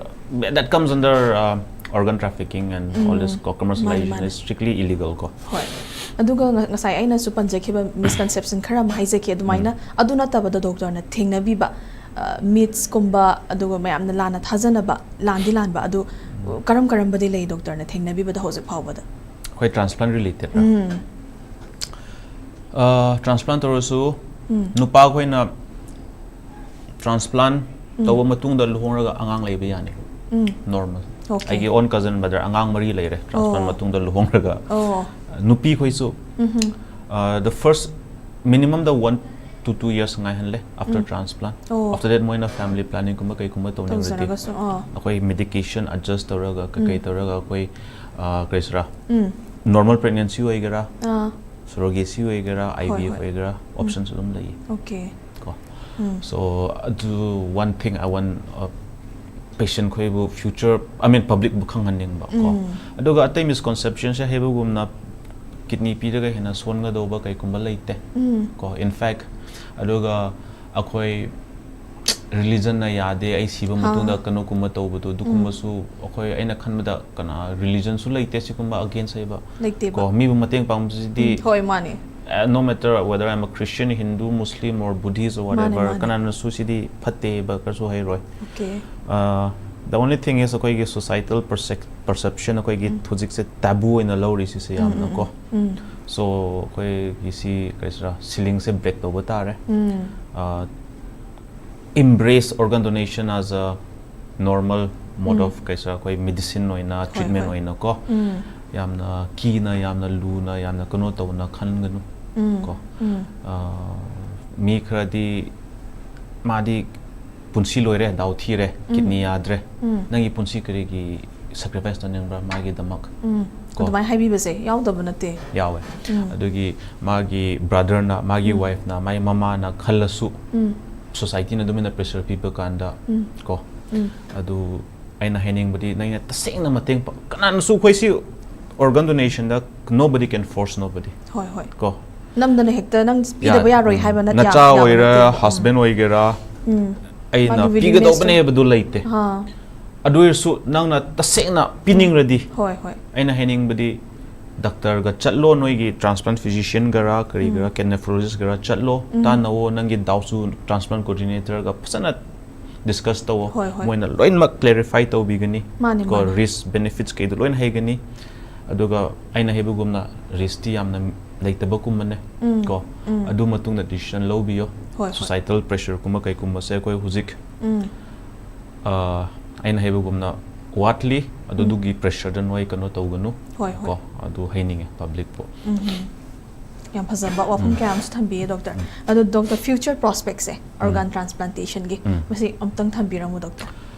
that comes under, uh, organ trafficking and all this ꯎꯝ. ꯀꯣ, commercialization ꯃꯥꯅꯦ, ꯃꯥꯅꯦ꯫ Is strictly illegal ꯀꯣ꯫ ꯍꯣꯏ꯫ ꯑꯗꯨꯒ ꯉ-, ꯉꯁꯥꯏ ꯑꯩꯅꯁꯨ ꯄꯟꯖꯈꯤꯕ misconception ꯈꯔ ꯑꯃ ꯍꯥꯏꯖꯈꯤ꯫ ꯑꯗꯨꯃꯥꯏꯅ ꯎꯝ. ꯑꯗꯨ ꯅꯠꯇꯕꯗ doctor ꯅ ꯊꯦꯡꯅꯕꯤꯕ, ꯑ, myths ꯀꯨꯝꯕ, ꯑꯗꯨꯒ ꯃꯌꯥꯝꯅ ꯂꯥꯟꯅ ꯊꯥꯖꯅꯕ, ꯂꯥꯟꯗꯤ ꯂꯥꯟꯕ, ꯑꯗꯨ ꯀꯔꯝ ꯀꯔꯝꯕꯗꯤ ꯂꯩ doctor ꯅ ꯊꯦꯡꯅꯕꯤꯕꯗ ꯍꯧꯖꯤꯛ ꯐꯥꯎꯕꯗ? ꯑꯩꯈꯣꯏ transplant related ꯔ? ꯎꯝ. ꯇ꯭ꯔꯥꯟꯁꯄ꯭ꯂꯥꯟ ꯇꯧꯔꯁꯨ, ꯅꯨꯄꯥꯈꯣꯏꯅ ꯇ꯭ꯔꯥꯟꯁꯄ꯭ꯂꯥꯟ ꯇꯧꯕ ꯃꯇꯨꯡꯗ ꯂꯨꯍꯣꯡꯔꯒ ꯑꯉꯥꯡ ꯂꯩꯕ ꯌꯥꯅꯤ꯫ ꯅꯣꯔꯃꯦꯜ꯫ Okay. ꯑꯩꯒꯤ ꯑꯣꯟ ꯀꯖꯟ ꯕ꯭ꯔꯗꯔ ꯑꯉꯥꯡ ꯃꯔꯤ ꯂꯩꯔꯦ ꯇ꯭ꯔꯥꯟꯁꯄ꯭ꯂꯥꯟ ꯑꯣ꯫ ꯃꯇꯨꯡꯗ ꯂꯨꯍꯣꯡꯔꯒ꯫ ꯑꯣ꯫ ꯅꯨꯄꯤꯈꯣꯏꯁꯨ, the first minimum the one to two years ꯉꯥꯏꯍꯜꯂꯦ after transplant. ꯑꯣ꯫ After that ꯃꯣꯏꯅ family planningꯒꯨꯝꯕ ꯀꯩꯒꯨꯝꯕ ꯇꯧꯅꯤꯡꯉꯗꯤ, ꯇꯧꯖꯔꯒꯁꯨ ꯑꯥ꯫ ꯑꯩꯈꯣꯏ medication adjust ꯇꯧꯔꯒ ꯀꯩꯀꯩ ꯎꯝ꯫ ꯇꯧꯔꯒ ꯑꯩꯈꯣꯏ, ꯑ, ꯀꯔꯤ ꯍꯥꯏꯁꯤꯔꯥ, ꯎꯝ꯫ ꯅꯣꯔꯃꯦꯜ ꯄ꯭ꯔꯦꯒꯅꯦꯟꯁꯤ ꯑꯣꯏꯒꯦꯔꯥ, ꯑꯥ꯫ ꯁꯨꯔꯣꯒꯦꯁꯤ ꯑꯣꯏꯒꯦꯔꯥ, ꯍꯣꯏ, IVF ꯍꯣꯏ꯫ ꯑꯣꯏꯒꯦꯔꯥ, options ꯑꯗꯨꯝ ꯂꯩꯌꯦ꯫ Okay. ꯀꯣ꯫ ꯎꯝ꯫ So ꯑꯗꯨ one thing I want, uh, patient ꯈꯣꯏꯕꯨ future, I mean publicꯕꯨ ꯈꯪꯍꯟꯅꯤꯡꯕ ꯀꯣ꯫ ꯎꯝ꯫ ꯑꯗꯨꯒ ꯑꯇꯩ misconceptionꯁꯦ ꯍꯥꯏꯕꯒꯨꯝꯅ kidney ꯄꯤꯔꯒ ꯍꯦꯟꯅ ꯁꯣꯟꯒꯗꯧꯕ ꯀꯩꯒꯨꯝꯕ ꯂꯩꯇꯦ꯫ ꯎꯝ꯫ ꯀꯣ, in fact, ꯑꯗꯨꯒ ꯑꯩꯈꯣꯏ religionꯅ ꯌꯥꯗꯦ, ꯑꯩ ꯁꯤꯕ ꯍꯥ꯫ ꯃꯇꯨꯡꯗ ꯀꯩꯅꯣꯒꯨꯝꯕ ꯇꯧꯕꯗꯣ, ꯑꯗꯨꯒꯨꯝꯕꯁꯨ ꯑꯩꯈꯣꯏ, ꯑꯩꯅ ꯈꯟꯕꯗ ꯀꯅꯥ religionꯁꯨ ꯂꯩꯇꯦ ꯁꯤꯒꯨꯝꯕ against ꯍꯥꯏꯕ꯫ ꯂꯩꯇꯦꯕ꯫ ꯀꯣ, ꯃꯤꯕꯨ ꯃꯇꯦꯡ ꯄꯥꯡꯕꯁꯤꯗꯤ, ꯎꯝ, ꯍꯣꯏ, ꯃꯥꯅꯦ꯫ uh, no matter whether I'm a Christian, Hindu, Muslim or Buddhist or ꯃꯥꯅꯦ, whatever, ꯃꯥꯅꯦ꯫ ꯀꯅꯥꯅꯁꯨ ꯁꯤꯗꯤ ꯐꯠꯇꯦ ꯍꯥꯏꯕ ꯀꯔꯤꯁꯨ ꯍꯥꯏꯔꯣꯏ꯫ Okay. Uh, the only thing is ꯑꯩꯈꯣꯏꯒꯤ societal percep-, perception, ꯑꯩꯈꯣꯏꯒꯤ ꯎꯝ꯫ ꯍꯧꯖꯤꯛꯁꯦ taboo ꯑꯣꯏꯅ ꯂꯧꯔꯤꯁꯤꯁꯦ ꯎꯝ, ꯌꯥꯝꯅ ꯎꯝ, ꯀꯣ꯫ ꯎꯝ꯫ So ꯑꯩꯈꯣꯏꯒꯤ ꯁꯤ ꯀꯔꯤ ꯍꯥꯏꯁꯤꯔꯥ, ceilingꯁꯦ break ꯇꯧꯕ ꯇꯥꯔꯦ꯫ ꯎꯝ꯫ Uh, embrace organ donation as a normal mode um. of ꯀꯩ ꯍꯥꯏꯁꯤꯔꯥ, ꯑꯩꯈꯣꯏ medicine ꯑꯣꯏꯅ, ꯍꯣꯏ, treatment ꯍꯣꯏ꯫ ꯑꯣꯏꯅ ꯀꯣ꯫ ꯎꯝ꯫ ꯌꯥꯝꯅ ꯀꯤꯅ, ꯌꯥꯝꯅ ꯂꯨꯅ, ꯌꯥꯝꯅ ꯀꯩꯅꯣ ꯇꯧꯅ ꯈꯟꯒꯅꯨ ꯎꯝ꯫ ꯀꯣ꯫ ꯎꯝ꯫ Uh, ꯃꯤ ꯈꯔꯗꯤ ꯃꯥꯗꯤ ꯄꯨꯟꯁꯤ ꯂꯣꯏꯔꯦ, ꯗꯥꯎ ꯊꯤꯔꯦ, ꯎꯝ꯫ kidney ꯌꯥꯗ꯭ꯔꯦ, ꯎꯝ꯫ ꯅꯪꯒꯤ ꯄꯨꯟꯁꯤ ꯀꯔꯤꯒꯤ sacrifice ꯇꯧꯅꯤꯡꯕ꯭ꯔꯥ ꯃꯥꯒꯤꯗꯃꯛ? ꯎꯝ꯫ ꯀꯣ꯫ ꯑꯗꯨꯃꯥꯏꯅ ꯍꯥꯏꯕꯤꯕꯁꯦ ꯌꯥꯎꯗꯕ ꯅꯠꯇꯦ꯫ ꯌꯥꯎꯋꯦ꯫ ꯎꯝ꯫ ꯑꯗꯨꯒꯤ ꯃꯥꯒꯤ brotherꯅ, ꯃꯥꯒꯤ ꯎꯝ꯫ wifeꯅ, ꯃꯥꯒꯤ ꯃꯃꯥꯅ ꯈꯜꯂꯁꯨ, ꯎꯝ꯫ societyꯅ ꯑꯗꯨꯃꯥꯏꯅ pressure ꯄꯤꯕ ꯀꯥꯟꯗ ꯎꯝ꯫ ꯀꯣ, ꯎꯝ꯫ ꯑꯗꯨ ꯑꯩꯅ ꯍꯥꯏꯅꯤꯡꯕꯗꯤ, ꯅꯪꯅ ꯇꯁꯦꯡꯅ ꯃꯇꯦꯡ ꯄꯥꯡ-, ꯀꯅꯥꯅꯁꯨ ꯑꯩꯈꯣꯏ ꯁꯤ organ donationꯗ nobody can force nobody꯫ ꯍꯣꯏ, ꯍꯣꯏ꯫ ꯀꯣ꯫ ꯅꯝꯗꯅ ꯍꯦꯛꯇ ꯅꯪ ꯄꯤꯗꯕ ꯌꯥ-, ꯌꯥꯔꯣꯏ ꯍꯥꯏꯕ ꯅꯠ-, ꯅꯆꯥ ꯌꯥꯕ ꯑꯣꯏꯔ, ꯅꯠꯇꯦꯕ꯫ ꯎꯝ꯫ husband ꯑꯣꯏꯒꯦꯔꯥ, ꯎꯝ꯫ ꯑꯩꯅ ꯃꯥꯒꯤ ꯄꯤꯒꯗꯧꯕꯅꯦ willingnessꯇꯣ꯫ ꯍꯥꯏꯕꯗꯨ ꯂꯩꯇꯦ꯫ ꯑꯥ꯫ ꯑꯗꯨ ꯑꯣꯏꯔꯁꯨ ꯅꯪꯅ ꯇꯁꯦꯡꯅ ꯄꯤꯅꯤꯡꯔꯗꯤ, ꯍꯣꯏ, ꯍꯣꯏ꯫ ꯑꯩꯅ ꯍꯥꯏꯅꯤꯡꯕꯗꯤ, doctorꯒ ꯆꯠꯂꯣ, ꯅꯣꯏꯒꯤ transplant physicianꯒꯔꯥ ꯀꯔꯤꯒꯔꯥ, ꯎꯝ꯫ ꯀꯦ-, nephrologistꯒꯔꯥ ꯆꯠꯂꯣ, ꯎꯝ꯫ ꯇꯥꯟꯅꯋꯣ, ꯅꯪꯒꯤ doubtꯁꯨ transplant coordinatorꯒ ꯐꯖꯅ discuss ꯇꯧꯋꯣ꯫ ꯍꯣꯏ, ꯍꯣꯏ꯫ ꯃꯣꯏꯅ ꯂꯣꯏꯅꯃꯛ clarify ꯇꯧꯕꯤꯒꯅꯤ꯫ ꯃꯥꯅꯦ, ꯀꯣ, ꯃꯥꯅꯦ꯫ Risk benefits ꯀꯩꯗꯣ ꯂꯣꯏꯅ ꯍꯩꯒꯅꯤ꯫ ꯑꯗꯨꯒ ꯑꯩꯅ ꯍꯥꯏꯕꯒꯨꯝꯅ riskꯇꯤ ꯌꯥꯝꯅ ꯂꯩꯇꯕꯒꯨꯝꯕꯅꯦ ꯎꯝ, ꯀꯣ ꯎꯝ. ꯑꯗꯨ ꯃꯇꯨꯡꯗ decision ꯂꯧꯕꯤꯌꯣ꯫ ꯍꯣꯏ, ꯍꯣꯏ. Societal pressureꯒꯨꯝꯕ ꯀꯩꯒꯨꯝꯕꯁꯦ ꯑꯩꯈꯣꯏ ꯍꯧꯖꯤꯛ ꯎꯝ. ꯑ, ꯑꯩꯅ ꯍꯥꯏꯕꯒꯨꯝꯅ ꯋꯥꯠꯂꯤ ꯑꯗꯨ ꯎꯝ. ꯑꯗꯨꯒꯤ pressureꯗ ꯅꯣꯏ ꯀꯩꯅꯣ ꯇꯧꯒꯅꯨ ꯍꯣꯏ, ꯍꯣꯏ. ꯀꯣ ꯑꯗꯨ ꯍꯥꯏꯅꯤꯡꯉꯦ publicꯄꯨ꯫ ꯎꯝ, ꯎꯝ. ꯌꯥꯝ ꯐꯖꯕ ꯋꯥꯐꯝ ꯎꯝ. ꯀꯌꯥ ꯑꯃꯁꯨ ꯊꯝꯕꯤꯌꯦ doctor꯫ ꯎꯝ. ꯑꯗꯣ doctor, future prospectꯁꯦ organ transplantationꯒꯤ ꯎꯝ. ꯃꯁꯤ ꯑꯝꯇꯪ ꯊꯝꯕꯤꯔꯝꯃꯨ doctor꯫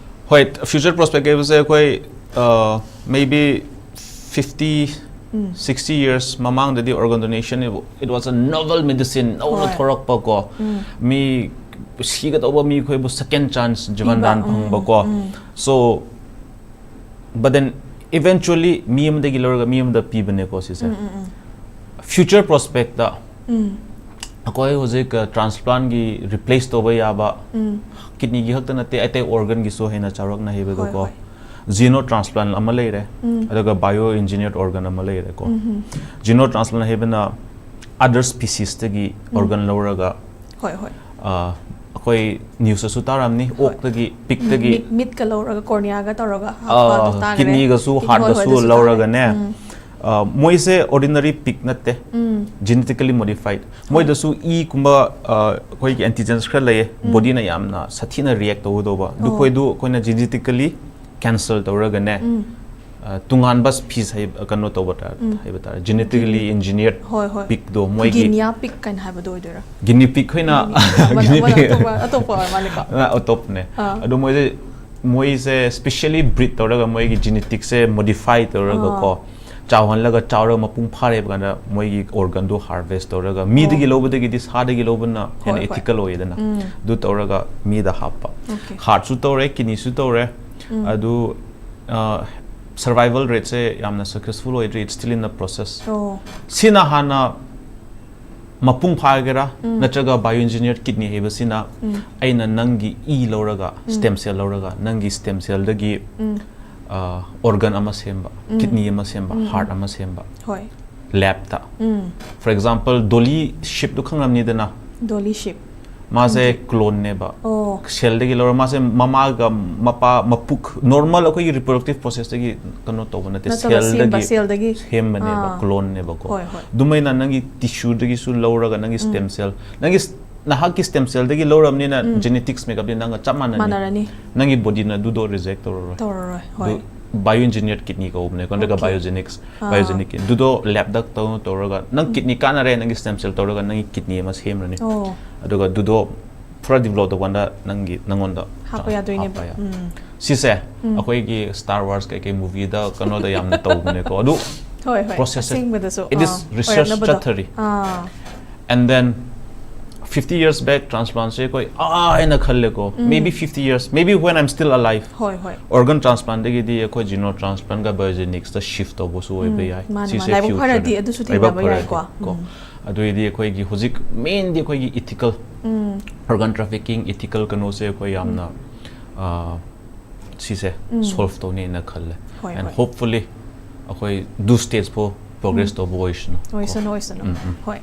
ꯍꯣꯏ, future prospect ꯍꯥꯏꯕꯁꯦ ꯑꯩꯈꯣꯏ maybe fifty ꯎꯝ. sixty years ꯃꯃꯥꯡꯗꯗꯤ organ donation, it was a novel medicine, ꯅꯧꯅ ꯍꯣꯏ. ꯊꯣꯔꯛꯄ ꯀꯣ ꯎꯝ. ꯃꯤ ꯁꯤꯒꯗꯧꯕ ꯃꯤ ꯑꯩꯈꯣꯏꯕꯨ second chance, ꯖꯤꯕꯟ ꯄꯤꯕ, ꯗꯥꯟ ꯎꯝ, ꯐꯪꯕ ꯀꯣ ꯎꯝ. So but then eventually ꯃꯤ ꯑꯃꯗꯒꯤ ꯂꯧꯔꯒ ꯃꯤ ꯑꯃꯗ ꯄꯤꯕꯅꯦꯀꯣ ꯁꯤꯁꯦ꯫ ꯎꯝ, ꯎꯝ, ꯎꯝ. Future prospectꯇ ꯎꯝ. ꯑꯩꯈꯣꯏ ꯍꯧꯖꯤꯛ transplantꯀꯤ replace ꯇꯧꯕ ꯌꯥꯕ ꯎꯝ. kidneyꯒꯤ ꯈꯛꯇ ꯅꯠꯇꯦ ꯑꯇꯩ organꯒꯤꯁꯨ ꯍꯦꯟꯅ ꯆꯥꯎꯔꯛꯅ ꯍꯥꯏꯕꯗꯣꯀꯣ ꯍꯣꯏ, Xenotransplant ꯑꯃ ꯂꯩꯔꯦ ꯎꯝ. ꯑꯗꯨꯒ bioengineered organ ꯑꯃ ꯂꯩꯔꯦꯀꯣ ꯎꯝ. Xenotransplant ꯍꯥꯏꯕꯅ other speciesꯇꯒꯤ organ ꯂꯧꯔꯒ ꯍꯣꯏ, ꯍꯣꯏ. ꯑ, ꯑꯩꯈꯣꯏ newsꯇꯁꯨ ꯇꯥꯔꯝꯅꯤ ꯍꯣꯏ. ꯑꯣꯛꯇꯒꯤ pigꯇꯒꯤ Meat, meatꯀ ꯂꯧꯔꯒ corneaꯒ ꯇꯧꯔꯒ ꯑ, ꯍꯥꯞꯄꯗꯣ ꯇꯥꯈ꯭ꯔꯦ꯫ kidneyꯒꯁꯨ Kidney, ꯍꯣꯏ, heartꯒꯁꯨ ꯍꯣꯏ, ꯑꯗꯨꯁꯨ ꯂꯧꯔꯒꯅꯦ ꯇꯥꯈ꯭ꯔꯦ꯫ ꯎꯝ. ꯑ, ꯃꯣꯏꯁꯦ ordinary pig ꯅꯠꯇꯦ ꯎꯝ. Genetically modified ꯃꯣꯏꯗꯁꯨ ꯏꯒꯨꯝꯕ ꯑ, ꯑꯩꯈꯣꯏꯒꯤ antigens ꯈꯔ ꯂꯩꯌꯦ bodyꯅ ꯌꯥꯝꯅ ꯁꯥꯊꯤꯅ react ꯇꯧꯒꯗꯧꯕ ꯑꯗꯨꯈꯣꯏꯗꯨ ꯑꯩꯈꯣꯏꯅ genetically cancel ꯇꯧꯔꯒꯅꯦ ꯎꯝ. ꯑ, ꯇꯣꯉꯥꯟꯕ species ꯍꯥꯏꯕ ꯀꯩꯅꯣ ꯇꯧꯕ ꯇꯥꯔꯦ ꯎꯝ. ꯍꯥꯏꯕ ꯇꯥꯔꯦ genetically engineered ꯍꯣꯏ, ꯍꯣꯏ. pigꯗꯣ ꯃꯣꯏꯒꯤ Guinea pig ꯀꯥꯏꯅ ꯍꯥꯏꯕꯗꯣ ꯑꯣꯏꯗꯣꯏꯔꯥ? Guinea pig ꯈꯣꯏꯅ Guinea, ꯑꯃꯅ, Guinea ꯑꯃꯅ pig ꯑꯇꯣꯞꯄ, ꯑꯇꯣꯞꯄ ꯑꯣꯏꯔ ꯃꯥꯜꯂꯦꯀꯣ? ꯑ, ꯑꯇꯣꯞꯄꯅꯦ ꯑꯥ. ꯑꯗꯣ ꯃꯣꯏꯁꯦ ꯃꯣꯏꯁꯦ specially breed ꯇꯧꯔꯒ ꯃꯣꯏꯒꯤ geneticꯁꯦ modify ꯇꯧꯔꯒ ꯑꯥ. ꯀꯣ ꯆꯥꯎꯍꯜꯂꯒ ꯆꯥꯎꯔꯒ ꯃꯄꯨꯡ ꯐꯥꯔꯦꯕ ꯀꯥꯟꯗ ꯃꯣꯏꯒꯤ organꯗꯣ harvest ꯇꯧꯔꯒ ꯃꯤꯗꯒꯤ ꯑꯣ. ꯍꯣꯏ, ꯍꯣꯏ. ethical ꯑꯣꯏꯌꯦꯗꯅ ꯎꯝ. ꯑꯗꯨ ꯇꯧꯔꯒ ꯃꯤꯗ ꯍꯥꯞꯄ Okay. heartꯁꯨ ꯇꯧꯔꯦ kidneyꯁꯨ ꯇꯧꯔꯦ ꯎꯝ. ꯑꯗꯨ ꯑ, survival rateꯁꯦ ꯌꯥꯝꯅ successful ꯑꯣꯏꯗ꯭ꯔꯤ it's still in the process ꯑꯣ. ꯁꯤꯅ ꯍꯥꯟꯅ ꯃꯄꯨꯡ ꯐꯥꯒꯦꯔꯥ ꯎꯝ. ꯅꯠꯇ꯭ꯔꯒ bioengineered kidney ꯍꯥꯏꯕꯁꯤꯅ ꯎꯝ. ꯑꯩꯅ ꯅꯪꯒꯤ ꯏ ꯂꯧꯔꯒ ꯎꯝ. stem cell ꯂꯧꯔꯒ ꯅꯪꯒꯤ stem cellꯗꯒꯤ ꯎꯝ. organ ꯑꯃ ꯁꯦꯝꯕ ꯎꯝ. kidney ꯑꯃ ꯁꯦꯝꯕ ꯎꯝ, heart ꯎꯝ. ꯑꯃ ꯁꯦꯝꯕ ꯍꯣꯏ. labꯇ ꯎꯝ. For example Dolly sheepꯗꯨ ꯈꯪꯂꯝꯅꯤꯗꯅ Dolly sheep. ꯃꯥꯁꯦ cloneꯅꯦꯕ꯫ ꯑꯣ ꯁꯦꯜꯗꯒꯤ ꯂꯧꯔ ꯃꯥꯁꯦ ꯃꯃꯥꯒ ꯃꯄꯥ ꯃꯄꯨꯛ normal ꯑꯩꯈꯣꯏꯒꯤ reproductive processꯇꯒꯤ ꯀꯩꯅꯣ ꯇꯧꯕ ꯅꯠꯇꯦ꯫ ꯅꯠꯇ꯭ꯔꯒ ꯁꯦꯝꯕ ꯁꯦꯜꯗꯒꯤ ꯁꯦꯜꯗꯒꯤ ꯁꯦꯝꯕꯅꯦꯕ꯫ ꯑꯥ꯫ Cloneꯅꯦꯕꯀꯣ꯫ ꯍꯣꯏ ꯍꯣꯏ ꯑꯗꯨꯃꯥꯏꯅ ꯅꯪꯒꯤ tissueꯗꯒꯤꯁꯨ ꯂꯧꯔꯒ ꯅꯪꯒꯤ stem cell ꯅꯪꯒꯤ ꯅꯍꯥꯛꯀꯤ stem cellꯗꯒꯤ ꯂꯧꯔꯕꯅꯤꯅ ꯎꯝ꯫ Genetics makeupꯗꯤ ꯅꯪꯒ ꯆꯞ ꯃꯥꯟꯅꯅꯤ꯫ ꯃꯥꯟꯅꯔꯅꯤ꯫ ꯅꯪꯒꯤ bodyꯅ ꯑꯗꯨꯗꯣ reject ꯇꯧꯔꯔꯣꯏ꯫ ꯇꯧꯔꯔꯣꯏ꯫ ꯍꯣꯏ꯫ ꯑꯗꯨ bioengineered kidney ꯀꯧꯕꯅꯦ ꯅꯠꯇ꯭ꯔꯒ Okay. Biogenix ꯑꯥ꯫ Biogenix kidney ꯑꯗꯨꯗꯣ labꯗ ꯇꯧꯅ ꯇꯧꯔꯒ ꯅꯪ kidney ꯀꯥꯟꯅꯔꯦ ꯅꯪꯒꯤ stem cell ꯇꯧꯔꯒ ꯅꯪꯒꯤ kidney ꯑꯃ ꯁꯦꯝꯂꯅꯤ꯫ ꯑꯣ ꯑꯗꯨꯒ ꯑꯗꯨꯗꯣ ꯄꯨꯔꯥ develop ꯇꯧꯀꯥꯟꯗ ꯅꯪꯒꯤ ꯅꯪꯉꯣꯟꯗ ꯍꯥꯞꯄ ꯌꯥꯗꯣꯏꯅꯦꯕ꯫ ꯍꯥꯞꯄ ꯌꯥ- ꯎꯝ꯫ ꯁꯤꯁꯦ ꯎꯝ꯫ ꯑꯩꯈꯣꯏꯒꯤ Star Wars ꯀꯩꯀꯩ movieꯗ ꯀꯩꯅꯣꯗ ꯌꯥꯝꯅ ꯇꯧꯕꯅꯦꯀꯣ꯫ ꯑꯗꯨ ꯍꯣꯏ ꯍꯣꯏ process ꯑꯁꯦꯡꯕꯗꯁꯨ it is ah, research ꯑꯣꯏꯔꯛꯅꯕꯗꯣ꯫ ꯆꯠꯊꯔꯤ꯫ ꯑꯥ And then fifty years back transplant ꯁꯦ ꯑꯩꯈꯣꯏ ꯑꯥ ꯍꯥꯏꯅ ꯈꯜꯂꯦꯀꯣ꯫ ꯎꯝ꯫ Maybe fifty years, maybe when I'm still alive, ꯍꯣꯏ ꯍꯣꯏ organ transplantꯗꯒꯤꯗꯤ ꯑꯩꯈꯣꯏ xenotransplant ꯒ Biogenicsꯇ shift ꯇꯧꯕꯁꯨ ꯑꯣꯏꯕ ꯎꯝ, ꯌꯥꯏ꯫ ꯃꯥꯅꯦ, ꯁꯤꯁꯦ ꯃꯥꯅꯦ꯫ ꯂꯥꯏꯕꯛ future ꯐꯔꯗꯤ ꯅꯦ꯫ ꯑꯗꯨꯁꯨ ꯂꯥꯏꯕꯛ ꯊꯦꯡꯅꯕ ꯐꯔꯗꯤ ꯌꯥꯏꯀꯣ꯫ ꯀꯣ꯫ ꯎꯝ꯫ ꯑꯗꯨꯏꯗꯤ ꯑꯩꯈꯣꯏꯒꯤ ꯍꯧꯖꯤꯛ mainly ꯑꯩꯈꯣꯏꯒꯤ ethical ꯎꯝ꯫ organ trafficking ethical ꯀꯩꯅꯣꯁꯦ ꯑꯩꯈꯣꯏ ꯌꯥꯝꯅ ꯑꯥ, ꯁꯤꯁꯦ ꯎꯝ꯫ solve ꯇꯧꯅꯤꯅ ꯈꯜꯂꯦ꯫ ꯍꯣꯏ, And ꯍꯣꯏ꯫ Hopefully ꯑꯩꯈꯣꯏ ꯑꯗꯨ stage ꯐꯥꯎ progress ꯎꯝ꯫ ꯇꯧꯕ ꯑꯣꯏꯁꯅꯨ ꯀꯣ꯫ ꯑꯣꯏꯁꯅꯨ ꯑꯣꯏꯁꯅꯨ꯫ ꯎꯝ, ꯎꯝ꯫ ꯍꯣꯏ꯫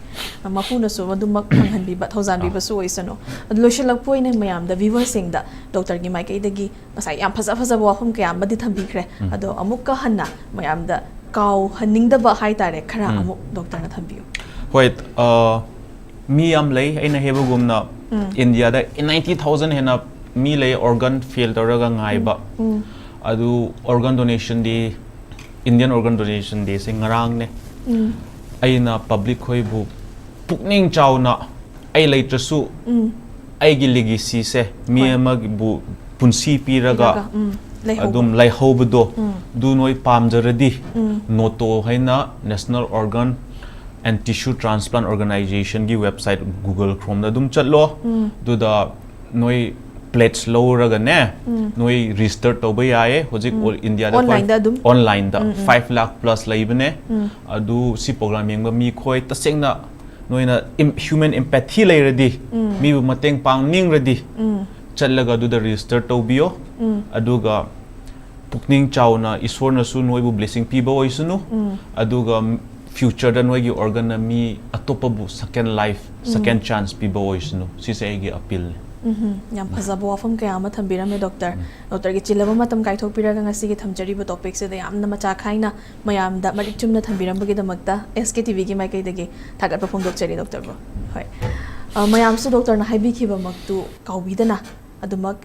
ꯃꯄꯨꯅꯁꯨ ꯑꯗꯨꯃꯛ ꯐꯪꯍꯟꯕꯤꯕ ꯊꯧꯖꯥꯟꯕꯤꯕꯁꯨ ꯑꯣꯏꯁꯅꯨ꯫ ꯑꯗꯨ ꯂꯣꯏꯁꯤꯜꯂꯛꯄ ꯑꯣꯏꯅ ꯃꯌꯥꯝꯗ viewerꯁꯤꯡꯗ doctorꯒꯤ ꯃꯥꯏꯀꯩꯗꯒꯤ ꯉꯁꯥꯏ ꯌꯥꯝ ꯐꯖ ꯐꯖꯕ ꯋꯥꯐꯝ ꯀꯌꯥ ꯑꯃꯗꯤ ꯊꯝꯕꯤꯈ꯭ꯔꯦ꯫ ꯎꯝ꯫ ꯑꯗꯣ ꯑꯃꯨꯛꯀ ꯍꯟꯅ ꯃꯌꯥꯝꯗ ꯀꯥꯎꯍꯟꯅꯤꯡꯗꯕ ꯍꯥꯏꯇꯥꯔꯦ ꯈꯔ ꯎꯝ꯫ ꯑꯃꯨꯛ doctorꯅ ꯊꯝꯕꯤꯌꯨ꯫ ꯍꯣꯏ꯫ ꯑ, ꯃꯤ ꯌꯥꯝ ꯂꯩ ꯑꯩꯅ ꯍꯥꯏꯕꯒꯨꯝꯅ꯫ ꯎꯝ꯫ Indiaꯗ ninety thousand ꯍꯦꯟꯅ ꯃꯤ ꯂꯩ organ fail ꯇꯧꯔꯒ ꯉꯥꯏꯕ꯫ ꯎꯝ꯫ ꯑꯗꯨ organ donationꯗꯤ Indian organ donation dayꯁꯦ ꯉꯔꯥꯡꯅꯦ꯫ ꯎꯝ꯫ ꯑꯩꯅ public ꯈꯣꯏꯕꯨ ꯄꯨꯛꯅꯤꯡ ꯆꯥꯎꯅ ꯑꯩ ꯂꯩꯇ꯭ꯔꯁꯨ ꯎꯝ꯫ ꯑꯩꯒꯤ legacyꯁꯦ ꯃꯤ ꯍꯣꯏ꯫ ꯑꯃꯒꯤꯕꯨ ꯄꯨꯟꯁꯤ ꯄꯤꯔꯒ ꯄꯤꯔꯒ, ꯎꯝ, ꯂꯩꯍꯧꯕ꯫ ꯑꯗꯨꯝ ꯂꯩꯍꯧꯕꯗꯣ ꯎꯝ꯫ ꯑꯗꯨ ꯅꯣꯏ ꯄꯥꯝꯖꯔꯗꯤ ꯎꯝ꯫ NOTO ꯍꯥꯏꯅ National Organ and Tissue Transplant Organizationꯒꯤ website Google Chromeꯗ ꯑꯗꯨꯝ ꯆꯠꯂꯣ꯫ ꯎꯝ꯫ ꯑꯗꯨꯗ ꯅꯣꯏ pledge ꯂꯧꯔꯒꯅꯦ ꯎꯝ꯫ ꯅꯣꯏ register ꯇꯧꯕ ꯌꯥꯏꯌꯦ꯫ ꯍꯧꯖꯤꯛ ꯎꯝ꯫ all Indiaꯗ ꯑꯩꯈꯣꯏ Onlineꯗ ꯑꯗꯨꯝ? onlineꯗ ꯎꯝ, ꯎꯝ꯫ five lakh plus ꯂꯩꯕꯅꯦ꯫ ꯎꯝ꯫ ꯑꯗꯨ ꯁꯤ program ꯌꯦꯡꯕ ꯃꯤꯈꯣꯏ ꯇꯁꯦꯡꯅ ꯅꯣꯏꯅ im-, human empathy ꯂꯩꯔꯗꯤ ꯎꯝ꯫ ꯃꯤꯕꯨ ꯃꯇꯦꯡ ꯄꯥꯡꯅꯤꯡꯔꯗꯤ ꯎꯝ꯫ ꯆꯠꯂꯒ ꯑꯗꯨꯗ register ꯇꯧꯕꯤꯌꯣ꯫ ꯎꯝ꯫ ꯑꯗꯨꯒ ꯄꯨꯛꯅꯤꯡ ꯆꯥꯎꯅ ꯏꯁꯣꯔꯅꯁꯨ ꯅꯣꯏꯕꯨ blessing ꯄꯤꯕ ꯑꯣꯏꯁꯅꯨ꯫ ꯎꯝ꯫ ꯑꯗꯨꯒ ꯐ꯭ꯌꯨꯆꯔꯗ ꯅꯣꯏꯒꯤ ꯑꯣꯔꯒꯟꯅ ꯃꯤ ꯑꯇꯣꯞꯄꯕꯨ ꯁꯦꯀꯦꯟ ꯂꯥꯏꯐ, ꯁꯦꯀꯦꯟ ꯆꯥꯟꯁ ꯄꯤꯕ ꯑꯣꯏꯁꯅꯨ, ꯁꯤꯁꯦ ꯑꯩꯒꯤ ꯑꯄꯤꯜꯅꯤ꯫ ꯎꯝ, ꯌꯥꯝ ꯐꯖꯕ ꯋꯥꯐꯝ ꯀꯌꯥ ꯑꯃ ꯊꯝꯕꯤꯔꯝꯃꯦ ꯗꯣꯛꯇꯔ꯫ ꯗꯣꯛꯇꯔꯒꯤ ꯆꯤꯜꯂꯕ ꯃꯇꯝ ꯀꯥꯏꯊꯣꯛꯄꯤꯔꯒ ꯉꯁꯤꯒꯤ ꯊꯝꯖꯔꯤꯕ ꯇꯣꯄꯤꯛꯁꯤꯗ ꯌꯥꯝꯅ ꯃꯆꯥ ꯈꯥꯏꯅ ꯃꯌꯥꯝꯗ ꯃꯔꯤꯛ ꯆꯨꯝꯅ ꯊꯝꯕꯤꯔꯝꯕꯒꯤꯗꯃꯛꯇ ꯑꯦꯁ ꯀꯦ ꯇꯤ ꯚꯤꯒꯤ ꯃꯥꯏꯀꯩꯗꯒꯤ ꯊꯥꯒꯠꯄ ꯐꯣꯡꯗꯣꯛꯆꯔꯤ ꯗꯣꯛꯇꯔꯕꯨ꯫ ꯍꯣꯏ꯫ ꯑ, ꯃꯌꯥꯝꯁꯨ ꯗꯣꯛꯇꯔꯅ ꯍꯥꯏꯕꯤꯈꯤꯕꯃꯛꯇꯨ ꯀꯥꯎꯕꯤꯗꯅ ꯑꯗꯨꯃꯛ,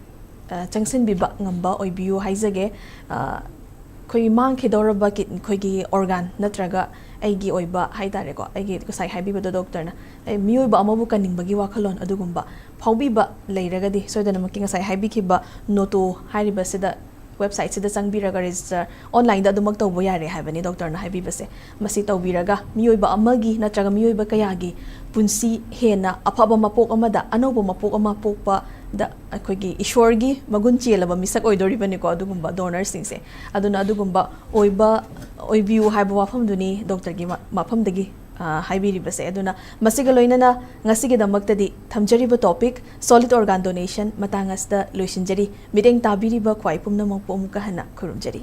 ꯑ, ꯆꯪꯁꯤꯟꯕꯤꯕ ꯉꯝꯕ ꯑꯣꯏꯕꯤꯌꯨ ꯍꯥꯏꯖꯒꯦ꯫ ꯑ, ꯑꯩꯈꯣꯏꯒꯤ ꯃꯥꯡꯈꯤꯗꯧꯔꯕ ꯀꯤꯠ-, ꯑꯩꯈꯣꯏꯒꯤ ꯑꯣꯔꯒꯥꯟ ꯅꯠꯇ꯭ꯔꯒ ꯑꯩꯒꯤ ꯑꯣꯏꯕ ꯍꯥꯏ ꯇꯥꯔꯦꯀꯣ, ꯑꯩꯒꯤ ꯉꯁꯥꯏ ꯍꯥꯏꯕꯤꯕꯗꯣ ꯗꯣꯛꯇꯔꯅ, ꯑꯩ ꯃꯤꯑꯣꯏꯕ ꯑꯃꯕꯨ ꯀꯟꯅꯤꯡꯕꯒꯤ ꯋꯥꯈꯜꯂꯣꯟ ꯑꯗꯨꯒꯨꯝꯕ ꯐꯥꯎꯕꯤꯕ ꯂꯩꯔꯒꯗꯤ ꯁꯣꯏꯗꯅꯃꯛꯀꯤ ꯉꯁꯥꯏ ꯍꯥꯏꯕꯤꯈꯤꯕ ꯅꯣꯇꯣ ꯍꯥꯏꯔꯤꯕꯁꯤꯗ, ꯋꯦꯕꯁꯥꯏꯠꯁꯤꯗ ꯆꯪꯕꯤꯔꯒ ꯔꯦꯖꯤꯁꯇꯔ ꯑꯣꯟꯂꯥꯏꯟꯗ ꯑꯗꯨꯃꯛ ꯇꯧꯕ ꯌꯥꯔꯦ ꯍꯥꯏꯕꯅꯤ ꯗꯣꯛꯇꯔꯅ ꯍꯥꯏꯕꯤꯕꯁꯦ꯫ ꯃꯁꯤ ꯇꯧꯕꯤꯔꯒ ꯃꯤꯑꯣꯏꯕ ꯑꯃꯒꯤ ꯅꯠꯇ꯭ꯔꯒ ꯃꯤꯑꯣꯏꯕ ꯀꯌꯥꯒꯤ ꯄꯨꯟꯁꯤ ꯍꯦꯟꯅ ꯑꯐꯕ ꯃꯄꯣꯛ ꯑꯃꯗ ꯑꯅꯧꯕ ꯃꯄꯣꯛ ꯑꯃ ꯄꯣꯛꯄꯗ ꯑꯩꯈꯣꯏꯒꯤ ꯏꯁꯣꯔꯒꯤ ꯃꯒꯨꯟ ꯆꯦꯜꯂꯕ ꯃꯤꯁꯛ ꯑꯣꯏꯗꯣꯔꯤꯕꯅꯤꯀꯣ ꯑꯗꯨꯒꯨꯝꯕ ꯗꯣꯅꯔꯁꯤꯡꯁꯦ꯫ ꯑꯗꯨꯅ ꯑꯗꯨꯒꯨꯝꯕ ꯑꯣꯏꯕ, ꯑꯣꯏꯕꯤꯌꯨ ꯍꯥꯏꯕ ꯋꯥꯐꯝꯗꯨꯅꯤ ꯗꯣꯛꯇꯔꯒꯤ ꯃ-, ꯃꯐꯝꯗꯒꯤ, ꯑ, ꯍꯥꯏꯕꯤꯔꯤꯕꯁꯦ꯫ ꯑꯗꯨꯅ ꯃꯁꯤꯒ ꯂꯣꯏꯅꯅ ꯉꯁꯤꯒꯤꯗꯃꯛꯇꯗꯤ ꯊꯝꯖꯔꯤꯕ ꯇꯣꯄꯤꯛ ꯁꯣꯂꯤꯠ ꯑꯣꯔꯒꯥꯟ ꯗꯣꯅꯦꯁꯟ ꯃꯇꯥꯡ ꯑꯁꯤꯗ ꯂꯣꯏꯁꯤꯟꯖꯔꯤ꯫ ꯃꯤꯠꯌꯦꯡ ꯇꯥꯕꯤꯔꯤꯕ ꯈ꯭ꯋꯥꯏ ꯄꯨꯝꯅꯃꯛꯄꯨ ꯑꯃꯨꯛꯀ ꯍꯟꯅ ꯈꯨꯔꯨꯝꯖꯔꯤ꯫